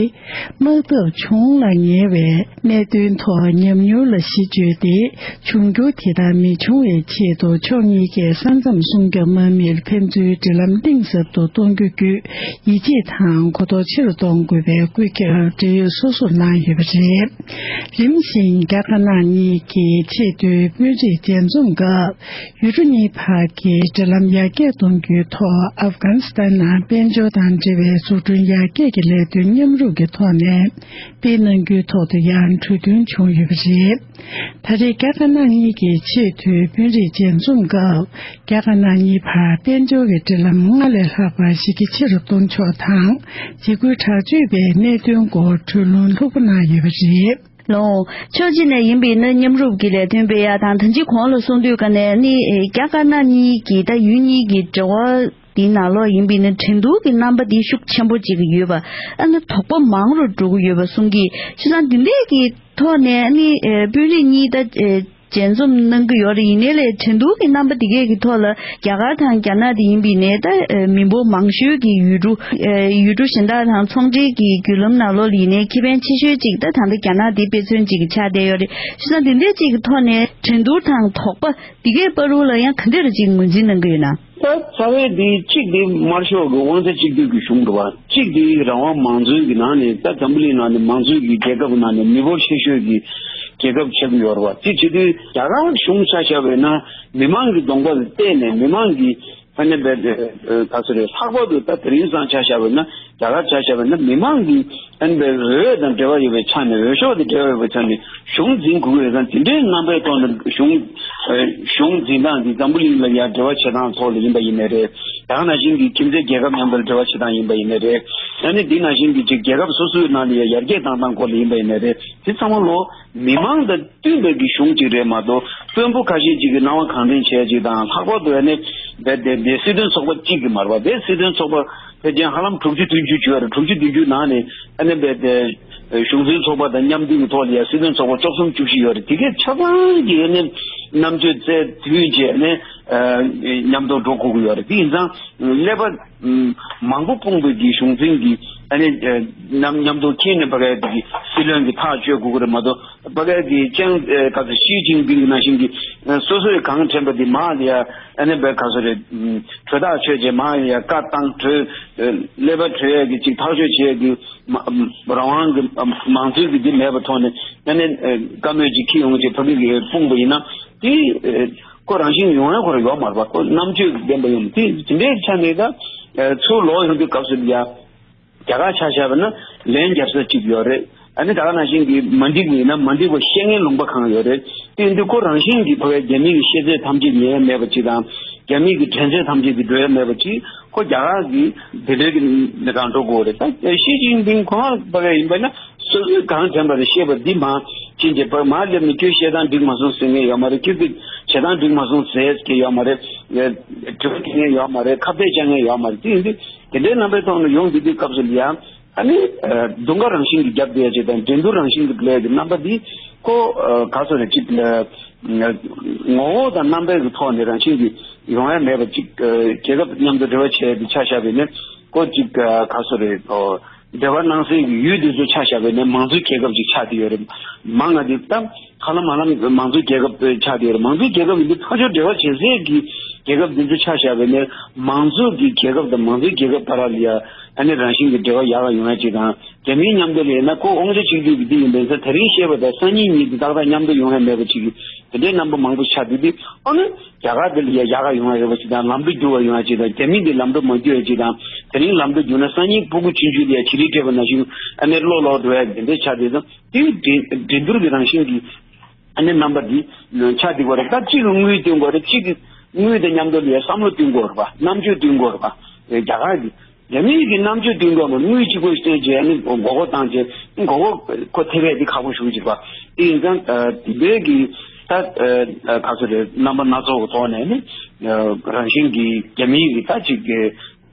དམག་འཐབ་བྱུང་ལ་ཉེ་བའི་གནད་དོན་ཐོག་ཉམས་མྱོང་ལ་གཞི་བཅོལ་ཏེ། འབྱུང་འགྱུར་དེ་ལྟར་མི་འབྱུང་བའི་ཆེད་དུ་ཕྱོགས་གཉིས་ཀས་ས་མཚམས་སྲུང་སྐྱོབ་དམག་མིར་ཕན་ཚུན་འབྲེལ་ལམ་གཏིང་ཟབ་ཏུ་གཏོང་རྒྱུ་བརྒྱུད་ཡིད་ཆེས་དང་གོ་རྟོགས་ཆེ་རུ་གཏོང་དགོས་པའི་བཀོད་ཁྱབ་འབྲེལ་ཡོད་སོ་སོར་གནང་ཡོད་པ་རེད། རིམ་བཞིན་རྒྱ་དཀར་ནག་གཉིས་ཀྱི་ཆེས་མཐོའི་དཔོན་རིགས་མཇལ་འཛོམས་སྐབས། ཡུལ་གྲུ་གཉིས་བར་གྱི་འབྲེལ་ལམ་ཡར་རྒྱས་གཏོང་རྒྱུའི་ཐོག་ཨབ་གྷ་ནི་སི་ཐན་ནང་དཔལ་འབྱོར་དང་འབྲེལ་བའི་འཛུགས་སྐྲུན་ཡར་རྒྱས་ཀྱི་ལས་དོན་མཉམ་རུབ་ཀྱི་ཐོག་ནས་སྤེལ་གནང་རྒྱུའི་ཐོག་ཏུ་ཡང་གྲོས་མཐུན་བྱུང་ཡོད་པ་རེད། ད་རེས་རྒྱ་དཀར་ནག་གཉིས་ཀྱི་ཆེས་མཐོའི་དཔོན་རིགས་མཇལ་འཛོམས་སྐབས། རྒྱ་དཀར་ནག་གཉིས་བར་དཔལ་འབྱོར་གྱི་འབྲེལ་ལམ་སྔར་ལས་ལྷག་པར་གཞི་རྒྱ་ཆེ་རུ་གཏོང་ཕྱོགས་དང་། འཇིགས་སྐུལ་དྲག་སྤྱོད་པའི་གནད་དོན་སྐོར་གྲོས་བསྡུར་ལྷུག་པོ་གནང་ཡོད་པ་རེད། ལོ། ཕྱོགས་གཅིག་ནས་ཡིན་པའི་ནི་མཉམ་རུབ་ཀྱི་ལས་དོན་སྤེལ་ཡ་དང་། ད་ཅི་གོང་ལ་གསུངས་དུས་ཀ་ནས་ནི་རྒྱ་དཀར་ནག་གཉིས་ཀྱི་ད་ཡུལ་གཉིས་ཀྱི་འབྲེལ་བ་དེའི་ནང་ལོགས་ཡིན་པའི་ནི་འགྲན་བསྡུར་གྱི་རྣམ་པ་འདི་ཤུགས་ཆེན་པོ་ཅིག་ཡོད་པ། ཨ་ནི་དོགས་པ་མང་རུ་འགྲོ་གི་ཡོད་པ་གསུང་གི། བྱས་ཙང་འདི་འདྲས་ཀྱི་ཐོག་ནས་ནི་དཔོན་རིགས་གཉིས་ད་མཇལ་འཛོམས་གནང་གི་ཡོད་རེད། ཡིན་ནའི་ལས་འགྲན་བསྡུར་གྱི་རྣམ་པ་འདི་གས་ཀྱི་ཐོག་ལ་རྒྱ་གར་དང་རྒྱ་ནག་དེ་ཡིན་པའི་ནས་ད་མི་འབོར་མང་ཤོས་ཀྱི་ཡུལ་གྲུ། ཡུལ་གྲུ་གཞན་དག་དང་ཚོང་འབྲེལ་གྱི་བརྒྱུད་ལམ་ནང་ལོགས་ལ་ཡིན་ནའི་ཁེ་ཕན་ཆེ་ཤོས་ཅིག་ད་ད་ལྟ་རྒྱ་ནག་དེ་དཔེ་མཚོན་ཅིག་ཆགས་བསྡད་ཡོད་རེད། བྱས་ཙང་འདི་འདྲས་ཅིག་གི་ཐོག་ནས་འགྲན་བསྡུར་དང་དོགས་པ་འདི་གས་བར་དུ་ལ་ཡང་ག་འདྲས་ཅིག་ངོས་འཛིན་གནང་གི་ཡོད་ན། ད་རྩ་བའི་འདི་གཅིག་འདི་དམར་ཤོག་གི་དབང་ཆ་གཅིག་སྡུད་ཀྱི་གཞུང་རེད་བ། གཅིག་འདི་རང་དབང་མང་གཙོའི་གི་ནང་ནས་ད་འཛམ་བུ་གླིང་ནང་ནས་མང་གཙོའི་གི་རྒྱལ་ཁབ་ནང་ནས་མི་འབོར་ཆེ་ཤོས་ཀྱི་རྒྱལ་ཁབ་ཆགས་ཀྱི་ཡོད་རེད་བ། དེ་བྱེད་དུས་རྒྱ་གར་གཞུང་ཆ་བཞག་པ་ཡིན་ན་མི་མང་གི་གདོང་པ་ལ་བལྟས་ནས་མི་མང་གི་ཨ་ནི་བས་ཨ་ག་ཚོད་རེད། ལྷག་པར་དུ་ད་དེ་རིང་སང་ཆ་བཞག་པ་ཡིན་ན་རྒྱ་གར་ཆ་བཞག་པ་ཡིན་ན་མི་མང་གི་ཨ་ནི་བས་འོས་དང་འབྲེལ་བ་ཡོད་པའི་ཆ་ནས། འོས་ཤོག་དང་འབྲེལ་བ་ཡོད་པའི་ཆ་ནས་གཞུང་འཛིན་དགོས་ཀྱི་རེད་ཙང་། དེ་འདྲའི་རྣམ་པའི་ཐོག་ནས་གཞུང་གཞུང་འཛིན་སྟངས་འདི་འཛམ་བུ་གླིང་ལ་ཡང་འབྲེལ་བ་བྱེད་སྟངས་ཐོག་ལ་ཡིན་པ་ཡིན་ནའི་རེད། ད་ག་ནང་བཞིན་གྱི་ཁྱིམ་མཚེས་རྒྱལ་ཁབ་མཉམ་དུ་ལ་འབྲེལ་བ་བྱེད་སྟངས་ཡིན་པ་ཡིན་ནའི་རེད། ཨ་ནི་འདི་ནང་བཞིན་གྱི་ཅིག་རྒྱལ་ཁབ་སོ་སོའི་ནང་ལ་ཡང་ཡར་རྒྱས་བཏང་སྟངས་སྐོར་ལ་ཡིན་པ་ཡིན་ནའི་རེད། དེ་ཚང་མ་ལོ་མི་མང་དང་བསྟུན་པའི་གི་གཞུང་ཅིག་རེད་མ་གཏོགས། དཔོན་པོ་ཁ་ཤས་ཅིག་གི་སྣང་བ་གང་དྲན་བྱས་ཅིག་དང་། ལྷག་པར་དུ་ཨ་ནི་བས་དེ་དེ་སྲིད་དོན་ཚོགས་པ་གཅིག་གི་མ་རེད་པ། དེ་སྲིད་དོན་ཚོགས་པ་ཕལ་ཆེར་ཧ་ལམ་དྲུག་ཅུ་བདུན་ཅུ་ཅིག་ཡོད་རེད། དྲུག་ཅུ་བདུན་ཅུ་ནང་ནས་ཨ་ནི་བས་དེ་གཞུང་འཛིན་ཚོགས་པ་དང་མཉམ་འདུས་ཀྱི་ཐོག་ལ་ཡང་སྲིད་དོན་ཚོགས་པ་བཅུ་གསུམ་བཅུ་བཞི་ཡོད་རེད། དེ་གས་ཆ་ཚང་གི་ཨ་ནི་རྣམ་དཔྱོད་རྩལ་མཐུན་བྱས་ནས་མཉམ་དུ་འགྲོ་དགོས་ཀྱི་ཡོད་རེད། དེ་ཡིན་ཙང་ཀླད་པ་མང་པོ་སྤུངས་པའི་གི་གཞུང་འཛིན་གྱི་ཨ་ནི་མཉམ་མཉམ་དུ་འཁྱེར་ནས་ཕ་གའི་གི་སྲིད་བློན་གྱི་ཐག་གཅོད་དགོས་ཀྱི་རེད་མ་གཏོགས། ཕ་གའི་གི་ཅང་ཨེ་ག་ཚོད་ཞི་ཅིན་ཕིང་གི་ནང་བཞིན་གྱི་ཨེ་སོ་སོས་གང་དྲན་པ་དེ་མར་ལ་ཡ་ཨ་ནི་བས་ག་ཚོད་རེད། གྲོས་ཐག་ཆོད་རྗེས་མར་ལ་ཡ་བཀའ་བཏང་གྲོས་ཨེ་ཀླད་པ་གྲོས་ཡས་ཀྱི་ཅིག་ཐག་གཅོད་བྱེད་ཡས་ཀྱི་མ་རང་དབང་གི་མང་གཙོའི་གི་འདི་མེད་པའི་ཐོག་ནས་ཨ་ནི་ཨེ་བཀའ་མོལ་ཅིག་འཁྱེར་ཡོང་ཅིག་ཕ་གི་གི་སྤུངས་པ་ཡིན་ན་དེ་ཨེ་ཁོ་རང་བཞིན་ཡོང་ཡ་ཁོ་ར་ཡོད་མ་རེད་པ། ཁོ་རྣམ་དཔྱོད་ཀྱི་ལྡན་པ་ཡོང་དེ་དེ་འདྲའི་ཆ་ནས་ད་ཨེ་ཚུར་ལོག་ཡོང་དུས་སྐབས་སུ་ཡ། རྒྱ་གར་ཆ་བཞག་པ་ན་ལན་རྒྱབ་ས་གཅིག་ཡོད་རེད། ཨ་ནི་ད་ག་ནང་བཞིན་གྱི་མ་འགྲིག་པ་ཡིན་ན་མ་འགྲིག་པ་བཤད་མཁན་ལུང་པ་གང་ཡོད་རེད། དེ་ཡིན་དུས་ཁོ་རང་བཞིན་གྱིས་ཕ་གའི་རྒྱ་མི་གི་ཤེས་ཚད་ཐམས་ཅད་ཉན་ཡ་མེད་པ་ཅིག་དང་། རྒྱ་མི་གི་དྲན་ཚད་ཐམས་ཅད་ཀྱི་འགྲོ་ཡ་མེད་པ་ཅིག་ཁོ་རྒྱ་གར་གྱི་དེ་འདྲའི་གི་ནི་གང་འགྲོ་དགོས་རེད། ད་ཞི་ཅིན་ཕིང་ཁོ་རང་ཕ་གའི་ཡིན་པ་ན་སོ་སོས་གང་དྲན་པ་རེད་བཤད་པ་འདི་མ་ཕྱིན་ཅི་ཕ་མ་སླེབས་ནས་ཁྱོད་བཤད་སྟངས་འགྲིག་མ་སོང་ཟེར་མཁན་ཡོད་མ་རེད། ཁྱོད་ཀྱི་བྱེད་སྟངས་འགྲིག་མ་སོང་ཟེར་མཁན་ཡོད་མ་རེད། དྲི་བ་འདྲི་མཁན་ཡོད་མ་རེད། ཁ་གཏད་བཅག་མཁན་ཡོད་མ་རེད། དེ་ཡིན་དུས། དེ་འདྲའི་རྣམ་པའི་ཐོག་ནས་ཡོང་བསྡད་དུས་སྐབས་སུ་ཡང་ཨ་ནི་ཨ་རྡུང་ཁ་རང་བཞིན་གྱིས་རྒྱབ་བསྡད་ཡ་ཅིག་དང་འགྲན་བསྡུར་རང་བཞིན་གྱི་ལས་ཀྱི་རྣམ་པ་འདི་ཁོ་ཨ་ག་ཚོད་རེད་ཅིག་ཨ་ངོ་བོ་དང་རྣམ་པའི་གི་ཐོག་ནས་རང་བཞིན་གྱིས་ཡོང་ཡ་མེད་པ་ཅིག་ཨ་རྒྱལ་ཁབ་མཉམ་དུ་འབྲེལ་བ་བྱས་ཏེ་ཆ་བཞག་པ་ཡིན་ན་ཁོ་ཅིག་ཨ་ག་ཚོད་རེད། ཨོ་འབྲེལ་བ་གནང་སའི་གི་ཡུལ་འདི་ཚོ་ཆ་བཞག་པ་ཡིན་ན་མང་གཙོའི་རྒྱལ་ཁབ་ཅིག་ཆགས་བསྡད་ཡོད་རེད། མང་ང་འདི་ད། ཧ་ལམ་ཧ་ལམ་མང་གཙོའི་རྒྱལ་ཁབ་ཆགས་བསྡད་ཡོད་རེད། མང་གཙོའི་རྒྱལ་ཁབ་ཡིན་དུས་ཕར་ཕྱོགས་འབྲེལ་བ་བྱེད་སའི་གི་རྒྱལ་ཁབ་འདི་ཚོ་ཆ་བཞག་པ་ཡིན་ན་མང་གཙོ་གི་རྒྱལ་ཁབ་དང་མང་གཙོའི་རྒྱལ་ཁབ་བར་ལ་ཡ་ཨ་ནི་རང་བཞིན་གྱི་འབྲེལ་བ་ཡག་ག་ཡོང་ཡ་ཅིག་དང་། རྒྱ་མིའི་མཉམ་དུ་ལ་ཡིན་ན་ཁོ་དབང་ཆ་གཅིག་སྡུད་ཀྱི་འདི་ཡིན་པས་ད་དེ་རིང་བཤད་པ་དང་སང་ཉིན་ཉིན་དུ་ཏག་ཏག་མཉམ་དུ་ཡོང་ཡ་མེད་པ་ཅིག་གི་དེ་འདྲའི་རྣམ་པ་མང་པོ་ཆགས་བསྡད་དུས་ཨ་ནི་རྒྱ་གར་འདི་ལ་ཡ་ཡག་ག་ཡོང་ཡ་ཡོད་པ་ཅིག་དང་། ལམ་འགྲོ་རྒྱུག་ག་ཡོང་ཡ་ཅིག་དང་། རྒྱ་མི་འདི་ལམ་འགྲོ་མ་རྒྱུག་ཡ་ཅིག་དང་། དེ་རིང་ལམ་འགྲོ་རྒྱུག་ན་སང་ཉིན་སྤུ་གུ་ཆུང་ཆུང་ལ་ཡ་བྱི་རིལ་སྤྲད་པ་ནང་བཞིན་ཨ་ནི་བློ་ལོག་འགྲོ་ཡ་དེ་འདྲ་ཆགས་བསྡད་ཙང་། དེ་འགྲན་འགྲན་བསྡུར་གྱི་རང་བཞིན་གྱི་ཨ་ནི་རྣམ་པ་འདི་ཆགས་བསྡད་པ་རེད། ད་གཅིག་གི་དངུལ་བཏོན་དགོས་རེད། གཅིག་གི་དངུལ་དང་མཉམ་དུ་ལ་ཡ་བསམ་བློ་བཏོན་དགོས་རེད་པ། རྣམ་དཔྱོད་བཏོན་དགོས་རེད་པ། རྒྱ་གར་གྱི་ རྒྱ་མིའི་གི་རྣམ་དཔྱོད་བསྟུན་དགོས་མ་དངུལ་གཅིག་པོ་བསྟན་བྱས་ནི་མགོ་སྐོར་བཏང་བྱས་མགོ་སྐོར་ཁོ་ཐེབས་ཡས་འདི་ཁག་པོ་ཞེ་པོ་ཅིག་རེད་པ། དེ་ཡིན་ཙང་ཨ་དེ་འདྲའི་གི་ད་ཨ་ག་ཚོད་རེད། རྣམ་པ་སྣ་ཚོགས་ཀྱི་ཐོག་ནས་ནི་ཨ་རང་བཞིན་གྱི་རྒྱ་མིའི་གི་ད་ཅིག་གི་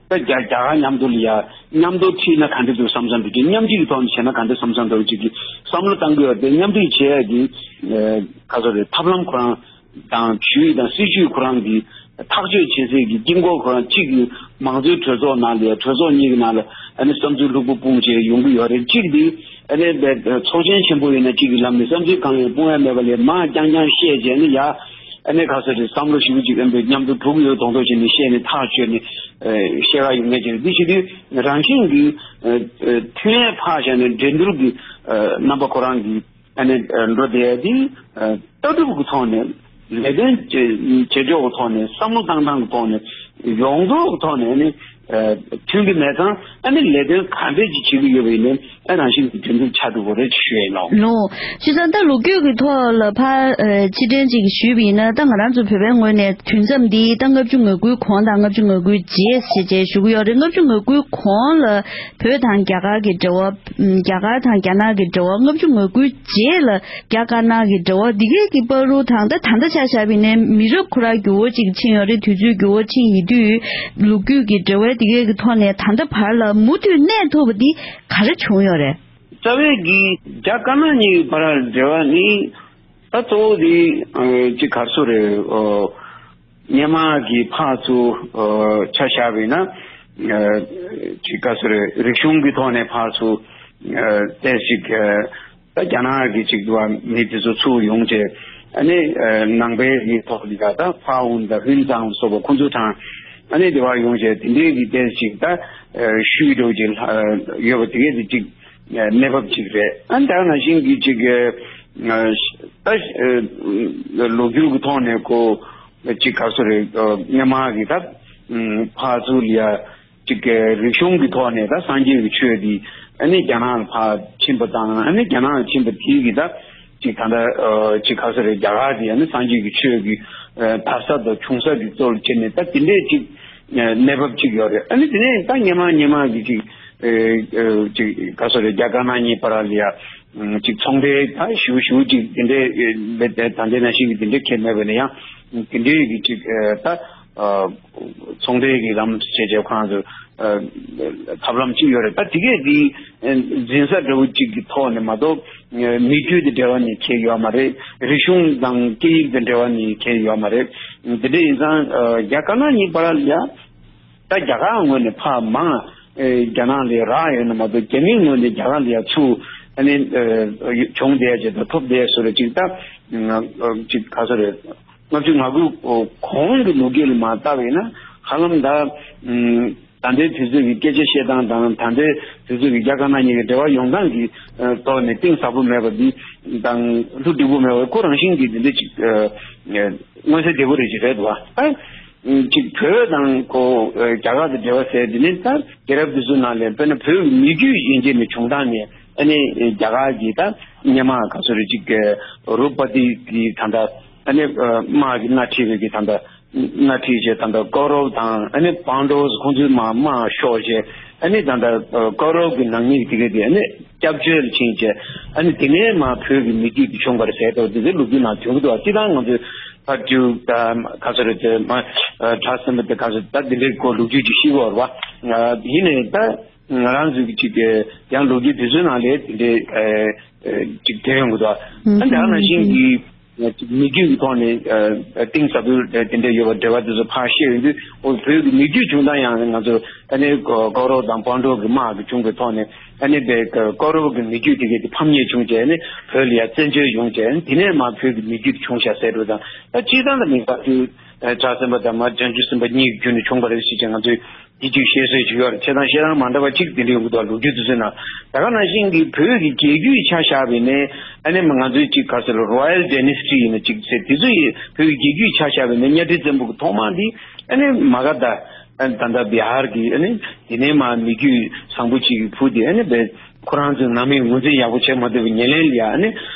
ད་རྒྱ་རྒྱ་གར་མཉམ་དུ་ལ་ཡ་མཉམ་དུ་ཁྲིད་ན་ག་འདྲ་འདུག་བསམ་བསམ་འདུག་ཅིག་མཉམ་གཅིག་གི་ཐོག་ནས་བྱས་ན་ག་འདྲ་བསམ་བསམ་འདུག་ཅིག་གི་བསམ་བློ་བཏང་དགོས་ཡོད་དེ། མཉམ་འབྲེལ་བྱེད་ཡ་གི་ཨ་ག་ཚོད་རེད། ཐབས་ལམ་ཁོ་རང་དང་ཞུས་དང་སྲིད་ཇུས་ཁོ་རང་གི་ཐག་གཅོད་བྱེད་སའི་གི་དཀྱིལ་འཁོར་ཁོ་རང་གཅིག་གི་མང་གཙོའི་གྲོས་ཚོགས་ནང་ལ་ཡ་གྲོས་ཚོགས་གཉིས་ཀྱི་ནང་ལ་ཨ་ནི་བསམ་ཚུལ་ལྷུག་པོ་སྤུངས་བྱས་ཡོང་གི་ཡོད་རེད། གཅིག་དེ་ཨ་ནི་ཚོགས་ཆེན་ཆེན་པོ་ཡིན་ན་གཅིག་གི་ལམ་ནས་བསམ་ཚུལ་གང་ཡང་སྤུངས་ཡ་མེད་པ་ལས་མང་རྐྱང་རྐྱང་བཤད་བྱས་ནི་ཡ། ཨ་ནི་ག་ཚོད་རེད། བསམ་བློ་ཞིབ་ཅིག་ཨ་ནི་མཉམ་དུ་འགྲོ་གི་ཡོད་མདོག་མདོག་བྱས་ནས་བཤད་ནས་ཐག་གཅོད་ནས་ཨ་བཤད་ག་ཡོང་མཁན་ཅིག་རེད། འདི་བྱེད་དུས་རང་བཞིན་གྱིས་ཨ་ཨ་མཐུན་ལམ་ཕར་བཞག་ནས་འགྲན་བསྡུར་གྱི་ཨ་རྣམ་པ་ཁོ་རང་གིས་ཨ་ནི་ཨ་འགྲོ་བསྡད་ཡ་དེ་ཨ་ལྟ་གྲུབ་ཀྱི་ཐོག་ནས་ལས་དོན་བྱེད་བྱེད་ཕྱོགས་ཀྱི་ཐོག་ནས་བསམ་བློ་བཏང་སྟངས་ཀྱི་ཐོག་ནས་ཡོངས་རྫོགས་ཀྱི་ཐོག་ནས་ཨ་ནི། མཐུན་གྱི་མེད་ཙང་ཨ་ནི་ལས་དོན་ག་འདྲས་ཅིག་བྱེད་ཀྱི་ཡོད་པ་ཡིན་ནའི་ཨ་རང་བཞིན་གྱི་འགྲན་བསྡུར་ཆགས་འགྲོ་གི་རེད་ཅེས་ཞུ་ཡ་ཡིན་ནོ། ལོ། བྱས་ཙང་ད་ལོ་རྒྱུས་ཀྱི་ཐོག་ལ་ཕར་ཕྱིར་དྲན་ཅིག་ཞུས་པ་ཡིན་ན། ད་ང་རང་ཚོ་བོད་པའི་ངོས་ནས་དུས་མཚམས་འདི་ད་ལྔ་བཅུ་ང་དགུའི་གོང་དང་ལྔ་བཅུ་ང་དགུའི་རྗེས་ཞེས་བྱས་ཞུ་གི་ཡོད་རེད། ལྔ་བཅུ་ང་དགུའི་གོང་ལ་བོད་དང་རྒྱ་གར་གྱི་འབྲེལ་བ། རྒྱ་གར་དང་རྒྱ་ནག་གི་འབྲེལ་བ་ལྔ་བཅུ་ང་དགུའི་རྗེས་ལ། རྒྱ་དཀར་ནག་གི་འབྲེལ་བ་འདི་གའི་གི་བར་དུ་དང་ད་ད་ལྟ་ཆ་བཞག་པ་ཡིན་ན་མི་རབས་ཁོ་རང་འགྱུར་བ་ཅིག་ཕྱིན་ཡོད་རེད། དུས་ཚོད་འགྱུར་བ་ཕྱིན་ཡིན་དུས་ལོ་རྒྱུས་ཀྱི་འབྲེལ་བའི་འདི་གའི་གི་ཐོག་ནས་ད་ལྟ་བར་ལ་མུ་མཐུད་གནས་ཐུབ་པ་འདི་ག་རེ་བྱུང་ཡོད་རེད། རྩ་བའི་གི་རྒྱ་དཀར་ནག་གཉིས་ཀྱི་བར་འབྲེལ་བ་ནི་ད་གཙོ་བོ་དེ་ཅིག་ག་རེ་ཟེར་དགོས་རེད། སྔོན་མ་གི་ཕར་ཚུར་ཆ་བཞག་པ་ཡིན་ན་ཅིག་ག་རེ་ཟེར་དགོས་རེད། རིག་གཞུང་གི་ཐོག་ནས་ཕར་ཚུར་ཏོག་ཙམ་ཅིག་ད་རྒྱ་ནག་གི་ཅིག་འདུག་བ། མི་དེ་ཚོ་ཚུར་ཡོང་བྱས་ཨ་ནི་ནང་པའི་གི་ཐོག་ལ་ད་ཕ་ཝུན་དང་ཧུན་ཙང་སོགས་པ་ཁོང་ཚོ་དང་ཨ་ནི་དེ་བ་ཡོང་བྱས་དེ་འདྲའི་གི་ཏོག་ཙམ་ཅིག་ད་ཤུལ་འགྲོ་ཅིག་ཡོད་པ་དེ་གས་དེ་ཅིག་གནས་བབ་ཅིག་རེད། ཨ་ནི་ད་ནང་བཞིན་གི་ཅིག་ད་ལོ་རྒྱུས་ཀྱི་ཐོག་ནས་ཁོ་ཅིག་ག་རེ་ཟེར་དགོས་རེད། སྔོན་མ་གི་ད་ཕར་ཚུར་ལ་ཡ། ཅིག་གི་རིག་གཞུང་གི་ཐོག་ནས་ད་སངས་རྒྱས་ཀྱི་ཆོས་འདི་ཨ་ནི་རྒྱ་ནག་ལ་ཕར་ཕྱིན་པ་དང་། ཨ་ནི་རྒྱ་ནག་ལ་ཕྱིན་པ་དེའི་གི་ད་ཅིག་ད་ལྟ་ཅིག་ག་རེ་ཟེར་རེད། རྒྱ་གར་འདི་ཨ་ནི་སངས་རྒྱས་ཀྱི་ཆོས་ཀྱི་དར་ས་དང་ཆུང་ས་གི་གཙོ་ལ་བྱས་ནས་ད་དེ་འདྲས་ཅིག་གནས་བབ་ཅིག་ཡོད་རེད། ཨ་ནི་དེ་ནས་ད་སྔོན་མ་སྔོན་མ་གི་ཅིག་ཅིག་ག་རེ་ཟེར་རེད། རྒྱ་དཀར་ནག་གཉིས་བར་ལ་ཡ་ཅིག་ཚོང་འབྲེལ་ད་ཞེ་པོ་ཞེ་པོ་ཅིག་དེ་འདྲས་ད་ལྟའི་ནང་བཞིན་གི་དེ་འདྲས་ཁེལ་མེད་པ་ནས་ཡང་དེ་འདྲས་གི་ཅིག་ད། ཚོང་འབྲེལ་གྱི་ལམ་བྱས་བྱས་ཁོ་རང་ཚོ་ཐབས་ལམ་གཅིག་ཡོད་རེད། ད་དེ་གས་དེ་འཛིན་ས་འདྲ་བོ་གཅིག་གི་ཐོག་ནས་མ་གཏོགས་མི་རྒྱུད་དང་འབྲེལ་བ་ནི་ཁེལ་ཡོད་མ་རེད། རིག་གཞུང་དང་སྐད་ཡིག་དང་འབྲེལ་བ་ནི་ཁེལ་ཡོད་མ་རེད། དེ་འདྲ་ཡིན་ཙང་རྒྱ་དཀར་ནག་གཉིས་བར་ལ་ཡ་ད་རྒྱ་གར་ངོས་ནས་ཕར་མང་རྒྱ་ནག་ལ་རག་ཡོད་ན་མ་གཏོགས་རྒྱ་མིའི་ངོས་ནས་རྒྱ་གར་ལ་ཡ་ཚུར་ཨ་ནི་བྱུང་བསྡད་ཡ་ཅིག་དང་ཐོབ་བསྡད་ཡ་བཟོ་འདྲ་ཅིག་ད་ཅིག་ག་རེ་ཟེར་རེད། ལྔ་བཅུ་ང་དགུ་གོང་གི་ལོ་རྒྱུས་ལ་མ་བལྟས་པ་ཡིན་ན་ཧ་ལམ་ད་ད་ལྟའི་དུས་ཚོད་ཀྱི་སྐད་ཆ་བཤད་སྟངས་དང་ད་ལྟའི་དུས་ཚོད་ཀྱི་རྒྱ་དཀར་ནག་གཉིས་ཀྱི་འབྲེལ་བ་ཡོང་སྟངས་ཀྱི་ཐོག་ནས་གཏིང་ཟབ་པོ་མེད་པ་འདི་དང་ལྷུ་འགྲིག་པོ་མེད་པ་ཁོ་རང་བཞིན་གྱིས་འདི་འདྲ་ཅིག་མངོན་གསལ་དོད་པོ་རེད་ཅིག་རེད་འདུག་བ། ད་ཅིག་བོད་དང་ཁོ་རྒྱ་གར་གྱི་འབྲེལ་བ་ཟེར་འདི་ནི་ད་རྒྱལ་རབས་འདི་ཚོ་ནང་ལས་དཔེར་ན་བོད་ཀྱི་མི་རྒྱུད་ཡན་ཆད་ནས་བྱུང་སྟངས་ནས་ཨ་ནི་རྒྱ་གར་གྱི་ད་སྔོན་མ་ག་ཚོད་རེད་ཅིག་རུ་པ་ཏི་གི་ད་ལྟ། ཨ་ནི་དམག་གི་སྣེ་ཁྲིད་པའི་གི་ད་ལྟ་སྣེ་ཁྲིད་བྱས་ད་ལྟ་ཀོ་རོབ་དང་ཨ་ནི་པཱན་ཌོབ་ཁོང་ཚོའི་དམག་དམག་ཤོར་བྱས། ཨ་ནི་ད་ལྟ་ཀོ་རོབ་གི་ནག་ཉེས་དེ་ག་དེ་ཨ་ནི་སྐྱབས་བཅོལ་ཕྱིན་བྱས། ཨ་ནི་དེ་ནས་མ་བོད་ཀྱི་མི་རྒྱུད་དེ་བྱུང་བ་རེད་ཟེར་ཏོ་དེ་ཚོའི་ལོ་རྒྱུས་ནང་ཐོན་གི་འདུག་སྤྱི་བཏང་ང་ཚོས་ཕར་ཏུ་ད་ག་ཚོད་རེད་དེ་མ་གྲྭ་བཙུན་པ་དེ་ག་ཚོད་ད་དེ་འདྲའི་སྐོར་ལོ་རྒྱུས་ཅིག་ཤེས་ཀྱི་ཡོད་རེད་བ། ཡིན་ནའི་ད་ང་རང་ཚོའི་གི་ཅིག་ཡང་ལོ་རྒྱུས་དེ་ཚོའི་ནང་ལས་དེ་འདྲའི་ཅིག་ཐོན་ཡོང་གི་འདུག་ཨ་ནི་ད་ནང་བཞིན་གྱི། མི་རྒྱུད་ཀྱི་ཐོག་ནས་གཏིང་ཟབ་པོའི་དེ་འདྲ་ཡོད་པ་འབྲེལ་བ་དེ་ཚོ་ཕར་བཤད་ཡོང་དུས། འོ་བོད་ཀྱི་མི་རྒྱུད་བྱུང་སྟངས་ཡང་ང་ཚོ་ཨ་ནི་ཀོ་རོབ་དང་པཱན་ཌོབ་ཀྱི་དམག་གི་བྱུང་བའི་ཐོག་ནས་ཨ་ནི་བའི་ཀོ་རོབ་ཀྱི་མི་རྒྱུད་དེ་གས་དེ་ཕམ་ཉེས་བྱུང་བྱས་ནས་བོད་ལ་ཡང་བཙན་བྱོལ་ཡོང་བྱས་ནས་དེ་ནས་མར་བོད་ཀྱི་མི་རྒྱུད་བྱུང་བཞག་ཟེར་འགྲོ་དང་། ད་སྤྱིར་བཏང་ལ་མི་དཔལ་དུས་གྲྭ་བཙུན་པ་དང་མར་བྱང་ཆུབ་སེམས་དཔའ་གཉིས་ཀྱི་རྒྱུད་ནས་བྱུང་བ་རེད་ཟེར་བྱས་ང་ཚོས། དེ་དུས་བཤད་སྲོལ་ཅིག་ཡོད་རེད། བྱས་ཙང་བཤད་སྟངས་མ་འདྲ་བ་གཅིག་དེ་འདྲ་ཡོང་གི་འདུག་ལོ་རྒྱུས་དེ་ཚོའི་ནང་ད་ག་ནང་བཞིན་གྱི་བོད་ཀྱི་རྒྱལ་རྒྱུད་ཆ་བཞག་པ་ཡིན་ནའི་ཨ་ནི་ང་ཚོའི་གཅིག་ག་ཟེར་རོ་ཡལ་ཌའི་ནེ་སི་ཊི་ཡིན་ན་གཅིག་ཟེར་དེ་ཚོ་ཡི་བོད་ཀྱི་རྒྱལ་རྒྱུད་ཆ་བཞག་པ་ཡིན་ནའི་གཉའ་ཁྲི་བཙན་པོ་གི་ཐོག་མ་འདི་ཨ་ནི་མ་ག་དྷ་ད་ལྟ་བི་ཧར་གྱི་ཨ་ནི་དེ་ནས་མ་མི་རྒྱུད་བཟང་པོ་གཅིག་གི་བུ་དེ་ཨ་ནི་བས་ཁོ་རང་ཚོའི་ནང་མིས་ངོས་འཛིན་ཡག་པོ་བྱེད་མ་ཐུབ་པའི་ཉེར་ལེན་ལ་ཡ་ཨ་ནི་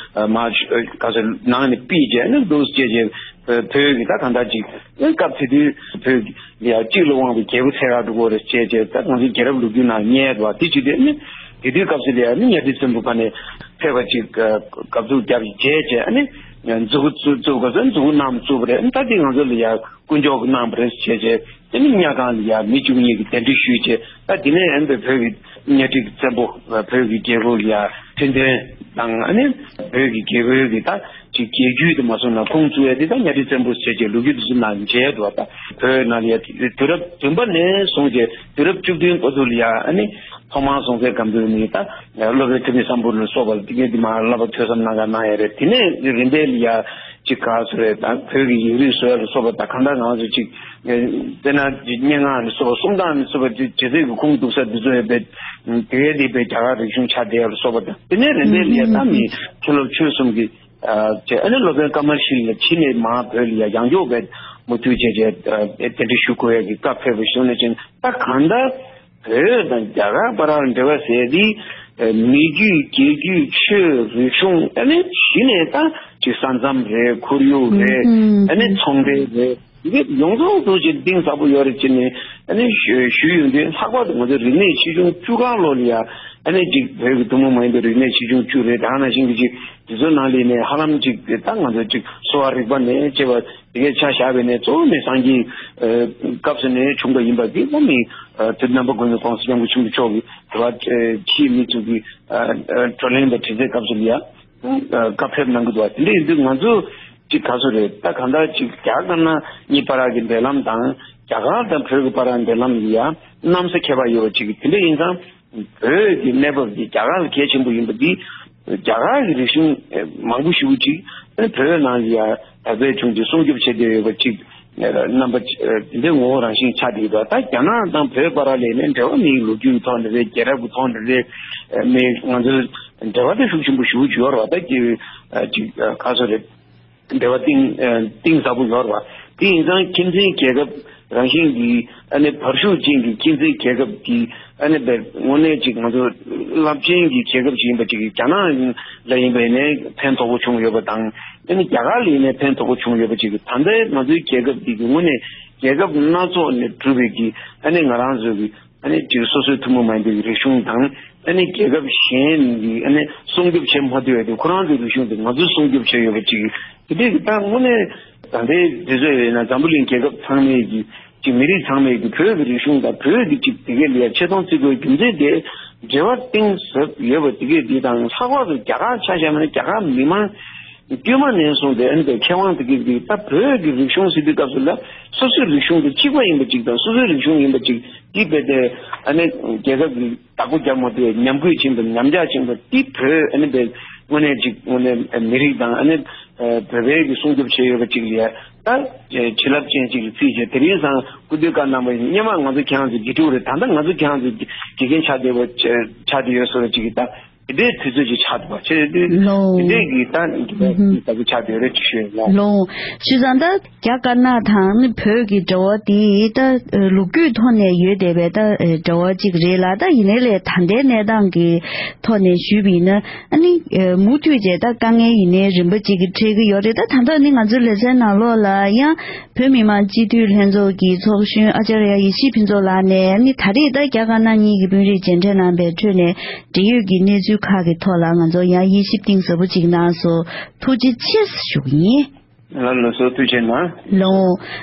མ་ག་ཟེར་ནང་ནས་ཕུད་བྱས་ཨ་ནི་རྡོ་བཅད་བྱས། བོད་ཀྱི་ད་གང་ལྟར་ཅིག་སྐབས་དེ་དུས་བོད་ཀྱི་ཡ་གཅིག་ལ་དབང་བའི་རྒྱལ་པོ་ཚད་ཁ་འགྲོ་གི་རེད་ཅེས་བྱས། ད་ང་ཚོའི་རྒྱལ་རབས་ལོ་རྒྱུས་ནང་ཉན་ཡོད་པ་དེ་བྱས་དུས་ནི་དེ་དུས་སྐབས་སུ་ལ་ཡ་ནི་གཉའ་ཁྲི་བཙན་པོ་ཕ་ནས་ཕེབས་པ་ཅིག་སྐབས་ཐུག་རྒྱབ་ཅིག་བྱས་བྱས། ཨ་ནི་མཛུབ་གུ་བཙུགས་བཙུགས་པ་ཚོ་མཛུབ་གུ་བསྣམས་བཙུགས་པ་རེད། ད་དེ་ང་ཚོ་ལ་ཡ་དཀོན་མཆོག་གིས་གནང་བ་རེད་བྱས་བྱས། དེ་ནི་གཉའ་ཁང་ལ་ཡ་མི་བཅུ་གཉིས་ཀྱིས་གདན་འདྲེན་ཞུས་བྱས། ད་དེ་ནས་ཨ་ནི་བོད་ཀྱི་གཉའ་ཁྲི་བཙན་པོ་བོད་ཀྱི་རྒྱལ་པོ་ལ་ཡ་ཁྲི་འདོན་དང་། ཨ་ནི་བོད་ཀྱི་རྒྱལ་པོའི་གི་ད་ཅིག་རྒྱལ་རྒྱུད་དུ་མ་སོང་ན་ཁུངས་བཙུགས་ཡ་དེ་ད་གཉའ་ཁྲི་བཙན་པོ་ཟེར་བྱས་ལོ་རྒྱུས་དེ་ཚོ་ནང་མཇལ་འདུག་ད་བོད་ནང་ལ་ཡ་དུས་རབས་བདུན་པ་ནས་བཟུང་བྱས་དུས་རབས་བཅུ་བདུན་བར་དུ་ལ་ཡ་ཨ་ནི་ཐོག་མར་སྲོང་བཙན་སྒམ་པོས་ནི་ད་སློབ་དཔོན་ཐོན་མི་སམ་བྷོ་ཊ་ལ་སོགས་པ་དེ་གའི་དེ་མར་བསླབ་པ་ཐོས་བསམ་གནང་ག་གནང་ཡ་རེད། དེ་ནས་རིམ་པས་ལ་ཡ་ཅིག་ག་ཚོད་རེད། ད་བོད་ཀྱི་ཡིག་རིགས་བཟོ་ཡ་ལ་སོགས་པ་ད་གང་ལྟར་ང་ཚོ་ཅིག་དཔེར་ན་སྙན་ངག་ལ་སོགས་པ་གསུང་སྟངས་ལ་སོགས་པ་དེ་བྱེད་ཚིག་གི་ཁུངས་གཏུགས་ས་དེ་ཚོ་ཡོད་པས། དེ་གའི་དེ་བས་རྒྱ་གར་རིག་གཞུང་ཆགས་བསྡད་ཡ་ལ་སོགས་པ་དང་། དེ་ནས་རིམ་པས་ལ་ཡ་ད་མི་མཁན་སློབ་ཆོས་གསུམ་གྱི་ཨ་ནི་སློབ་དཔོན་ཀ་མ་ལ་ཤཱི་ལ་ཕྱི་ནས་མར་བོད་ལ་ཡ་ཡང་བསྐྱར་བས་མུ་མཐུད་བྱས་བྱས་གདན་འདྲེན་ཞུ་དགོས་ཡ་གི་སྐབས་ཕེབས་པ་བྱུང་ནས་ཅིང་། ད་གང་ལྟར་བོད་དང་རྒྱ་གར་བར་ལ་འབྲེལ་བ་ཟེར་དེ་མི་རྒྱུད་རྒྱལ་རྒྱུད་ཆོས་རིག་གཞུང་ཨ་ནི་གཞི་ནས་ད་ཅིག་ས་མཚམས་རེད། ཁོར་ཡུག་རེད། ཨ་ནི་ཚོང་འབྲེལ་རེད། འདི་ཡོངས་རྫོགས་ཐུགས་ཀྱི་གཏིང་ཟབ་པོ་ཡོད་རེད་ཅེས་ནས་ཨ་ནི་ཞུ་ཞུས་ཡོང་དུས། ལྷག་པར་དུ་ང་ཚོའི་རིག་གནས་ཆེ་ཆུང་བཅུ་ཁག་ལོ་ལ་ཡ་ཨ་ནི་ཅིག་བོད་ཀྱི་ཐུན་མོང་མ་ཡིན་པའི་རིག་གནས་ཆེ་ཆུང་བཅུ་རེད། ད་ག་ནང་བཞིན་གྱི་ཅིག་དེ་ཚོའི་ནང་ལ་ནས་ཧ་ལམ་ཅིག་ད་ང་ཚོ་ཅིག་གསོ་བ་རིག་པ་ནས་བྱས་པ་དེ་གའི་ཆ་བཞག་པ་ཡིན་ན་གཙོ་བོ་ནི་སངས་རྒྱས་སྐབས་སུ་ནས་བྱུང་བ་ཡིན་པ་འདི་ལ་ནི་དེ་རྣམ་པ་ཀུན་ལས་ཀོང་སྤྱང་པོ་ཆེན་པོ་མཆོག་གིས་དེ་བ་ཕྱིའི་མི་ཚོ་གི་བགྲོ་གླེང་དང་དྲི་རྩད་སྐབས་སུ་ལ་ཡ། བཀའ་ཕེབས་གནང་གི་འདུག་བ། དེ་འདྲ་ཡིན་དུས་ང་ཚོ་ཅིག་ག་ཚོད་རེད། ད་གང་ལྟར་ཅིག་རྒྱ་དཀར་ནག་གཉིས་བར་གྱི་འབྲེལ་ལམ་དང་རྒྱ་གར་དང་བོད་ཀྱི་བར་འབྲེལ་ལམ་ཡ་གནམ་ས་ཁྱད་པར་ཡོད་པ་ཅིག་དེ་འདྲ་ཡིན་ཙང་བོད་ཀྱི་གནས་བབ་འདི་རྒྱ་གར་ལ་གལ་ཆེན་པོ་ཡིན་པ་འདི། རྒྱ་གར་གྱི་རིག་གཞུང་མང་པོ་ཞིག་ཅིག་བོད་ནང་ལ་ཡ་དར་སྤེལ་བྱུང་སྟེ་སྲུང་སྐྱོབ་བྱེད་བསྡད་ཡོད་པ་ཅིག་རྣམ་པ་དེ་འདྲའི་ངོ་བོ་རང་བཞིན་ཆགས་བསྡད་ཡོད། ད་རྒྱ་ནག་དང་བོད་བར་ལ་ནས་འབྲེལ་བ་མིའི་ལོ་རྒྱུས་ཐོག་ནས་རེད། རྒྱལ་རབས་ཀྱི་ཐོག་ནས་རེད། མི་ང་ཚོའི་འབྲེལ་བ་དེ་ཤུགས་ཆེན་པོ་ཞེ་པོ་ཅིག་ཡོད་རེད་བ། ད་ཀྱི་ཅིག་ག་ཚོད་རེད། འབྲེལ་བ་གཏིང་གཏིང་ཟབ་པོ་ཡོད་རེད་བ། དེ་ཡིན་ཙང་ཁྱིམ་མཚེས་རྒྱལ་ཁབ་རང་བཞིན་གྱི་ཨ་ནི་བར་ཤུགས་ཅན་གྱི་ཁྱིམ་མཚེས་རྒྱལ་ཁབ་ཀྱི་ཨ་ནི་དཔེ་དངོས་གནས་ཅིག་ང་ཚོ་རླབས་ཆེན་གྱི་རྒྱལ་ཁབ་ཅིག་ཡིན་པ་ཅིག་རྒྱ་ནག་ལ་ཡིན་པ་ཡིན་ནའི་ཕན་ཐོགས་པོ་བྱུང་ཡོད་པ་དང་། ཨ་ནི་རྒྱ་གར་ལ་ཡིན་ནའི་ཕན་ཐོགས་པོ་བྱུང་ཡོད་པ་ཅིག་ད་ལྟའི་ང་ཚོའི་རྒྱལ་ཁབ་འདི་གི་དངོས་གནས་རྒྱལ་ཁབ་སྣ་ཚོགས་ནས་གྲུབ་པའི་གི་ཨ་ནི་ང་རང་ཚོའི་གི་ཨ་ནི་ཅིག་སོ་སོའི་ཐུན་མོང་མ་ཡིན་པའི་རིག་གཞུང་དང་། ཨ་ནི་རྒྱལ་ཁབ་གཞན་གྱི་ཨ་ནི་སྲུང་སྐྱོབ་བྱེད་མ་ཐུབ་ཡ་དེ། ཁོ་རང་ཚོའི་རིག་གཞུང་དེ་ང་ཚོས་སྲུང་སྐྱོབ་བྱས་ཡོད་པ་ཅིག་དེ་འདྲའི་གི་ད་དངོས་གནས་ད་ལྟའི་དུས་ཚོད་ཡིན་ན་འཛམ་བུ་གླིང་རྒྱལ་ཁབ་ཚང་མས་ཀྱི་ཅིག་མི་རིགས་ཚང་མས་ཀྱི་བོད་ཀྱི་རིག་གཞུང་དང་བོད་ཀྱི་དེ་གའི་ལ་ཆེ་མཐོང་བརྩི་དགོས་རྒྱུ་མཚན་དེ་འབྲེལ་བ་གཏིང་ཟབ་ཡོད་པ་དེ་གའི་དེ་དང་། ལྷག་པར་དུ་རྒྱ་གར་ཆ་བཞག་ན་རྒྱ་གར་མི་མང་དཀྱུས་མ་ནས་བཟུང་སྟེ་ཨ་ནི་དེ་མཁས་དབང་དེ་གའི་དེ་ད་བོད་ཀྱི་རིག་གཞུང་ཟེར་དུས་སྐབས་སུ་ལ་སོ་སོའི་རིག་གཞུང་དེ་གཅིག་པ་ཡིན་པ་ཅིག་དང་། སོ་སོའི་རིག་གཞུང་ཡིན་པ་ཅིག་དེ་དཔེ་དེ་ཨ་ནི་རྒྱལ་ཁབ་ཀྱི་བདག་པོ་རྒྱག་མ་ཐུབ་པའི་ཉམས་རྒུད་ཕྱིན་པ་ཉམས་ཆག་ཕྱིན་པ་དེ་བོད་ཨ་ནི་བོད་དངོས་གནས་ཅིག་དངོས་གནས་མི་རིགས་དང་ཨ་ནི་བོད་པའི་གི་སྲུང་སྐྱོབ་བྱས་ཡོད་པ་ཅིག་ལ་ད་བྱིན་རླབས་ཅན་ཅིག་ལ་བརྩིས་བྱས། དེ་རིང་སང་སྐུ་མདུན་བཀའ་གནང་བ་ཡིན་སྔོན་མ་ང་ཚོ་ཁྱེད་རང་ཚོ་དགེ་ཕྲུག་རེད། ད་ལྟ་ང་ཚོ་ཁྱེད་རང་ཚོ་དགེ་རྒན་ཆགས་བསྡད་པ་ཆགས་བསྡད་ཡོད་བཟོ་འདྲ་ཅིག་གི་ད་དེ་འདྲའི་དུས་ཚོད་ཅིག་ཆགས་འདུག་པ་བྱས་དུས། ལོ། དེ་འདྲའི་གི་ད་འདི་ལྟ་བུ་ཆགས་བསྡད་ཡོད་རེད་ཅེས་ཞུ་ཡ་ཡིན། ལོ། བྱས་ཙང་ད་རྒྱ་དཀར་ནག་དང་ནི་བོད་ཀྱི་འབྲེལ་བ་དེ་ད་ལོ་རྒྱུས་ཐོག་ནས་ཡོད་བསྡད་པའི་ད་འབྲེལ་བ་གཅིག་རེད་ལ། ད་ཡིན་ནའི་ལས་ད་ལྟའི་གནས་སྟངས་ཀྱི་ཐོག་ནས་ཞུས་པ་ཡིན་ན། ཨ་ནི་མུ་མཐུད་བྱས་ད་དཀའ་ངལ་ཡིན་ནའི་རིམ་པ་གཅིག་གི་འཕྲད་ཀྱི་ཡོད་རེད། ད་ད་ལྟ་ནི་ང་ཚོའི་ལེ་ཚན་ནང་ལོགས་ལ་ཡང་བོད་མི་མང་སྤྱི་འཐུས་ལྷན་ཚོགས་ཀྱི་ཚོགས་གཞོན་ཨ་ཅཱརྱ་ཡེ་ཤེས་ཕུན་ཚོགས་ལགས་ནས་ནི་ད་རེས་ད་རྒྱ་དཀར་ནག་གཉིས་ཀྱི་དཔོན་རིགས་མཇལ་འཕྲད་གནང་བའི་ཁྲོད་ནས་འབྲེལ་ཡོད་ཀྱི་གནས་ཚུལ་ཁག་གི་ཐོག་ལ་ང་ཚོ་ཡང་དབྱེ་ཞིབ་གཏིང་ཟབ་པོ་ཅིག་གནང་སོང་། ཐུགས་རྗེ་ཆེ་ཞུ་གི་ཡིན། ལགས་སོ། ཐུགས་རྗེ་གནང་། ལགས་སོ།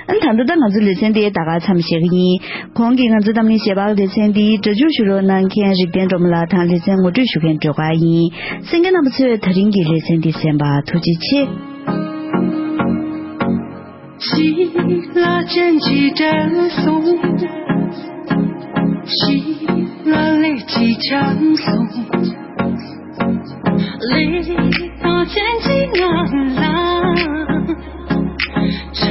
ཨ་ནི་ད་ལྟ་ད་ང་ཚོའི་ལེ་ཚན་དེ་ད་ག་མཚམས་བཞག་གི་ཡིན། གོང་གི་ང་ཚོ་གཏམ་གླེང་ཞལ་པར་ལེ་ཚན་འདི་སྒྲ་འཇུག་ཞུ་རོགས་གནང་མཁན་རིག་ལྡན་སྒྲོལ་མ་ལགས་དང་ལེ་ཚན་ངོ་སྤྲོད་ཞུ་མཁན་སྒྲོལ་དཀར་ཡིན། གསན་མཁན་རྣམ་པ་ཚོས་ད་རིང་གི་ལེ་ཚན་འདི་གསན་པར་ཐུགས་རྗེ་ཆེ། ཅི་ལ་ཅན་ཅི་བྲལ་སོང་། ཅི་ལ་ལས་ཅི་ཆགས་སོང་། ལས་དང་ཅན་ཅི་ང་ལ། ཆ་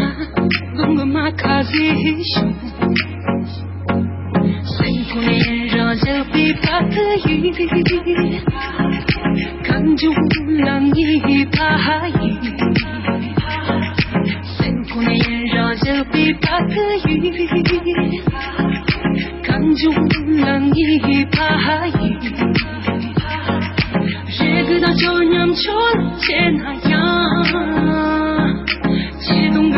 ལུང་མ་ཁ་ཟི་ཤོང་། སེམས་ཀུན་ཡུན་རིང་བཞག་པའི་བར་དུ་ཡིན། གང་བྱུང་ལ་ངེས་པ་ཡིན། སེམས་ཀུན་ཡུན་རིང་བཞག་པའི་བར་དུ་ཡིན། གང་བྱུང་ལ་ངེས་པ་ཡིན། རེ་སྒུག་དང་སྐྱོ་ཉམ་ཆུང་བྱས་ན་ཡང་། ཆེ་དང་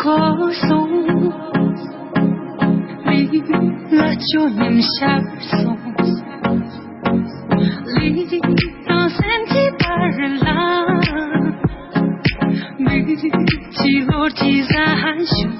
གོ་སོང་། མི་ལ་ཅོ་ཉམས་ཤར་སོང་། ལི་དང་སེམས་ཀྱི་བར་ལ། མི་ཅི་ལོར་ཅི་ཟ་ཧན་ཞུ།